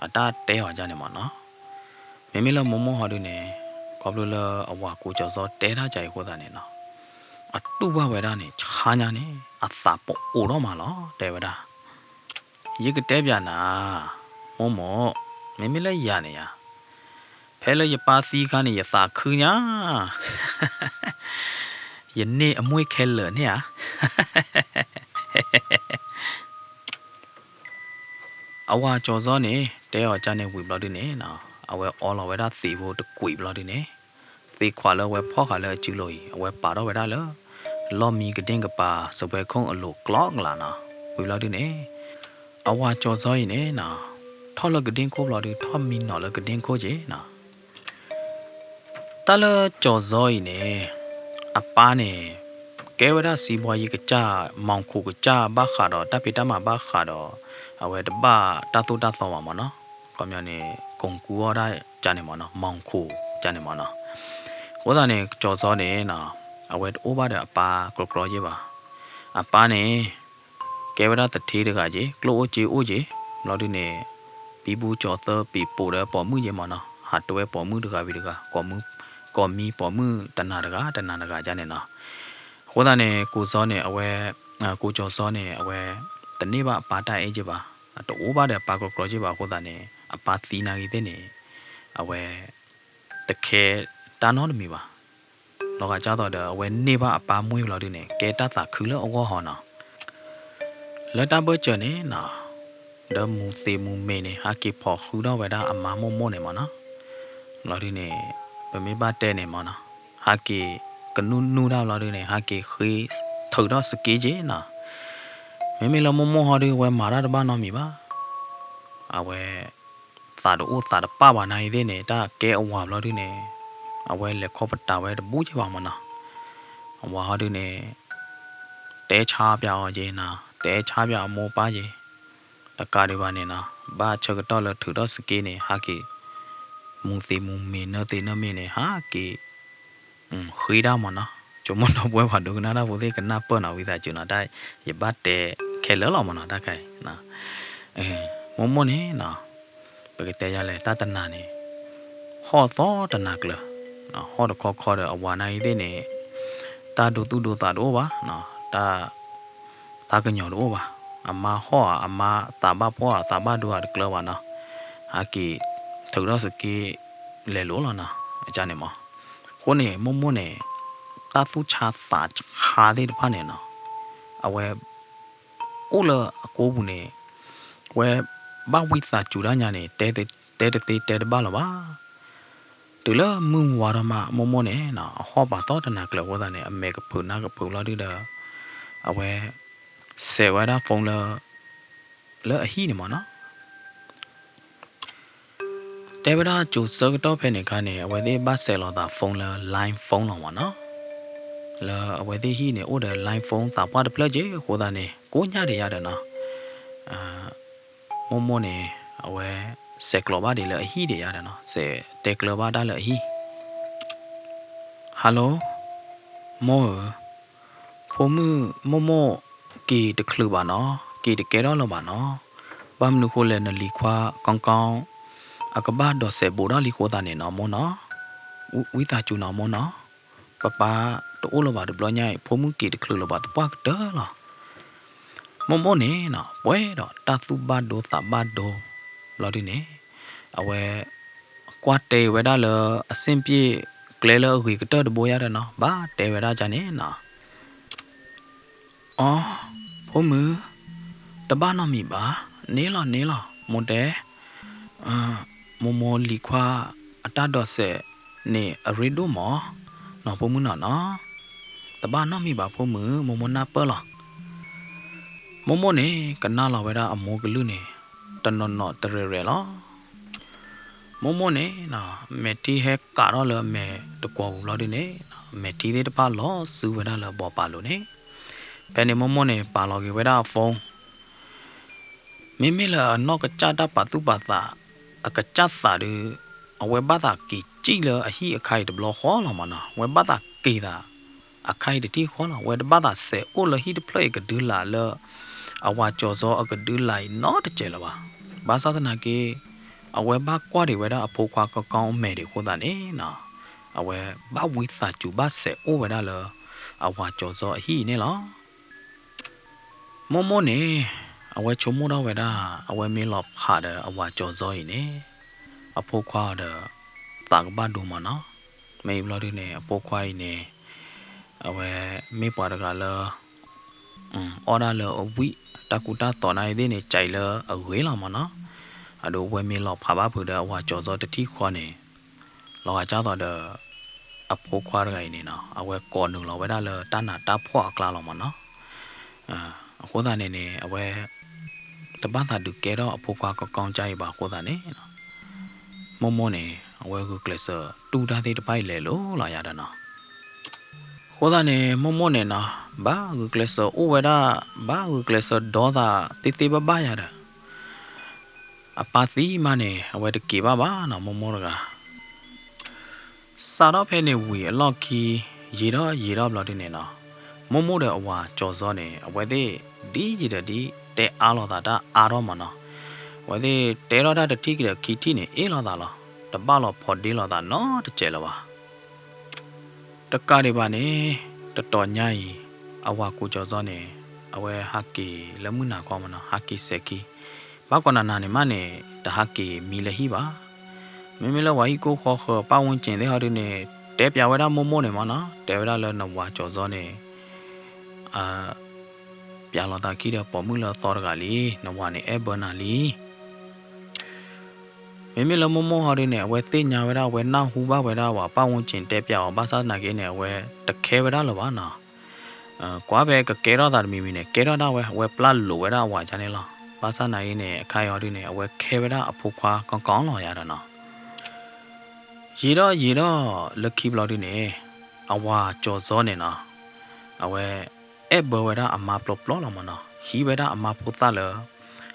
အတၢ်တဲအီၤကၢန့ၣ်မးနီၤ. မ့မ့ၢ်လၢမိၢ်မိၢ်ဟီဒုန့ၣ် ခီဖျိလၢအဝၤကိးကၠီၤစီၤတဲတၢ်ကၢအံၤအဃိသတးန့ၣ်နီၤ, အတူၢ်ဘၣ်ဝဲဒၣ်န့ၣ် ဆါညါန့ၣ် အသးပအိးထီၣ်မးလီၤ တဲဝဲဒၣ် ယကတဲပၠးနၤ, မိၢ်မိၢ်, မ့မ့ၢ်လၢယၤန့ၣ်ယၤ, ဖဲလၢယပၢ်သံခါန့ၣ် ယသးခုညါ, ယန့ၢ်အမှ့ၢ်ခဲလၢာ်န့ၣ်ဧါ. အဝၤကၠီၤစီၤန့ၣ် တဲအီၤကၢန့ၣ်ဝံၤဘျီဒုန့ၣ်နီၤ, အဝဲအီလီၤဝဲဒၣ်သံးဖိတကွံာ်ဘျီဒုန့ၣ်, သံးခွးလၢအဝဲဖီၣ်ဃာ်လၢအစုလိၤအံၤ အဝဲပာ်ထီၣ်ဝဲဒၣ်လၢ လီၢ်မံကဒ့ၣ်ကပၤ စပွဲခိၣ်အလိၤကျီကလးနီၤ, ဝံၤဘျီဒုန့ၣ် အဝၤကၠီၤစီၤအံၤန့ၣ်နီၤ, ထီၣ်လၢကဒ့ၣ်ခိၣ်ဘျီဒု ထီၣ်မံနီၤလၢကဒ့ၣ်ခိၣ်က့ၤနီၤ. တၢ်လၢကၠီၤစီၤအံၤန့ၣ် အပၢ်န့ၣ် ကဲဝဲဒၣ်စံးဘီယံၤကစၢ် မီၤခိၣ်ကစၢ်ဘၣ်ဃးဒီး တၢ်ဖံးတၢ်မၤဘၣ်ဃးဒီး အဝဲတဘၣ်တၢ်သိၣ်တၢ်သီဘၣ်မးနီၤ, ခီပညီန့ၣ် ကိၢ်ကူအီၣ်ဒၣ်ကၢန့ၣ်မးနီၤ, မီၤခိၣ်ကၢန့ၣ်မးနီၤ. အဃိသတးန့ၣ် ကၠီၤစီၤန့ၣ်နီၤ အဝဲတအိၣ်ဘၣ်ဒီးအပၢ်ကြီကြီယဲၢ်ဘၣ်. အပၢ်န့ၣ် ကဲဝဲဒၣ်သထ့တဂၤက့ၤ ကျိၣ်အိၣ်စ့အိၣ်က့ၤ, ဘျီဒုန့ၣ် ပံပူကၠီၤသၢပံးပိာ်ဒီးပိာ်မုၣ်က့ၤမးနီၤ, ဟးတွဲပိာ်မုၣ်တဂၤဝံၤတဂၤ, ကိးမံပိာ်မုၣ်တနၤတဂၤ တနၤတဂၤကၢန့ၣ်နီၤ. အဃိသတးန့ၣ် ကိၢ်စီၤန့ၣ် အဝဲ, ကိၢ်ကၠီၤစီၤန့ၣ် အဝဲ တန့ၢ်ဘၣ်အပၢ်တၢ်အဲၣ်က့ၤဘၣ်. တအိၣ်ဘၣ်ဒီးအပၢ်ကြီကြီက့ဘၣ်အဃိသတးန့ၣ် အပၢ်သံနာ်ဂ့ၤသ့ၣ်န့ၣ် အဝဲ တခဲတၢ်နီတမံၤဘၣ်. လီၤဂာ်ကၢ်သိးဒီး အဝဲန့ၢ်ဘၣ်အပၢ်မွ့ၢ်ဘျီဒုန့ၣ် ကဲတၢ်သးခုလၢအဂီၢ်ဟီနီၤ. လၢတၢ်ဘၢၣ်စၢၤန့ၣ်နီၤ, ဒီးမူၤသ့ၣ်မူၤမ့ၤန့ၣ် ဟးက့ၤဖိးဃုထီၣ်ဝဲဒၣ်အမါမိၢ်မိၢ်န့ၣ်မ့ၢ်နီၤ. ဘျီဒုန့ၣ် ပမ့ၢ်ဘၣ်တဲန့ၣ်မ့ၢ်နီၤ, ဟးက့ၤကနူၢ်နူၢ်တၢ်ဘျီဒုန့ၣ် ဟးက့ၤဃ့ထုးထီၣ်စက့က့နီၤ. မ့မ့ၢ်လၢမိၢ်မိၢ်ဟီဒု အဝဲမၤတၢ်တဘၣ်နီတမံၤဘၣ်. အဝဲ သးတအိၣ်သးတပာ်ဘၣ်နာ်ဂ့ၤသ့ၣ်န့ၣ် တၢ်ကဲအဝၤဘျီဒုန့ၣ် အဝဲလဲၤခီပတာ်ဝဲတဘူးက့ဘၣ်မ့ၢ်နီၤ. အဝၤဟီဒုန့ၣ် တဲဆါပၠးအီၤက့နီၤ, တဲဆါပၠးအမိၢ်ပၢ်က့, တကးဒံးဘၣ်န့ၣ်နီၤ ဘၣ်ဆၢကတီၢ်လၢထုးထီၣ်စက့န့ၣ် ဟးက့ၤ မူၤသ့ၣ်မူၤမ့ၤနၢသ့ၣ်နၢမ့ၤန့ၣ် ဟးက့ၤ ဃ့တၢ်မ့ၢ်နီၤ. ဆိကမိၣ်ဒီပုၢ်ဝဲၢ်ပှၤဒိကနၣ်တၢ်ဖိသ့ၣ်ကနၢ်ပၢၢ်နီၤ ဝံသးစူၤနီၤ, တၢ်ယဘၣ်တဲခဲလၢာ်လီၤမ့ၢ်နီၤ တၢ်ခါအံၤ မိၢ်မိၢ်န့ၣ်နီၤ ပကတဲယၤလဲၣ် တၢ်တနၤန့ၣ် ဟီၣ်သီတနၤကျၢၤ, ဟီၣ်တခီခီဒီးအဝၤနာ်ဂ့ၤသ့ၣ်န့ၣ် တၢ်ဒိသူၣ်ဒိသးတအိၣ်ဘၣ်, တၢ် သးကညီၤတအိၣ်ဘၣ်. အမါဟီၣ်ဧါ အမါသးဘၣ်ဖှီၣ်ဧါ သးဘၣ်ဒိဧါတကျၢၤဘၣ်နီၤ, ဟးက့ၤထုးထီၣ်စက့ လဲၤလိာ်လီၤနီၤ အန့ၣ်မ့ၢ်. အဃိန့ၣ် မိၢ်မိၢ်န့ၣ် တၢ်သူၣ်ဆါသးဆါသ့ၣ်တဖၣ်န့ၣ်နီၤ အဝဲ အိၣ်လၢအကိာ်ပူၤန့ၣ် ဝဲဘၣ်ဝံသးစူၤတၢ်ညါန့ၣ် တဲတသ့တဲတဘၣ်လၢၤဘၣ်. တုၤလၢမုၢ်ဝါထီၣ်မး မိၢ်မိၢ်န့ၣ်နီၤ အဟီၣ်ပာ်သီတနၤကျၢၤအဃိသတးန့ၣ် အမဲာ်ကဖုးနၢ်ကဖုးလီၤဒုဒီး အဝဲ စဲးဝဲဒၣ် phone လၢ လၢအဟံၣ်န့ၣ်မ့ၢ်နီၤ. တဲဝဲဒၣ်ကၠိၤဆၢကတီၢ်ဖဲန့ၣ်အခါန့ၣ် အဝဲသ့ၣ်ဘၣ်စဲးလီၤသး phone လၢ line phone လီၤမ့ၢ်နီၤ. လၢအဝဲသ့ၣ်ဟံၣ်န့ၣ် အိၣ်ဒီး line phone သးပှၢ်တဖျၢၣ်က့အဃိသတးန့ၣ် ကိးညါဒံးယါဒီးနီၤ မိၢ်မိၢ်န့ၣ် အဝဲ စဲးကျိးဘၣ်ဒံးလၢအဟံၣ်ဒံးယါဒီးနီၤ စဲးတဲကျၢၤဘၣ်တၢ်လၢအဟံၣ် Hello မိၢ်ဧၢ, ဖိမုၣ်မိၢ်မိၢ် က့ၤတချုးဘၣ်နီၤ, က့ၤတကဲထီၣ်လၢၤဘၣ်နီၤ, ဘၣ်မနုၤဃိလဲၣ် နလံၤခွါကီကီ အကဘၣ်ဒိးစဲးဘိးထီၣ်လံအဃိသတးန့ၣ်နီၤ မိၢ်နီၤ, ဝံသးစူၤနီၤမိၢ်နီၤ, ပၢ်ပၢ်တအိၣ်လၢၤဘၣ်တဘျီညါအံၤ ဖိမုၣ်က့ၤတချုးလၢၤဘၣ်သပှၢ်ကတၢၢ်လီၤ. မိၢ်မိၢ်န့ၣ်နီၤ ပှဲၤဒီးတၢ်သူၣ်ဘၣ်ဒိသးဘၣ်ဒိ ဘျီဒုန့ၣ် အဝဲ ကွၢ်တဲဝဲဒၣ်လၢ အဆင်ပြေ ကျဲလၢအဂ့ၤကတၢၢ်တဘိယါဒီးနီၤ ဘၣ်တဲဝဲဒၣ်ကန့ၣ်နီၤ အီ, ဖိမုၣ်, တဘၣ်နီတမံၤဘၣ်, န့ၣ်လီၤန့ၣ်လီၤ မိၢ်တဲ, မိၢ်မိၢ်လံၤခွါအတၢ်ဒိးစဲးန့ၣ်အရ့ဒိၣ်မး, နီၤဖိမုၣ်နီၤနီၤ, တဘၣ်နီတမံၤဘၣ်ဖိမုၣ် မိၢ်မိၢ်နၢ်ပၢၢ်လီၤ. မိၢ်မိၢ်န့ၣ် ကနၣ်လီၤဝဲဒၣ်အမိၢ်ကလုၢ်န့ၣ် တနီၤနီၤတရဲၣ်ရဲၣ်လီၤ. မိၢ်မိၢ်န့ၣ်နီၤ မဲာ်ထံဟဲကးထီၣ်လၢအမဲာ်တကွီၤပူၤဘျီဒုန့ၣ် မဲာ်ထံသ့ၣ်တဖၣ်လီၤစုဝဲဒၣ်လၢဘီးပာ်လိၤန့ၣ်, ဖဲန့ၣ်မိၢ်မိၢ်န့ၣ် ပာ်လီၤက့ၤဝဲဒၣ်အ phone, မ့မ့ၢ်လၢအနီၢ်ကစၢ်တၢ်ပာ်သူၣ်ပာ်သး အကစၢ်သးဒုး အဝဲဘၣ်သးက့ၤစံၣ်လၢအဟံၣ်အခါအံၤတဘျီဃီလီၤမးနီၤ, ဝဲဘၣ်သးက့ၤသး အခါအံၤတထံၣ်ဃီလီၤ, ဝဲတဘၣ်သးစဲးအိၣ်လၢဟံၣ်တဖျၢၣ်အံၤကဒုလာ်လၢ အဝၤကၠီၤစီအကဒုလာ်အံၤနီတစဲးလၢၤဘၣ်. ဘၣ်ဆၣ်သနာ်က့ အဝဲဘၣ်ကွၢ်ဒံးဝဲဒၣ်အဖိခွါကီကီအမဲာ်ဒံးအဃိသတးန့ၣ်နီၤ, အဝဲဘၣ်ဝံသးစူၤဘၣ်စဲးအိၣ်ဝဲဒၣ်လၢ အဝၤကၠီၤစီအဟံၣ်အံၤန့ၣ်လီၤ. မိၢ်မိၢ်န့ၣ် အဝဲဆိကမိၣ်ထီၣ်ဝဲဒၣ် အဝဲမ့ၢ်လီၤဖးဒီးအဝၤကၠီၤစီအံၤန့ၣ် အဖိခွါအီၤဒီး သးကဘၣ်ဒိမးနီၤ, မ့ၢ်အံၤဘျီဒုန့ၣ် အဖိခွါအံၤန့ၣ် အဝဲမ့ၢ်ပှၤတဂၤလၢ အီၣ်ဒၣ်လၢအဝံၣ် တၢ်ကူတၢ်သိးနၤအံၤသ့ၣ်န့ၣ် ကဲလၢအဂ့ၤလီၤမးနီၤ, အဒိအဝဲမ့ၢ်လီၤဖးဘၣ်ဖုးဒီးအဝၤကၠီၤစီတထံၣ်ဃီန့ၣ် လီၤဂာ်ကၢ်သိးဒီး အဖိခွါတဂၤအံၤန့ၣ်နီၤ အဝဲကိးနုာ်လီၤဝဲဒၣ်လၢတၢ်နးတၢ်ဖှီၣ်အကျါလီၤမးနီၤ, အဃိသတးန့ၣ်န့ၣ် အဝဲ တဘၣ်သးဒုးကဲထီၣ်အဖိခွါကီကီကါအံၤဘၣ်အဃိသတးန့ၣ် မိၢ်မိၢ်န့ၣ် အဝဲဂုာ်ကျဲးစၢးတူၢ်တၢ်သ့ၣ်တဖၣ်အံၤလဲၤလိာ်လီၤယၤဒီးနီၤ, အဃိသတးန့ၣ် မိၢ်မိၢ်န့ၣ်နီၤ ဘၣ်ဂုာ်ကျဲးစၢးအိၣ်ဝဲဒၣ် ဘၣ်ဂုာ်ကျဲးစၢးဒီသးသ့သ့ဘၣ်ဘၣ်ယၤဒီး အပၢ်သံမးန့ၣ် အဝဲတက့ၤဘၣ်ဘၣ်နီၤ မိၢ်မိၢ်တဂၤ စးထီၣ်ဖဲန့ၣ်ဝံၤအလီၢ်ခံ ယံာ်ထီၣ်ယံာ်ထီၣ်ဘျီဒုန့ၣ်နီၤ, မိၢ်မိၢ်ဒီးအဝၤကၠီၤစီန့ၣ် အဝဲသ့ၣ်ဒ်ယံာ်ဒီးဒ်တဲအါလိာ်သးတၢ်အါထီၣ်မးနီၤ, အဝဲသ့ၣ်တဲထီၣ်တၢ်တထံၣ်ကဒီးခံထံၣ်န့ၣ် အ့ၣ်လိာ်သးလီၤ, တဘၣ်လီၤဖိးဒ့လိာ်သးနီတစဲးလၢၤဘၣ်. တကးဒံးဘၣ်န့ၣ် တတီၤညါအံၤ အဝၤကူကၠီၤစီန့ၣ် အဝဲဟးက့ၤလၢမုၢ်နၤခီမးနီၤ ဟးက့ၤစဲးခံ, ဘၣ်ကွၢ်နးနးန့ၣ်မးန့ၣ် တဟးက့ၤမံလၢဟံၣ်ဘၣ်. မ့မ့ၢ်လၢပှၤဟံၣ်ကိၢ်ဃီဃၢၤ ပၢ်ဝူၣ်စ့ၣ်သ့ၣ်ဟီဒုန့ၣ် တဲပျးဝဲဒၣ်မိၢ်မိၢ်န့ၣ်မးနီၤ, တဲဝဲဒၣ်လၢနဝၤကၠီၤစီၤန့ၣ် ပျးလီၤသးခံဒီးပိာ်မုၣ်လၢအသီတဂၤလံ, နဝၤန့ၣ်အဲၣ်ဘၢနၤလံ. မ့မ့ၢ်လၢမိၢ်မိၢ်ဟီဒုန့ၣ် အဝဲသ့ၣ်ညါဝဲဒၣ် အဝဲနၢ်ဟူဘၣ်ဝဲဒၣ်ဝဲ ပၢ်ဝူၣ်စ့ၣ်တဲပျးအီၤ ဘၣ်ဆၣ်သနာ်က့န့ၣ် အဝဲတခဲဝဲဒၣ်လၢၤဘၣ်နီၤ. ကွၢ်ဖဲကကဲထီၣ်သးတမံၤမံၤန့ၣ် ကဲထီၣ်ဒၣ်ဝဲ အဝဲပျၢ်လိာ်ဝဲဒၣ်အဝၤဒ်န့ၣ်လီၤ. ဘၣ်ဆၣ်သနာ်က့န့ၣ် အခါအံၤဟီဒုန့ၣ် အဝဲခဲဝဲဒၣ်အဖိခွါကီကီလီၤယၤဒီးနီၤ. ယံာ်ထီၣ်ယံာ်ထီၣ်လၢခံဘျီဒုန့ၣ် အဝၤကၠီၤစီၤန့ၣ်နီၤ အဝဲအဲၣ်ဘၢဝဲဒၣ်အမါပျီပျီလီၤမးနီၤ, ဟံးဝဲဒၣ်အမါဖိသၣ်လၢ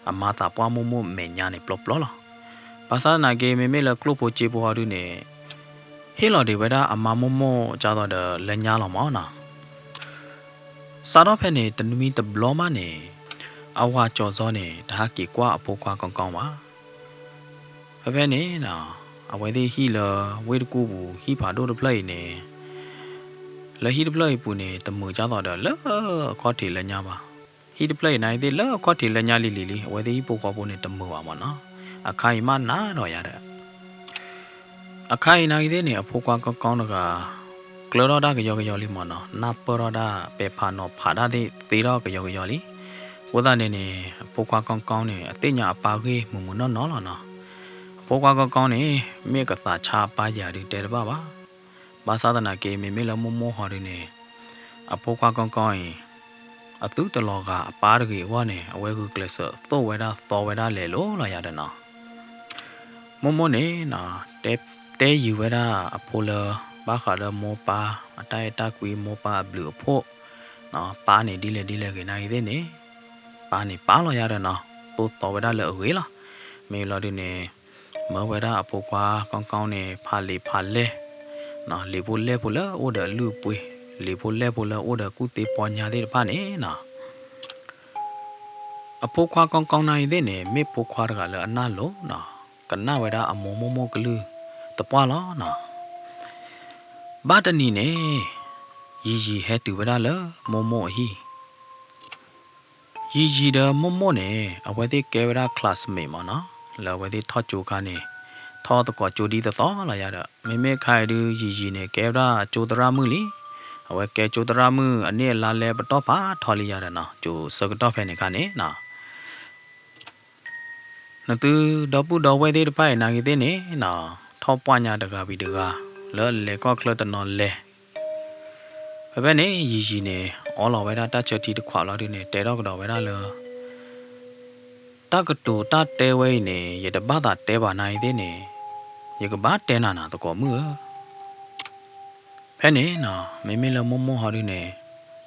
အမါသးပှၢ်မိၢ်မိၢ်မဲာ်ညါန့ၣ်ပျီပျီလီၤ. ဘၣ်ဆၣ်သနာ်က့ မ့မ့ၢ်လၢကျိၣ်ဖိစ့ဖိဟီဒုန့ၣ် ဟ့ၣ်လီၤဒံးဝဲဒၣ်အမါမိၢ်မိၢ်ဒ်သိးဒီးလၢညါလီၤမးနီၤ. စးထီၣ်ဖဲန့ၣ် တနွံတဘျီမးန့ၣ် အဝၤကၠီၤစီၤန့ၣ် တဟးက့ၤကွၢ်အဖိခွါကီကီဘၣ်. ဖဲဖဲန့ၣ် အဝဲသ့ၣ်ဟံၣ်လၢဝ့ၢ်တကူၣ်ပူၤ ဟံၣ်ဖးဒိၣ်တဖျၢၣ်အံၤန့ၣ် လၢဟံၣ်တဖျၢၣ်အံၤပူၤန့ၣ် တမုာ်ဒ်သိးဒီးလၢအခီၣ်ထံးလၢညါဘၣ်. ဟံၣ်တဖျၢၣ်အံၤနာ်က့သ့ၣ် လၢအခီၣ်ထံးလၢညါလံၤလံၤလံ, အဝဲသ့ၣ်ဟံၣ်ဖိဃီဖိန့ၣ် တမုာ်ဘၣ်မးနီၤ. အခါအံၤမးနးဒီးယၤဒီး အခါအံၤနာ်က့သ့ၣ်န့ၣ် အဖိခွါကီကီတဂၤ ကျၢထီၣ်တၢ်ကယီကယီလံမးနီၤ, နၢ်ပၢၢ်ထီၣ်တၢ် ပဲာ်ဖးနီၤဖးတၢ်သ့ၣ်သ့ထီၣ်ကယီကယီလံ. အဃိသတးန့ၣ်န့ၣ် အဖိခွါကီကီန့ၣ် အသ့ၣ်ညါအပၢ်ဂ့ၢ်မုာ်မုာ်နီၢ်နီၢ်လီၤနီၤ. အဖိခွါကီကီန့ၣ် မ့ၢ်ကသးဆါအပၢ်ယၤဒုးတဲတဘၣ်ဘၣ်. ဘၣ်ဆၣ်သနာ်က့ မ့မ့ၢ်လၢမိၢ်မိၢ်ဟီဒုန့ၣ် အဖိခွါကီကီအံၤ အသုတလီၤဂာ်အပၢ်တဂ့ၤအဂီၢ်န့ၣ် အဝဲဂုာ်ကျဲးစၢးသိၣ်ဝဲဒၣ်သီဝဲဒၣ်လဲၤလိၤလီၤယၤဒီးနီၤ. မိၢ်မိၢ်န့ၣ် တဲ တဲယုာ်ဝဲဒၣ်အဖိလၢ ဘၣ်ဃးလၢမိၢ်ပၢ်အတၢ်အဲၣ်တၢ်ကွံ မိၢ်ပၢ်အဘျုးအဖှိၣ်, ပၢ်န့ၣ်ဒ်လဲၣ်ဒ်လဲၣ်ဂ့ၤနာ်က့သ့ၣ်န့ၣ် ပၢ်န့ၣ်ပၢ်လီၤယၤဒီးနီၤ, သိၣ်သီဝဲဒၣ်လၢအဂ့ၤလီၤ. မ့ၢ်လီၤဒုန့ၣ် မၢဝဲဒၣ်အဖိခွါကီကီန့ၣ် ဖးလံာ်ဖးလဲၢ်, လံာ်ဖိလဲၢ်ဖိလၢအိၣ်ဒီးအလုၢ်အပှ့ၤ, လံာ်ဖိလဲၢ်ဖိလၢအိၣ်ဒီးကူၣ်သ့ပီညါသ့ၣ်တဖၣ်န့ၣ်နီၤ. အဖိခွါကီကီနာ်က့သ့ၣ်န့ၣ် မ့ၢ်ဖိခွါတဂၤလၢအနၢ်လိၤနီၤ, ကနၣ်ဝဲဒၣ်အမိၢ်မိၢ်မိၢ်ကလုၢ်တပှၢ်လီၤနီၤ. ဘၣ်တနံၤန့ၣ် ယံာ်ယံာ်ဟဲတုၤဝဲဒၣ်လၢမိၢ်မိၢ်အဟံၣ် ယံာ်ယံာ်ဒီးမိၢ်မိၢ်န့ၣ် အဝဲသ့ၣ်ကဲဝဲဒၣ် classmate မးနီၤ, လၢအဝဲသ့ၣ်ထီၣ်ကၠိခါန့ၣ် ထီၣ်သကိးကၠိဒ်သိးသိးလီၤယၤဒီး မ့မ့ၢ်ခါအံၤဒုး ယံာ်ယံာ်န့ၣ် ကဲဝဲဒၣ်ကၠိသရၣ်မုၣ်လံ. အဝဲကဲကၠိသရၣ်မုၣ် အနံၣ်အလါလဲပတီၢ်ဖးထီလံယၤဒီးနီၤ, ကၠိဆၢကတီၢ်ဖဲန့ၣ်ခါန့ၣ်နီၤ နသုဒီပုၢ်ဒီဝဲၢ်သ့ၣ်တဖၣ်အံၤနာ်က့သ့ၣ်န့ၣ်နီၤ, ထီၣ်ပှၢ်ညါတဂၤဝံၤတဂၤ လၢလဲၤကီၢ်ချၢတနီၤလဲၤ. ဖဲဖဲန့ၣ် ယံာ်ယံာ်န့ၣ် အိးလီၤဝဲဒၣ်တၢ်ဆၢထံတခွးလီၤဒုန့ၣ် တဲထီၣ်ကဒီးဝဲဒၣ်လၢ တၢ်ကတိၤတၢ်တဲဝဲအံၤန့ၣ် ယတဘၣ်သးတဲဘၣ်နာ်က့သ့ၣ်န့ၣ် ယကဘၣ်တဲနၤနၤသကိးမုၣ်ဧၢ ဖဲန့ၣ်နီၤ မ့မ့ၢ်လၢမိၢ်မိၢ်ဟီဒုန့ၣ်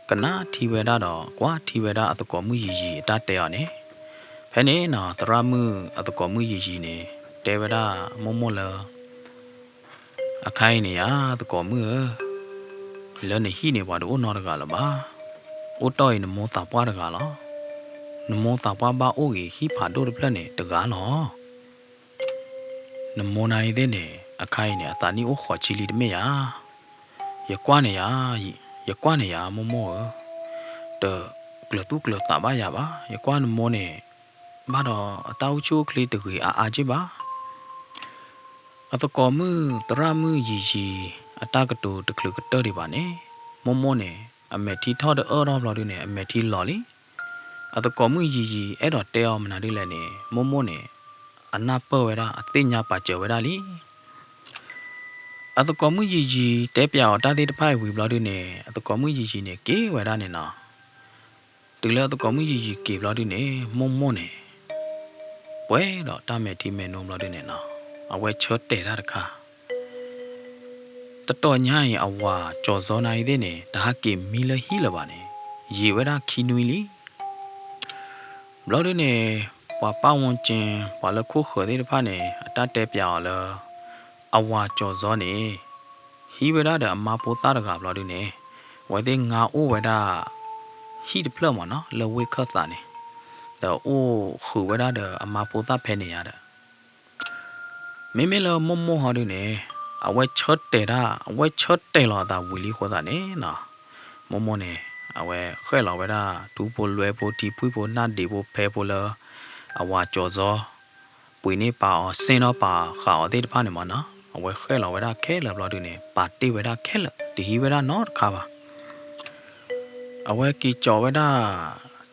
ကနၣ်ထံဝဲဒၣ်ဒီး ကွၢ်ထံဝဲဒၣ်အသကိးမုၣ်ယံာ်ယံာ်အတၢ်တဲအီၤန့ၣ်, ဖဲန့ၣ်နီၤ သရၣ်မုၣ်အသကိးမုၣ်ယံာ်ယံာ်န့ၣ် တဲဝဲဒၣ်မိၢ်မိၢ်လၢ အခါအံၤန့ၣ်ယၤ သကိးမုၣ်ဧၢ, လၢနဟံၣ်န့ၣ် ပှၤတအိၣ်နီတဂၤလၢၤဘၣ်. အိၣ်တီၢ်အံၤနမိၢ်သးပှၢ်တဂၤလီၤ. နမိၢ်သးပှၢ်ဘၣ်အိၣ်ဂ့ၤဟံၣ်ဖးဒိၣ်တဖျၢၣ်န့ၣ်တဂၤလီၤ. နမိၢ်နာ်က့သ့ၣ်န့ၣ် အခါအံၤန့ၣ် အသးနံၣ်အိၣ်ဃိးဆံလံတမ့ၢ်ဧါ. ယကွၢ်န့ၢ်ယၤ, ယကွၢ်န့ၢ်ယၤမိၢ်မိၢ်ဧၢ, တကျၢၤသူၣ်ကျၢၤသးဘၣ်ယၤဘၣ်. ယကွၢ်နမိၢ်န့ၣ် ဘၣ်ဒီးအတၢ်အိၣ်ဆူၣ်အိၣ်ချ့တဂ့ၤအါအါက့ၢ်ဘၣ်. အသကိးမုၣ်သရၣ်မုၣ်ယံာ်ယံာ် အတၢ်ကတိၤတချုးကတၢၢ်ဒံးဘၣ်န့ၣ် မိၢ်မိၢ်န့ၣ် အမဲာ်ထံထီၣ်တအၢၣ်ထီၣ်ဘျီဒုန့ၣ် အမဲာ်ထံလီၤလံ. အသကိးမုၣ်ယံာ်ယံာ် အဲၣ်ဒိးတဲအီၤမနုၤဒ်လဲၣ်န့ၣ် မိၢ်မိၢ်န့ၣ် အနၢ်ပၢၢ်ဝဲဒၣ် အသ့ၣ်ညါပာ်စၢၤဝဲဒၣ်လံ. အသကိးမုၣ်ယံာ်ယံာ် တဲပျးအီၤတၢ်သ့ၣ်တဖၣ်အံၤဝံၤဘျီဒုန့ၣ် အသကိးမုၣ်ယံာ်ယံာ်န့ၣ် က့ၤဝဲဒၣ်န့ၣ်နီၤ. တုၤလၢအသကိးမုၣ်ယံာ်ယံာ်က့ၤဘျီဒုန့ၣ် မိၢ်မိၢ်န့ၣ် ပှဲၤဒီးတၢ်မဲာ်ထံမဲာ်နိဘျီဒုန့ၣ်နီၤ အဝဲဆၢတဲာ်တၢ်တခါ တတီၢ်ညါအံၤ အဝၤကၠီၤစီၤနာ်က့သ့ၣ်န့ၣ် တဟးက့ၤမံလၢဟံၣ်လၢၤဘၣ်န့ၣ် ယံာ်ဝဲဒၣ်ခံနွံလံ. ဘျီဒုန့ၣ် ပှၤပၢ်ဝီက့ ပှၤလၢခိၣ်ဃၢၤသ့ၣ်တဖၣ်န့ၣ် အတၢ်တဲပျးအီၤလၢ အဝၤကၠီၤစီၤန့ၣ် ဟံးဝဲဒၣ်ဒီးအမါဖိသၣ်တဂၤဘျီဒုန့ၣ် အဝဲသ့ၣ်ငါအိၣ်ဝဲဒၣ် ဟံၣ်တဖျၢၣ်မးနီၤ လၢဝ့ၢ်ခၢၣ်သးန့ၣ် ဒီးအိၣ်ဃုာ်ဝဲဒၣ်ဒီးအမါဖိသၣ်ဖဲန့ၣ်ယါဒီး မ့မ့ၢ်လၢမိၢ်မိၢ်ဟီဒုန့ၣ် အဝဲဆၢတဲာ်တၢ် အဝဲဆၢတဲာ်လီၤအသးဝံၤလံအဃိသတးန့ၣ်နီၤ မိၢ်မိၢ်န့ၣ် အဝဲဃဲၣ်လီၤဝဲဒၣ် ထူဖိလွဲဖိ ထံဖှံဖိ နၢ်ဒံးဖိ ဖဲဖိလၢ အဝၤကၠီၤစီၤ ပှ့ၤန့ၢ်ပာ်အီၤ စ့ၣ်နီၣ်ပာ်ဃာ်အီၤသ့ၣ်တဖၣ်န့ၣ်မ့ၢ်နီၤ, အဝဲဃဲၣ်လီၤဝဲဒၣ်ခဲလၢာ်ဘျီဒုန့ၣ် ပာ်တ့ၢ်ဝဲဒၣ်ခဲလၢာ် တဟံးဝဲဒၣ်နီတခါဘၣ်. အဝဲက့ၤကၠီၤဝဲဒၣ်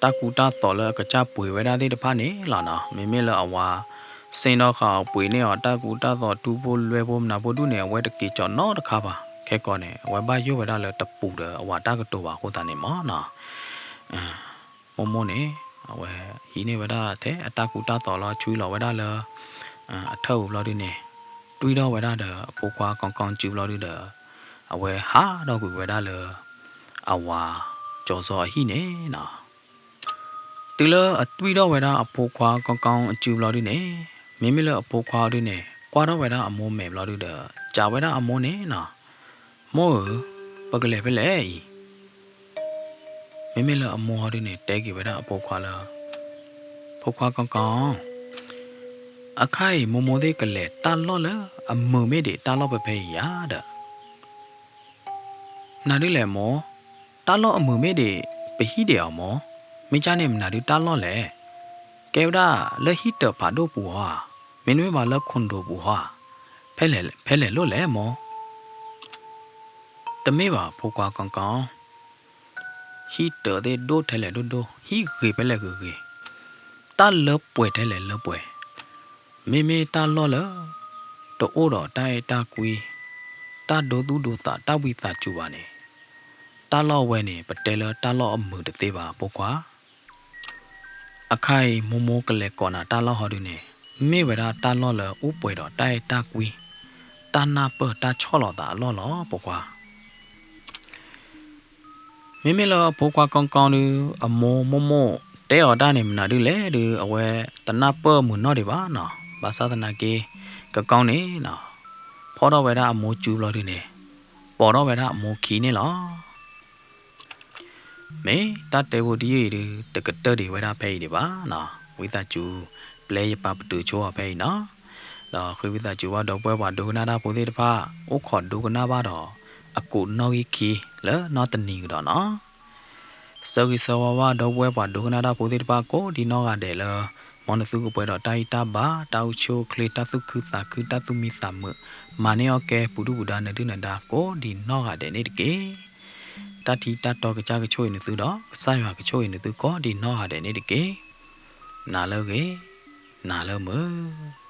တၢ်ကူတၢ်သိးလၢအကစၢ်ပှ့ၤဝဲဒၣ်သ့ၣ်တဖၣ်န့ၣ်လီၤနီၤ. မ့မ့ၢ်လၢအဝၤ စ့ၣ်နီၣ်ဃာ်အီၤပှ့ၤန့ၢ်အီၤ တၢ်ကူတၢ်သိးထူဖိလွဲဖိမနုၤဖိဒုန့ၣ် အဝဲတက့ၤကၠီၤနီတခါဘၣ်. ခဲကီန့ၣ် အဝဲဘၣ်ယိၣ်ဝဲဒၣ်လၢတပူၤဒီးအဝၤတၢ်ကတိၤဘၣ်အဃိသတးန့ၣ်မ့ၢ်နီၤ. မိၢ်မိၢ်န့ၣ် အဝဲဟံးန့ၢ်ဝဲဒၣ်ထဲအတၢ်ကူတၢ်သိးလီၤ ဆွံလီၤဝဲဒၣ်လၢ အထၢၣ်ပူၤဘျီဒုန့ၣ် တွံၢ်ထီၣ်ဝဲဒၣ်ဒီးအဖိခွါကီကီစုဘျီဒုဒီး အဝဲဟးထီၣ်ကွံာ်ဝဲဒၣ်လၢ အဝၤကၠီၤစီၤအဟံၣ်န့ၣ်နီၤ. တုၤလၢအတွံၢ်ထီၣ်ဝဲဒၣ်အဖိခွါကီကီအစုဘျီဒုန့ၣ် မ့မ့ၢ်လၢအဖိခွါဒုန့ၣ် ကွၢ်ထီၣ်ဝဲဒၣ်အမိၢ်မဲာ်ဘျီဒုဒီး စံးဝဲဒၣ်အမိၢ်န့ၣ်နီၤ, မိၢ်ဧၢ, ပကလဲၤဖဲလဲၣ်အံၤ. မ့မ့ၢ်လၢအမိၢ်ဟီဒုန့ၣ် တဲက့ၤဝဲဒၣ်အဖိခွါလၢ ဖိခွါကီကီ, အခါအံၤမိၢ်မိၢ်သ့ၣ်ကလဲၤတၢ်လီၢ်လၢအမုာ်မ့ၢ်ဒံးတၢ်လီၢ်ဖဲဖဲအံၤဧါဒီး မနုၤဒ်လဲၣ်မိၢ်, တၢ်လီၢ်အမုာ်မ့ၢ်ဒံး ပဟံၣ်ဒံးအီၤမိၢ်, မ့ၢ်ကၢ်န့ၣ်မနုၤဒုတၢ်လီၢ်လဲၣ်, ကဲဝဲဒၣ်လၢဟံၣ်တၢၤဖးဒိၣ်ပူၤဧါ, မ့တမ့ၢ်ဘၣ်လၢခိၣ်ဒိၣ်ပူၤဧါ, ဖဲလဲၣ်လိၣ်လဲၣ်မိၢ်. တမ့ၢ်ဘၣ်ဖိခွါကီကီ, ဟံၣ်တၢၤသ့ၣ်ဒိၣ်ထဲလဲၣ်ဒိၣ်ဒိၣ်, ဟံၣ်ဂ့ၤဖဲလဲၣ်ဂ့ၤဂ့ၤ, တၢ်လၢပှဲၤထဲလဲၣ်လၢပှဲၤ, မ့မ့ၢ်တၢ်လီၢ်လၢ တအိၣ်ဒီးတၢ်အဲၣ်တၢ်ကွံ, တၢ်ဒိသူၣ်ဒိသးတၢ်ဝံသးစူၤဘၣ်န့ၣ်, တၢ်လီၢ်ဝဲန့ၣ် ပတဲလၢတၢ်လီၢ်အမုာ်တသ့ဘၣ်ဖိခွါ. အခါအံၤမိၢ်မိၢ်ကလဲၤကိးနၤတၢ်လီၢ်ဟီဒုန့ၣ် မ့ၢ်ဝဲဒၣ်တၢ်လီၢ်လၢအိၣ်ပှဲၤဒီးတၢ်အဲၣ်တၢ်ကွံ, တၢ်နၢ်ပၢၢ်တၢ်ဆီၣ်လီၤသးအလီၢ်လီၤဖိခွါ. မ့မ့ၢ်လၢအဖိခွါကီကီဒု အမိၢ်မိၢ်မိၢ်တဲအီၤတၢ်န့ၣ်မနုၤဒုလဲၣ်ဒု အဝဲတနၢ်ပၢၢ်မုာ်နီၢ်ဒံးဘၣ်နီၤ, ဘၣ်ဆၣ်သနာ်က့ ကီကီန့ၣ်နီၤ ဖီၣ်ထီၣ်ဝဲဒၣ်အမိၢ်စုဘျီဒုန့ၣ် ပိာ်ထီၣ်ဝဲဒၣ်အမိၢ်ခံန့ၣ်လီၤ. မ့ၢ်တၢ်တဲဖိတယုၢ်အံၤဒု တကတၢၢ်ဒံးဝဲဒၣ်ဖဲအံၤဒံးဘၣ်နီၤ, ဝံသးစူၤ ပျဲယပာ်ပတုာ်ဆိအီၤဖဲအံၤနီၤ, ဒီးဃ့ဝံသးစူၤဘၣ်ဒီပုၢ်ဝဲၢ်ပှၤဒိကနၣ်တၢ်ဖိသ့ၣ်တဖၣ် အိၣ်ခိးဒိကနၣ်ဘၣ်ဒီး အကိးနီၣ်ဂံၢ်ခံလၢနီတနံၤကဒီးနီၤ. ဆၢဂ့ၤဆၢဝါဘၣ်ဒီပုၢ်ဝဲၢ်ပှၤဒိကနၣ်တၢ်ဖိသ့ၣ်တဖၣ်ကိးဒံနီၢ်ဂၤဒဲးလၢ မ်နသုကပှဲၤဒီးတၢ်ဟံၣ်တၢ်ဘါ တၢ်အိၣ်ဆူၣ်အိၣ်ချ့ တၢ်သူၣ်ခုသးခု တၢ်သူၣ်မံသးမုာ် မၤန့ၢ်အီၣ်ကဲပူၤဒုၣ်ပူၤဒါနၢၤဒုၣ်နၢၤဒါကိးဒံနီၢ်ဂၤဒဲးန့ၣ်တက့ၢ်. တၢ်ထံတၢ်တီကစၢ်ကဆိၣ်ဂ့ၤနသုဒီး ကစၢ်ယွၤကဆိၣ်ဂ့ၤနသုကိးဒံနီၢ်ဂၤဒဲးန့ၣ်တက့ၢ်. နၤလၢအဂ့ၤ, နၤလၢမုာ်.